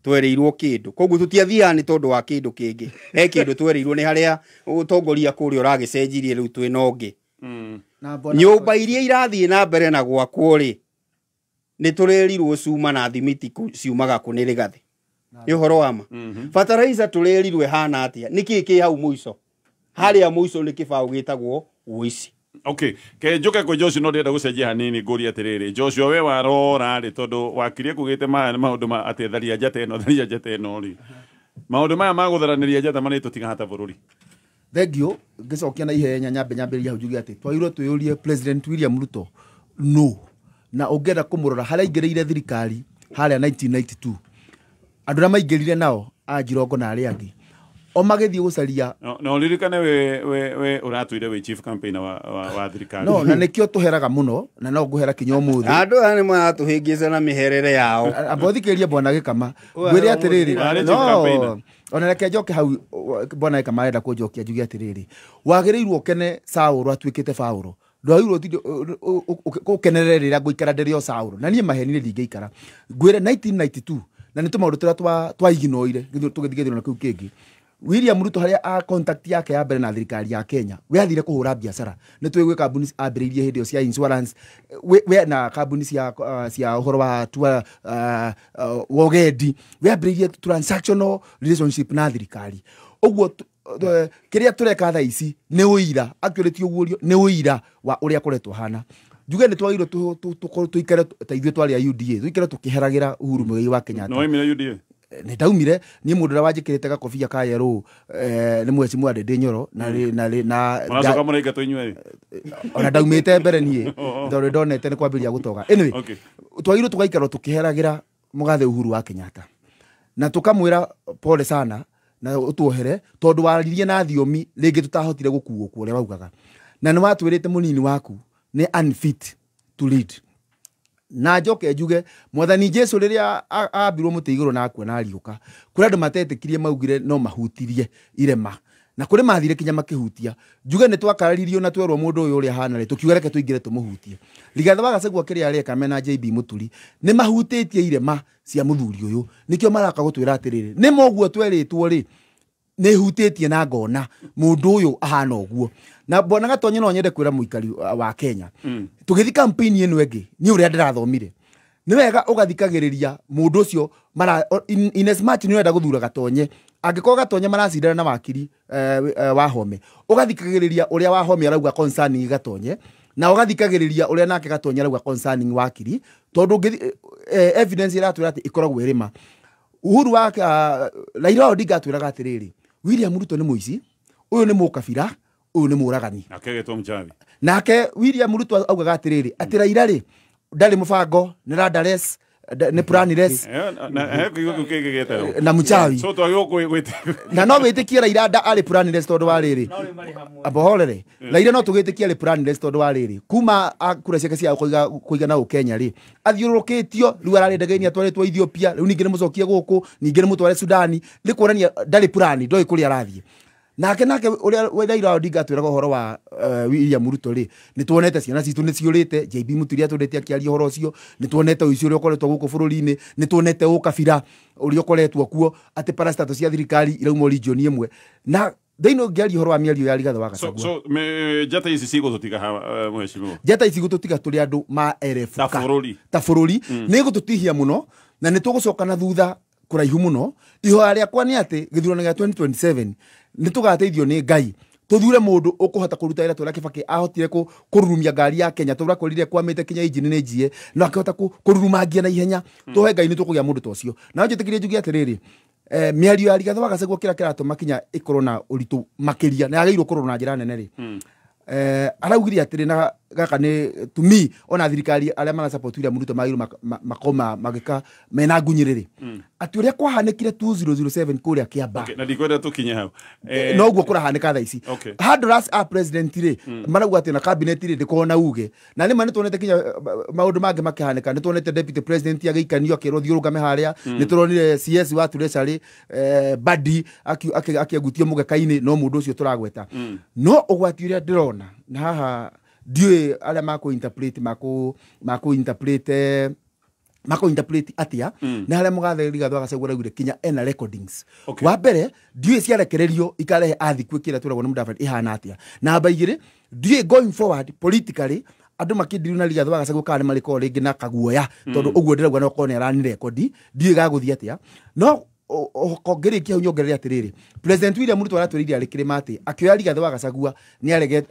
twereirwo kĩndũ koguo tũtiathiaga nĩ tondũ wa kĩndũ kĩngĩ he kĩndũ twereirwo nĩ harĩa ũtongoria kũrĩa ũragĩcenjirie rĩu twĩna ũngĩ. Nyũmba iria irathiĩ na mbere na gwakwo rĩ nĩ tũrerirwo cuma na thimiti ciumaga kũ nĩ Rigathi. Nĩ ũhoro wa ma. Fertilizer tũrerirwo ĩhana atĩa nĩkĩ kĩ hau mũico harĩa mũico nĩ kĩbaũ gĩtagwo ũici. Okay, ke njoke kwĩ Joshua no ndĩrenda gũcenjia hanini ngũrie atĩrĩrĩ Joshua we warora rĩ tondũ wakirie kugĩte maya nĩ maũndũ ma atĩ tharia njata ĩno tharia njata ĩno rĩ maũndũ maya ma gũtharanĩria njata marĩ tũtiga hata bũrũri. Thengiũ ngĩcokia na ihenya nyambe nyambĩrĩria hau njuge atĩ twagĩrĩirwo twĩyũrie President William Ruto no na ũngĩenda kũmũrora harĩa aingĩrĩire thirikari harĩa 1992 andũ arĩa maingĩrire nao a Njirongo na arĩa angĩ o magĩthiĩ gũcaria no ririkane we ũratwire wĩ chief campaigner wa thirikari no na nĩkĩo tũheraga mũno na no ngũhera kinya ũmũthĩ andũ aya nĩ maratũhĩngĩca na mĩherere yao. Ambothikĩrĩria bwana Gĩkama ngwĩre atĩrĩrĩ no ona reke njoke hau bwana Gĩkama arenda kũnjokia njuge atĩrĩrĩ wagĩrĩirwo ũkene Saũlũ atuĩkĩte Paũlũ ndwagĩrĩirwo ũtinde ũkenerere rĩrĩa ngũikara ndĩrĩ o Saũlũ na niĩ maheni ndingĩikara ngwĩre 1992 na nĩ tũmaũndũ tũrĩa twaiginoire tũgĩthiĩ gĩthurano kĩu kĩngĩ William Ruto harĩa a contact yake ya mbere na thirikari ya Kenya we athire kũhũra biacara nĩ twĩ gwĩ kambuni ambĩrĩirie hĩndĩ ĩyo cia insurance we na kambuni cia ũhoro wa tua wogendi we ambĩrĩirie transactional relationship na thirikari ũguo kĩrĩa tũreka thaa ici nĩ ũira actually ti ũguũrio nĩ ũira wa ũrĩa koretwo hana njuge nĩ twagĩrĩirwo tũkorwo tũikare ta ithuĩ twarĩ a UDA tũikare tũkĩheragĩra Uhuru Muigai wa Kenyatta. No waimire UDA? Nĩ ndaumire niĩ mũndũ ũrĩa wanjĩkĩrĩte gakobia ka yerũ nĩ mheshimiwa Ndindi Nyoro na mũracoka mũraingatwo inyuĩ ona ndaumĩte mbere niĩ tondũ ndonete nĩ kwambĩrĩria gũtoga. Anyway, twagĩrĩirwo tũgaikara tũkĩheragĩra mũgathe Uhuru wa Kenyatta na tũkamwĩra pole sana na ũtuohere tondũ waririe na thiomi rĩngĩ tũtahotire gũkuo kuo ũrĩa waugaga na nĩ watwĩrĩte mũnini waku nĩ unfit to lead. Na njoke njuge mwathani Jesu rĩrĩa ambirwo mũtĩ igũrũ na akua na ariũka kũrĩ andũ matetĩkirie maugire no mahutirie irema na kũrĩ mathire kinya makĩhutia. Njuge nĩ twakararirio na twerwo mũndũ ũyũ ũrĩa ahana rĩ tũkiuga reke tũingĩre tũmũhutie. Rigathĩ wa Gachagua kĩrĩa areka mena JB Mũturi nĩ mahutĩtie irema cia mũthuri ũyũ nĩkĩo maraka gũtwĩra atĩrĩrĩ nĩ moguo twerĩtwo rĩ nĩ hutĩtie na ngona mũndũ ũyũ ahana ũguo. Na bwana Gatonye no nyende kwĩra mũikari wa Kenya tũgĩthiĩ campaign ĩno ĩngĩ niĩ ũrĩa ndĩrathomire nĩ wega ũgathikagĩrĩria mũndũ ũcio mara in as much nĩ ũrenda gũthura Gatonye angĩkorwo Gatonye maracindana na wakiri Wahome ũgathikagĩrĩria ũrĩa Wahome arauga concerning Gatonye na ũgathikagĩrĩria ũrĩa nake Gatonye arauga concerning wakiri tondũ evidence ĩratwĩra atĩ ĩkoragwo ĩrĩ ma. Uhuru wa Raila Odinga atwĩraga atĩrĩrĩ William Ruto nĩ mũici ũyũ nĩ mũkabira ũyũ nĩ mũragani nake William Ruto augaga atĩrĩrĩ atĩ Raila rĩ ndarĩ mũbango nĩ radares nĩ planless na mũchawi na no wĩtĩkie Raila arĩ planless tondũ wa rĩrĩ abohorere Raila no tũgĩtĩkie arĩ planless tondũ wa rĩrĩ kuma kura ciake cia kũigana Ũkenya rĩ athiũrũrũkĩtio rĩu ararĩ ndege-inĩ atwarĩtwo Ethiopia rĩu ningĩ nĩ mũcokie gũkũ ningĩ nĩ mũtware Sudani nĩ kuonania ndarĩ plan ndoĩ kũrĩa arathiĩ. Nake ũrĩa Raila Odinga atwĩraga ũhoro wa William Ruto rĩ nĩ tuonete ciana citũ nĩ ciũrĩte JB Mũturi atũrĩte akĩaria ũhoro ũcio nĩ tuonete ũici ũrĩa ũkoretwo gũkũ bũrũri-inĩ nĩ tuonete ũkabira ũrĩa ũkoretwo kuo atĩ parastato cia thirikari irauma region ĩmwe na thĩinĩ ũngĩaria ũhoro wa mĩario ya Rigathĩ wa Gachagua. So njata ici cigũtũtiga ha mheshimiwa? Njata ici gũtũtiga tũrĩ andũ ma RF ta bũrũri nĩ gũtũtihia mũno na nĩ tũgũcoka na thutha kũraihu mũno. Ihoya rĩakwa nĩ atĩ gĩthurano gĩa 2027 nĩ tũgateithio nĩ Ngai tũthure mũndũ ũkũhota kũruta wĩra ta ũrĩa Kibaki ahotire kũrurumia ngari ya Kenya tũrĩa akorire kwamĩte kinya injini nĩ njie no akĩhota kũrurumangia na ihenya tũhe Ngai nĩ tũkũgĩa mũndũ ta ũcio. Na njĩtĩkĩrie njuge atĩrĩrĩ mĩario ya Rigathĩ wa Gachagua kĩrĩa kĩratũma kinya ĩkorwo na ũritũ makĩria na yagĩrĩirwo kũrorwo na njĩra nene rĩ araugire atĩrĩ na gaka nĩ to me ona thirikari arĩa mara support William Ruto magĩrĩirwo makoma magĩka mena ngunyĩrĩrĩ atĩ ũrĩa kwahanĩkire 2007 kũrĩa Kiambaa na ndikwenda tũkinye hau no ũguo kũrahanĩka thaa ici handũ a president rĩ marauga atĩ na cabinet rĩ ndĩkorwo na uge na nĩma nĩtuonete kinya maũndũ mangĩ makĩhanĩka nĩtuonete deputy president agĩikanio akĩrwo thiĩ ũrũgame harĩa nĩtũronire CS wa Treasury Badi akĩangutio mũgeka-inĩ no mũndũ ũcio tũragweta no ũgwati ũrĩa ndĩrona na haha ndiũĩ arĩa makũ interpret atia na harĩa mũgathe Rigathĩ wa Gachagua araugire kinya ena recordings wa mbere ndiũĩ ciarekererio ikarehe athikũ kĩrĩa twĩragwo nĩ Mudavadi ihana atia namba igĩrĩ ndiũĩ going forward politically andũ makĩndiru na Rigathĩ wa Gachagua kana nĩ marĩkorwo rĩngĩ na kaguoya tondũ ũguo ndĩrauga no korwo nĩ aranirekondi ndiũĩ gagũthiĩ atĩa no kongĩrĩkia hau nyongerere atĩrĩrĩ President William Ruto aratwĩrĩire arĩ kĩrĩma atĩ akĩoya Rigathĩ wa Gachagua nĩ arege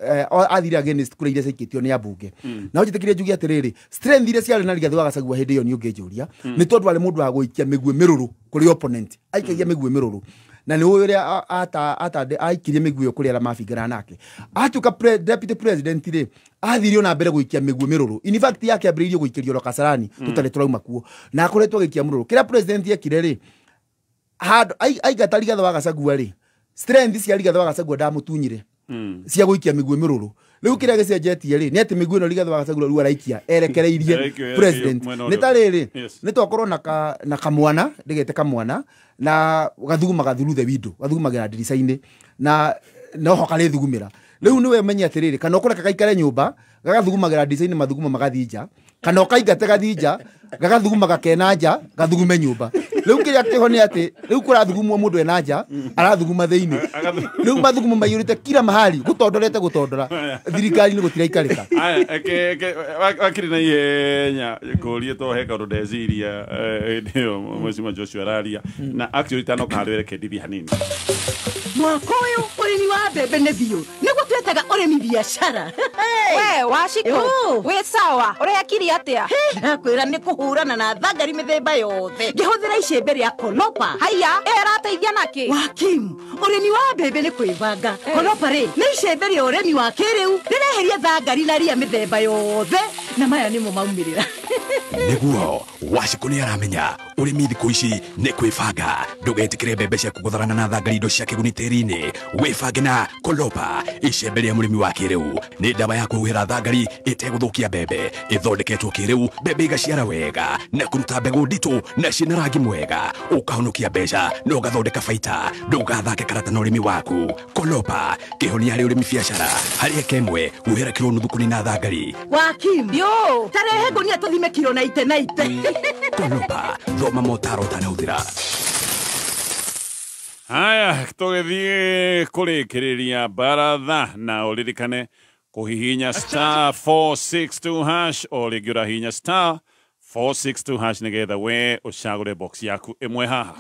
athire against kura iria ciaikĩtio nĩ ambunge na njĩtĩkĩrie njuge atĩrĩrĩ strength iria ciarĩ na Rigathĩ wa Gachagua hĩndĩ ĩyo nĩ ũngĩnjũria nĩ tondũ arĩ mũndũ wa gũikia mĩguĩ mĩrũrũ kũrĩ opponent aikagia mĩguĩ mĩrũrũ na nĩ ũĩ ũrĩa aikirie mĩguĩ ĩyo kũrĩ arĩa mabingana nake atuĩka deputy president rĩ athirio na mbere gũikia mĩguĩ mĩrũrũ in fact yake ambĩrĩirie gũikĩrio Kasarani tũtarĩ tũrauma kuo na akoretwo agĩikia mũrũrũ kĩrĩa president ekire rĩ handũ aingata Rigathĩ wa Gachagua rĩ strength cia Rigathĩ wa Gachagua ndamutunyire cia gũikia mĩguĩ mĩrũrũ rĩu kĩrĩa gĩcenjetie rĩ nĩ atĩ mĩguĩ ĩno Rigathĩ wa Gachagua rĩu araikia erekereirie president nĩ ta rĩrĩ nĩ twakorwo na kamwana ndĩgete kamwana na gathugumaga through the window gathugumagĩra ndirica-inĩ na noho karĩthugumĩra rĩu nĩwe menye atĩrĩrĩ kana ũkũreka gaikare nyũmba gagathugumagĩra ndirica-inĩ mathugumo magathiĩ nja kana ũkaingate gathiĩ nja gagathugumaga kena nja gathugume nyũmba Rĩu kĩrĩa kĩho nĩ atĩ rĩu kũrathugumwo mũndũ ena nja arathuguma thĩinĩ. Rĩu mathugumo maiyũrĩte kila mahali gũtondorete gũtondora thirikari-inĩ gũtiraikarĩka. Aya, ke wakiri na ihenya ngũrie to he kaũndũ ndeciria hĩndĩ ĩyo Mheshimiwa Joshua araria na actually tanoka harĩ reke ndithi hanini. Mwaka ũyũ ũrĩmi wa mbembe nĩ biũ nĩguo twetaga ũrĩmi biacara. We Wacikũ wĩ sawa ũrekiri atĩa? Ndakwĩra nĩ kũhũrana na thangari mĩthemba yothe ngĩhũthĩra icembe rĩa Kolopa. Haiya, ĩrateithia nakĩ? Wakim, ũrĩmi wa mbembe nĩ kwĩbanga. Kolopa rĩ nĩ icembe rĩa ũrĩmi wa kĩrĩu rĩreheria thangari na ria mĩthemba yothe na maya nĩmo maumĩrĩra. Nĩguo Wacikũ nĩ aramenya ũrĩmi thikũ ici nĩ kwĩbanga. Ndũgetĩkĩre mbembe ciaku gũtharana na thangari indo cia kĩguni tĩri-inĩ. Wĩbange na Kolopa, icembe rĩa mũrĩmi wa kĩrĩu. Nĩ ndawa ya kũhuhĩra thangari ĩtegũthũkia mbembe, ĩthondeketwo kĩrĩu, mbembe igaciara wega na kũruta mbegũ nditũ na ciĩna rangi mwega. Ũkahonokia mbeca na ũgathondeka baita. Ndũgathake karata na ũrĩmi waku. Kolopa, kĩhonia harĩ ũrĩmi biacara. Harĩ eka ĩmwe huhĩra kiro nuthu kũnina thangari. Wakim, yo tarehe ngũnia tũthime kiro na ite na ite. Kolopa, thoma motaro ũtanahũthĩra. Haya, tũgĩthiĩ kũrĩkĩrĩria baratha na ũririkane kũhihinya star 462 hash o rĩngĩ ũrahihinya star 462 hash nĩgetha we ũcagũre box yaku ĩmwe haha.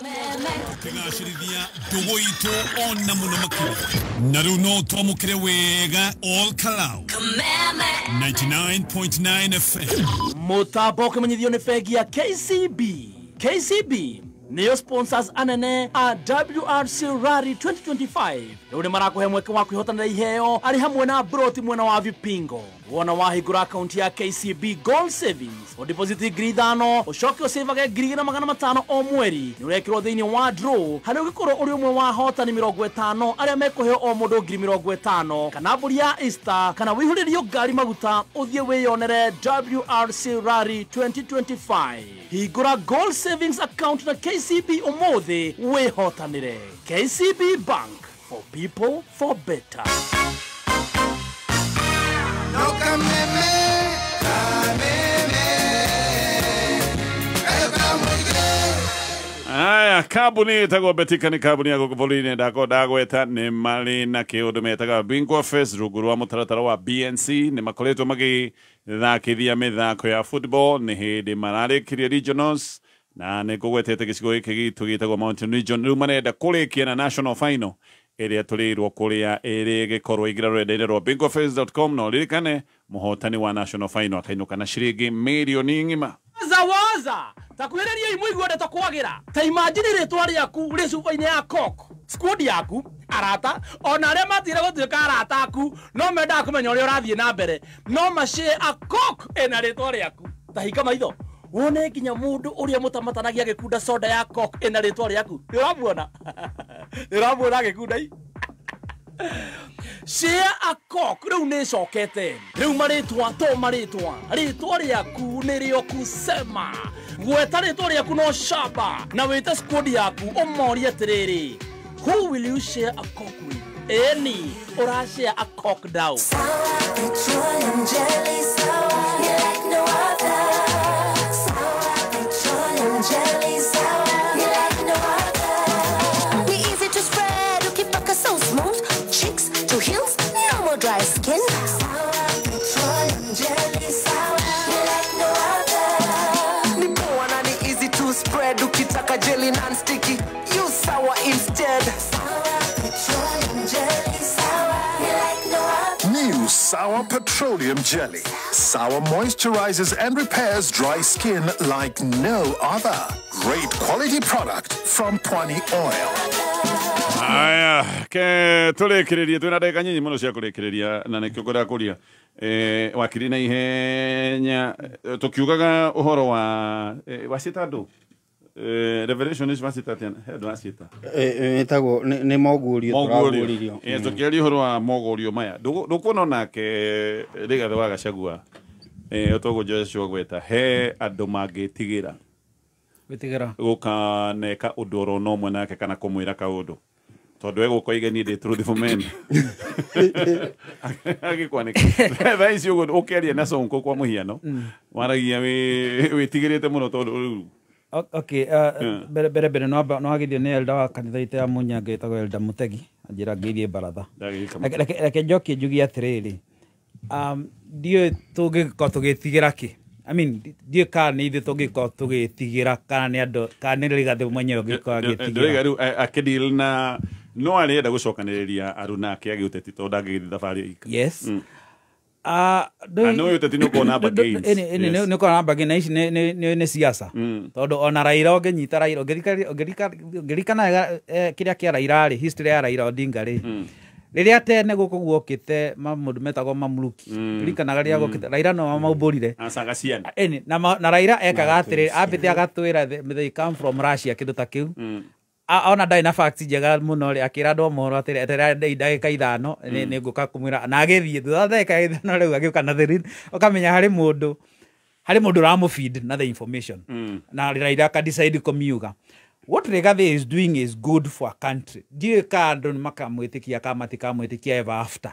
Tũkĩgacĩrithia ndũgũ itũ ona mũno makĩria na rĩu no twamũkĩre wega all Kalau 99.9 FM. Mũtambo ũkĩmenyithio nĩ bengi ya KCB. KCB nĩyo sponsors anene a WRC Rally 2025. Rĩu nĩ marakũhe mweke wa kwĩhotanĩra iheo arĩ hamwe na broti mwena wa Vipingo. Wona wahingũra akaunti ya KCB Gold Savings, ũdeposit 5,000 ũcoke ũcĩvage 2,500 o mweri. Nĩ ũrekĩrwo thĩinĩ wa draw harĩa ũngĩkorwo ũrĩ ũmwe wa ahotani 50 arĩa mekũheo o mũndũ 50,000 kana mbũri ya Easter kana wĩihũrĩrio ngari maguta ũthiĩ wĩyonere WRC Rally 2025. Hingũra Gold Savings account na KCB ũmũthĩ wĩhotanĩre. KCB Bank, for people for better. Aya, kambuni ĩtagwo Betika nĩ kambuni ya gũkũ bũrũri-inĩ ndagweta nĩ marĩ na kĩũndũ metaga Bingwa Fest rungu rwa mũtaratara wa BNC. Nĩ makoretwo magĩthakithia mĩthako ya football, nĩ hĩndĩ mararĩkirie regionals na nĩ ngũgwetete gĩcigo gĩkĩ gitũ gĩtagwo Mountain Region. Rĩu marenda kũrĩkia na national final ĩrĩa tũrĩirwo kũrĩa ĩrĩgĩkorwo ingĩra rũrenda-inĩ rwa bingwafest.com na ũririkane mũhotani wa national final akainũka na ciringi mirioni ng'ima. Waza takwĩrĩria imwe ndeto kwagĩra ta imagine rĩtwa rĩaku rĩ cuba-inĩ ya Coke, squad yaku arata ona arĩa matire gũtuĩka arata aku no mendaga kũmenya ũrĩa ũrathiĩ na mbere no macĩe a Coke ĩna rĩtwa rĩaku. Ta hinga maitho wone nginya mũndũ ũrĩa mũtamatanagia gĩkunda soda ya Coke ĩna rĩtwa rĩaku. Nĩ ũramuona? Nĩ ũramuona gĩkunda i? Share a Coke rĩu nĩ ĩcokete. Rĩu marĩtwa to marĩtwa, rĩtwa rĩaku nĩrĩo kusema. Gweta rĩtwa rĩaku no shaba na wĩte squad yaku ũmorie atĩrĩrĩ, who will you share a Coke with? Eni ũra share a Coke down. Sour petroleum jelly, sour, you like no other. Sour petroleum jelly, sour, you like no other. Be easy to spread, ukipaka so smooth, cheeks to heels, no more dry skin. Sour petroleum jelly, sour, you like no other. Ni poa na ni easy to spread, ukitaka jelly non-sticky, use sour instead. Sour petroleum jelly, sour, you like no other. New Sour Petroleum Jelly. Sour moisturizes and repairs dry skin like no other. Great quality product from Pwani Oil. Aya, ke tũrĩkĩrĩrie twĩna ndagĩka nyinyi mũno cia kũrĩkĩrĩria na nĩkĩo ngwendaga kũria wakiri na ihenya tũkiugaga ũhoro wa wacita andũ Revelation is wacita atĩa? He andũ acita ĩtagwo nĩ moguũrio tũraguũririo. Tũkĩaria ũhoro wa moguũrio maya ndũkuona onake Rigathĩ wa Gachagua ũtoguo Joshua gweta he andũ mangĩtigĩra gwĩtigĩra gũkaneka ũndũ oro no ũmwe nake kana kũmwĩra kaũndũ tondũ egũka igenie ndĩ truthful man agĩkwanĩka thaa ici ũguo ũkĩaria na Sonko kwa mũhiano waragia wĩtigĩrĩte mũno tondũ rĩu Okay, mbere no agithio nĩ elda wa kanitha itũ ya Munyanga ĩtagwo Elda Mutegi anjĩra ngĩthiĩ baratha. Reke njokie njugie atĩrĩrĩ, ndiũĩ tũngĩkorwo tũgĩtigĩra kĩ. I mean, ndiũĩ kana nĩ ithuĩ tũngĩkorwo tũgĩtigĩra kana nĩ andũ kana nĩ Rigathĩ mwenyewe ũngĩkorwo agĩtigĩra. Ndĩroiga rĩu akĩdeal na no arenda gũcokanĩrĩria aruna ake agĩũteti tondũ ndangĩgĩthiĩ thabarĩ ika. Yes. No ũteti nĩ ũkoragwo na bargains. Nĩ ũkoragwo na bargain na ici nĩ siasa. Tondũ ona Raila ũngĩnyita Raila ũngĩririkana wega kĩrĩa kĩa Raila rĩ, history ya Raila Odinga rĩ, rĩrĩa tene gũkũ guokĩte maũndũ metagwo mamluki, ririkanaga rĩrĩa guokĩte Raila no maumbũrire na Raila ekaga atĩrĩrĩ, ambĩte agatwĩra they come from Russia kĩndũ ta kĩu. Ona ndarĩ na facts njega mũno rĩ, akĩra andũ a mohoro atĩrĩ eterera ndagĩka 5 nĩ ngũka kũmwĩra, na agĩthiĩ thutha wa ndagĩka 5 rĩu agĩũka na the ũkamenya harĩ mũndũ ũramũfeed na the information na Raila aka decide kũmiuga. What Rigathi is doing is good for a country. Ndiũĩ kana andũ nĩmakamwĩtĩkia kana matikamwĩtĩkia ever after.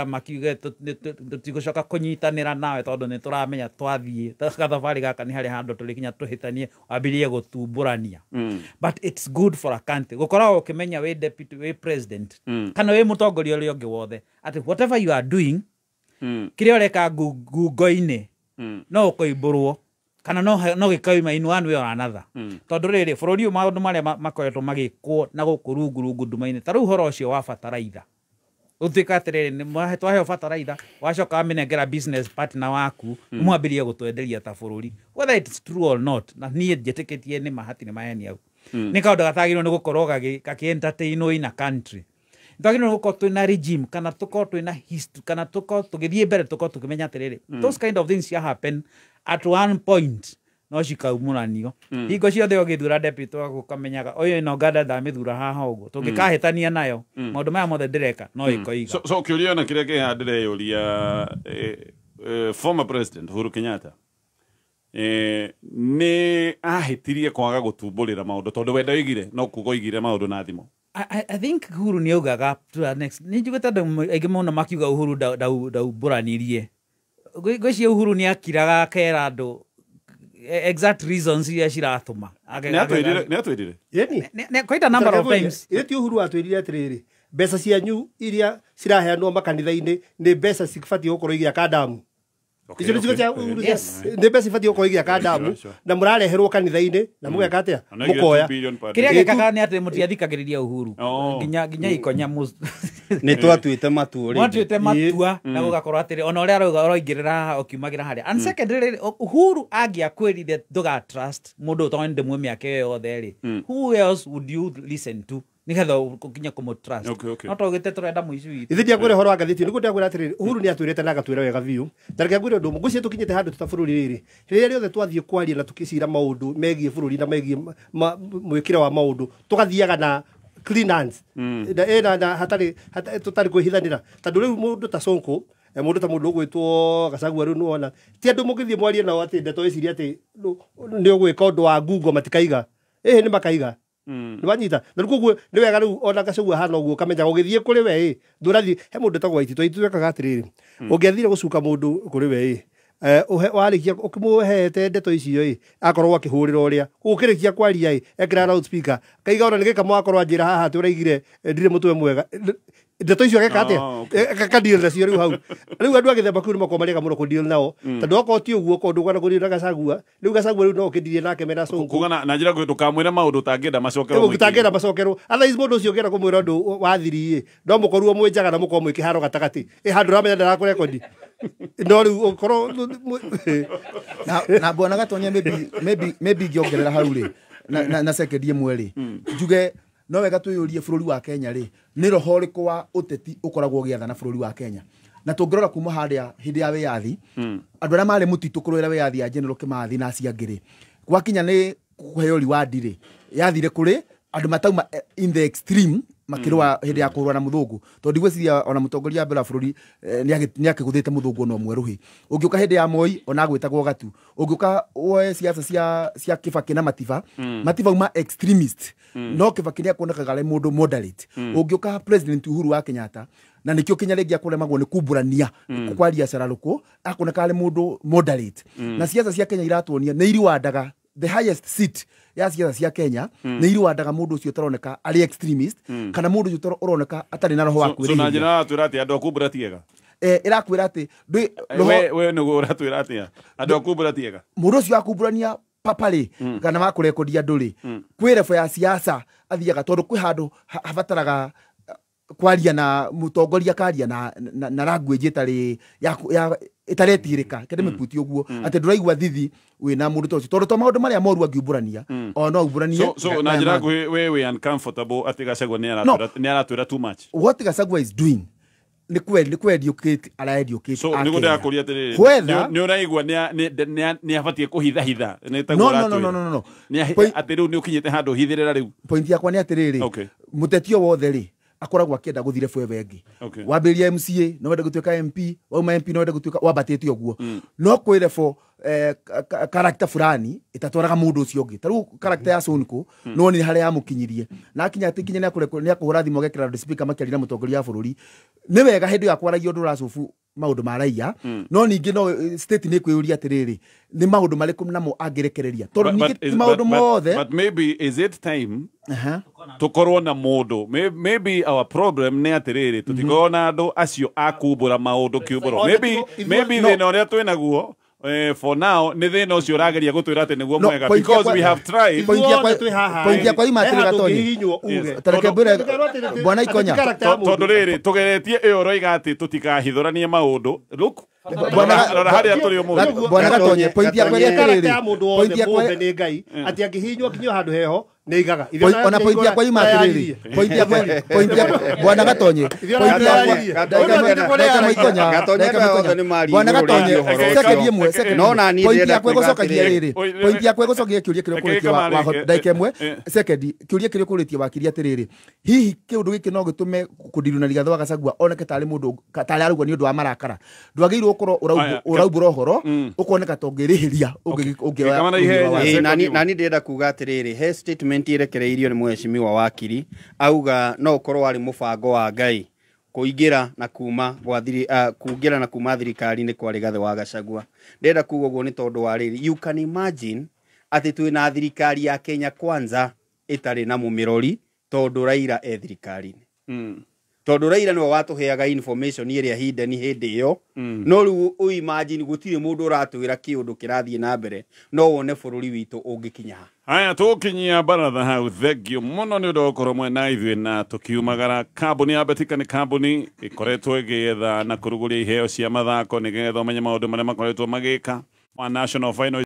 Makiuge tũtigũcoka kũnyitanĩra nawe tondũ nĩ tũramenya twathiĩ gathabarĩ gaka nĩ harĩ handũ tũrĩkinya tũhĩtanie wambĩrĩrie gũtumbũrania. But it's good for a country. Gũkoragwo ũkĩmenya wĩ deputy, wĩ president kana wĩ mũtongoria ũrĩa ũngĩ wothe atĩ whatever you are doing kĩrĩa ũreka ngungo-inĩ no ũkoimbũrwo kana no gĩkoima in one way or another. Tondũ rĩrĩ bũrũri ũyũ maũndũ marĩa makoretwo magĩkwo na gũkũ rungu rungu nduma-inĩ ta rĩu ũhoro ũcio wa bataraitha ũtuĩka atĩrĩrĩ twaheo bataraitha wacoka wamĩnengera business partner waku mwambĩrĩrie gũtwenderia ta bũrũri whether it's true or not, na niĩ njĩtĩkĩtie nĩ ma hatirĩ maheni hau. Nĩ kaũndũ gatagĩrĩirwo nĩ gũkorwo gakĩ-entertainwo in a country. Twagĩrĩirwo nĩ gũkorwo twĩna regime kana tũkorwo twĩna history kana tũkorwo tũgĩthiĩ mbere tũkorwo tũkĩmenya atĩrĩrĩ those kind of things cia happen at one point no cikaumũranio. Hingo ciothe ũgĩthura deputy waku ũkamenyaga ũyũ ĩno nganda ndamĩthura haha ũguo tũngĩkahĩtania nayo maũndũ maya mothe ndĩreka no ĩkoiga. So kĩũria ona kĩrĩa kĩhaha ndĩreyũria, former president Uhuru Kenyatta nĩ ahĩtirie kwaga gũtumbũrĩra maũndũ tondũ we ndoigire no kuga oigire maũndũ na thimũ. I think Uhuru nĩ augaga to the next nĩ njiguĩte andũ aingĩ mũno makiuga Uhuru ndaumbũranirie. Ngwĩciria Uhuru nĩ akiraga akera andũ exact reasons iria ciratũma. Nĩ atwĩrire? Quite a number of times. Ĩĩ ti Uhuru atwĩrire atĩrĩrĩ, mbeca cianyu iria ciraheanwo makanitha-inĩ nĩ mbeca cibatiĩ gũkorwo igĩaka ndamu. Icio nĩcio cia Uhuru. Nĩ mbeca ibatiĩ gũkorwo igĩaka ndamu na mũrareherwo kanitha-inĩ na mũgeka atĩa? Mũkoya. Kĩrĩa gĩkaga nĩ atĩ mũtiathikagĩrĩria Uhuru nginya ikonya nĩ twatuĩte matua rĩngĩ. Mwatuĩte matua na gũgakorwo atĩrĩ ona ũrĩa arauga ũroingĩrĩra haha ũkiumagĩra harĩa. And secondly, Uhuru angĩakwĩrire ndũga trust mũndũ tondũ nĩ ndĩmwe mĩaka ĩyo yothe rĩ, who else would you listen to nĩgetha ũkinye kũmũ trust? No tũgĩte tũrenda mũici witũ. Ithe ndiakwĩra ũhoro wa ngathĩti nĩguo ndiakwĩra atĩrĩrĩ, Uhuru nĩ atwĩrĩte na agatwĩra wega biũ. Na reke ngwĩre ũndũ ũmwe, ngwĩciria tũkinyĩte handũ ta bũrũri rĩrĩ, rĩrĩa rĩothe twathiĩ kwaria na tũkĩcira maũndũ megiĩ bũrũri na megiĩ mwĩkĩre wa maũndũ, tũgathiaga na clean hands na hatarĩ tũtarĩ kwĩhithanĩra. Tondũ rĩu mũndũ ta Sonko, mũndũ ta mũndũ ũgwĩtwo Gachagua rĩu nĩwona ti andũ mũngĩthiĩ mwarie nao atĩ ndeto ĩcirie atĩ nĩ ũgwĩka ũndũ wa ngungo matikaiga. Ĩhĩ nĩ makaiga. Nĩ wanyita na rĩu koguo nĩ wega rĩu ona Gachagua hana ũguo ũkamenya ũgĩthiĩ kũrĩ we ĩ ndũrathiĩ he mũndũ etagwo Waititũ. Waititũ ekaga atĩrĩrĩ, ũngĩathire gũcuka mũndũ kũrĩ we ĩ warĩkia ũkĩmũhete ndeto icio ĩ akorwo akĩhũrĩra ũrĩa ũkĩrĩkia kwaria ĩ ekĩra loudspeaker kaiga ona nĩ gĩkamo akorwo anjĩra haha atĩ ũraigire ndirĩ mũtwe mwega ndeto icio ageka atĩa akadeal nacio rĩu hau. Rĩu andũ a gĩthemba kĩu nĩ makoragwo marĩ ega mũno kũdeal nao tondũ okorwo ti ũguo okorwo ndũkwana kũdeal na Gachagua rĩu Gachagua rĩu no ũkĩndirie nake mena Sonko kuga na njĩra nguhĩ ndũkamwĩre maũndũ ũtangĩenda macokerwo ũtangĩenda macokerwo. Otherwise mũndũ ũcio ũngĩenda kũmwĩra ũndũ wa thiri ĩ no mũkoruo mwĩ njaga na mũkorwo mwĩ kĩharo gatagatĩ ĩ handũ ũramenya ndarakũrekondi no rĩu ũkorwo na bwana Gatonya maybe ingĩongerera hau rĩ na second ĩmwe rĩ njuge no wega twĩyũrie bũrũri wa Kenya rĩ nĩ roho ũrĩkũ wa ũteti ũkoragwo ũgĩathana bũrũri wa Kenya. Na tũngĩrora kuma harĩa hĩndĩ ya wĩyathi andũ arĩa marĩ mũtitũ kũrũĩra wĩyathi ya General Kĩmathi na acio angĩ rĩ gwakinya nĩ kũheo reward rĩ yathire kũrĩ andũ matauma in the extreme makĩrũa hĩndĩ ya kũrũa na mũthũngũ tondũ ndigwĩciria ona mũtongoria wa mbere wa bũrũri nĩ akĩgũthĩte mũthũngũ ona ũmwe rũhĩ. Ũngĩũka hĩndĩ ya Moi ona agwĩtagwo Gatu. Ũngĩũka woe siasa cia Kibaki na Matiba, Matiba uma extremist no Kibaki nĩ akuonekaga arĩ mũndũ moderate. Ũngĩũka President Uhuru wa Kenyatta na nĩkĩo Kenya rĩngĩ akũremagwo nĩ kumbũrania kwaria cararũkũ akuoneka arĩ mũndũ moderate. Na siasa cia Kenya iratuonia nĩ iriwandaga the highest seat ya ciaca cia Kenya nĩ irwandaga mũndũ ũcio ũtaroneka arĩ extremist kana mũndũ ũcio ũroneka atarĩ na roho wa So na kwĩrĩhĩria. njĩra atwĩra atĩ andũ a kumbũra ti ega. Ĩrakwĩra atĩ We nĩguo ũratwĩra atĩa andũ a kumbũra ti ega. Mũndũ ũcio wa kumbũrania paparĩ kana wa kũrekodia andũ rĩ, kwĩ level ya siasa athiaga tondũ kwĩ handũ habataraga kwaria na mũtongoria karia na language ĩtarĩ ya ĩtaretirĩka kende mĩputi ũguo atĩ ndũraigua thithi wĩna mũndũ ta ũcio tondũ to maũndũ marĩa moru angiumbũrania o no aumbũranie. So na njĩra nguhĩ we uncomfortable atĩ Gachagua nĩ aratwĩra too much. What Gachagua is doing nĩ kwe-educate, ara-educate So nĩguo ndĩrakũria atĩrĩrĩ, Whether nĩ ũraigua nĩ abatiĩ kũhithahitha nĩ taguo No, no, no, ũratwĩra. no, no, no. Atĩ rĩu nĩ ũkinyĩte handũ hithĩrĩra rĩu. Point yakwa nĩ atĩrĩrĩ, mũteti o wothe rĩ akoragwo akĩenda gũthiĩ level ĩyo ĩngĩ. Wambĩrĩria MCA no wende gũtuĩka MP, wauma MP no wende gũtuĩka wambatĩte ũguo, no kwĩ level character fulani ĩtatwaraga mũndũ ũcio ũngĩ. Ta rĩu character ya Sonko no nĩ harĩa yamũkinyirie na akinya atĩ kinya nĩ akũhũra thimũ agekĩra loudspeaker makĩaria na mũtongoria wa bũrũri. Nĩ wega hĩndĩ ĩyo akwaragia ũndũ ũracubu maũndũ ma raia, no ningĩ no state nĩ kwĩyũria atĩrĩrĩ, nĩ maũndũ marĩkũ namo angĩrekereria tondũ ningĩ ti maũndũ mothe. But maybe is it time tukorwo na mũndũ, maybe our problem nĩ atĩrĩrĩ tũtikorwo na andũ acio a kumbũra maũndũ kĩumbũro. Maybe thĩna ũrĩa twĩ naguo for now nĩ thĩna ũcio ũrageria gũtwĩra atĩ nĩguo No, mwega point because we have tried. Point yakwa ima atĩrĩ Gatonye, tareke mbĩre bwana Ikonya. Tondũ rĩrĩ tũgeretie ĩyo ũroiga atĩ tũtikahithũranie maũndũ. Look, rora harĩa tũrĩ ũmũthĩ. Bwana Gatonye, point yakwa ĩrĩa Character ya atĩrĩrĩ, mũndũ point wothe yakwa mũmbe nĩ Ngai atĩ angĩhihinywo akinyio handũ heho nĩ aigaga. Ona point yakwa ima atĩrĩrĩ, point yakwa, point yakwa bwana Gatonye, point yakwa ndagĩka Maikonya, Gatonye ndagĩka andũ othe Maikonya. nĩ maria Bwana igũrũ Gatonye, rĩgiĩ ũhoro second ũcio. ĩmwe, second No na niĩ point ndĩrenda yakwa kuuga ĩgũcokagia atĩrĩrĩ. rĩrĩ, point yakwa ĩgũcokagia kĩũria kĩrĩa ũkũrĩtie ndagĩka ĩmwe, second kĩũria kĩrĩa ũkũrĩtie wakiria atĩrĩrĩ, hihi kĩũndũ gĩkĩ no gĩtũme kũndirwo na Rigathĩ wa Gachagua oneke tarĩ mũndũ tarĩ arauga nĩ ũndũ wa marakara? Ndwagĩrĩirwo gũkorwo ũraumbũra ũhoro ũkoneka ta ũngĩrĩhĩria ũngĩoya. Nani ndĩrenda kuga atĩrĩrĩ, he statement ĩrekereirio nĩ mheshimiwa wakiri auga no ũkorwo warĩ mũbango wa Ngai kũingĩra na kuma gwa kũingĩra na kuma thirikari-inĩ kwa Rigathĩ wa Gachagua. Ndĩrenda kuga ũguo nĩ tondũ wa rĩrĩ, you can imagine atĩ twĩna thirikari ya Kenya Kwanza ĩtarĩ na mũmĩrori tondũ Raila e thirikari-inĩ, tondũ Raila nĩwe watũheaga information ĩrĩa hidden hĩndĩ ĩyo. No rĩu ũ imagine gũtirĩ mũndũ ũratwĩra kĩũndũ kĩrathiĩ na mbere, no wone bũrũri witũ ũngĩkinya ha. Haya, tũkinyia baratha hau. Thengio mũno nĩ ũndũ wa gũkorwo mwena ithuĩ na tũkiumagara. Kambuni ya Betika nĩ kambuni ĩkoretwo ĩgĩetha na kũrugũria iheo cia mathako nĩgetha ũmenye maũndũ marĩa makoretwo magĩka wa national final.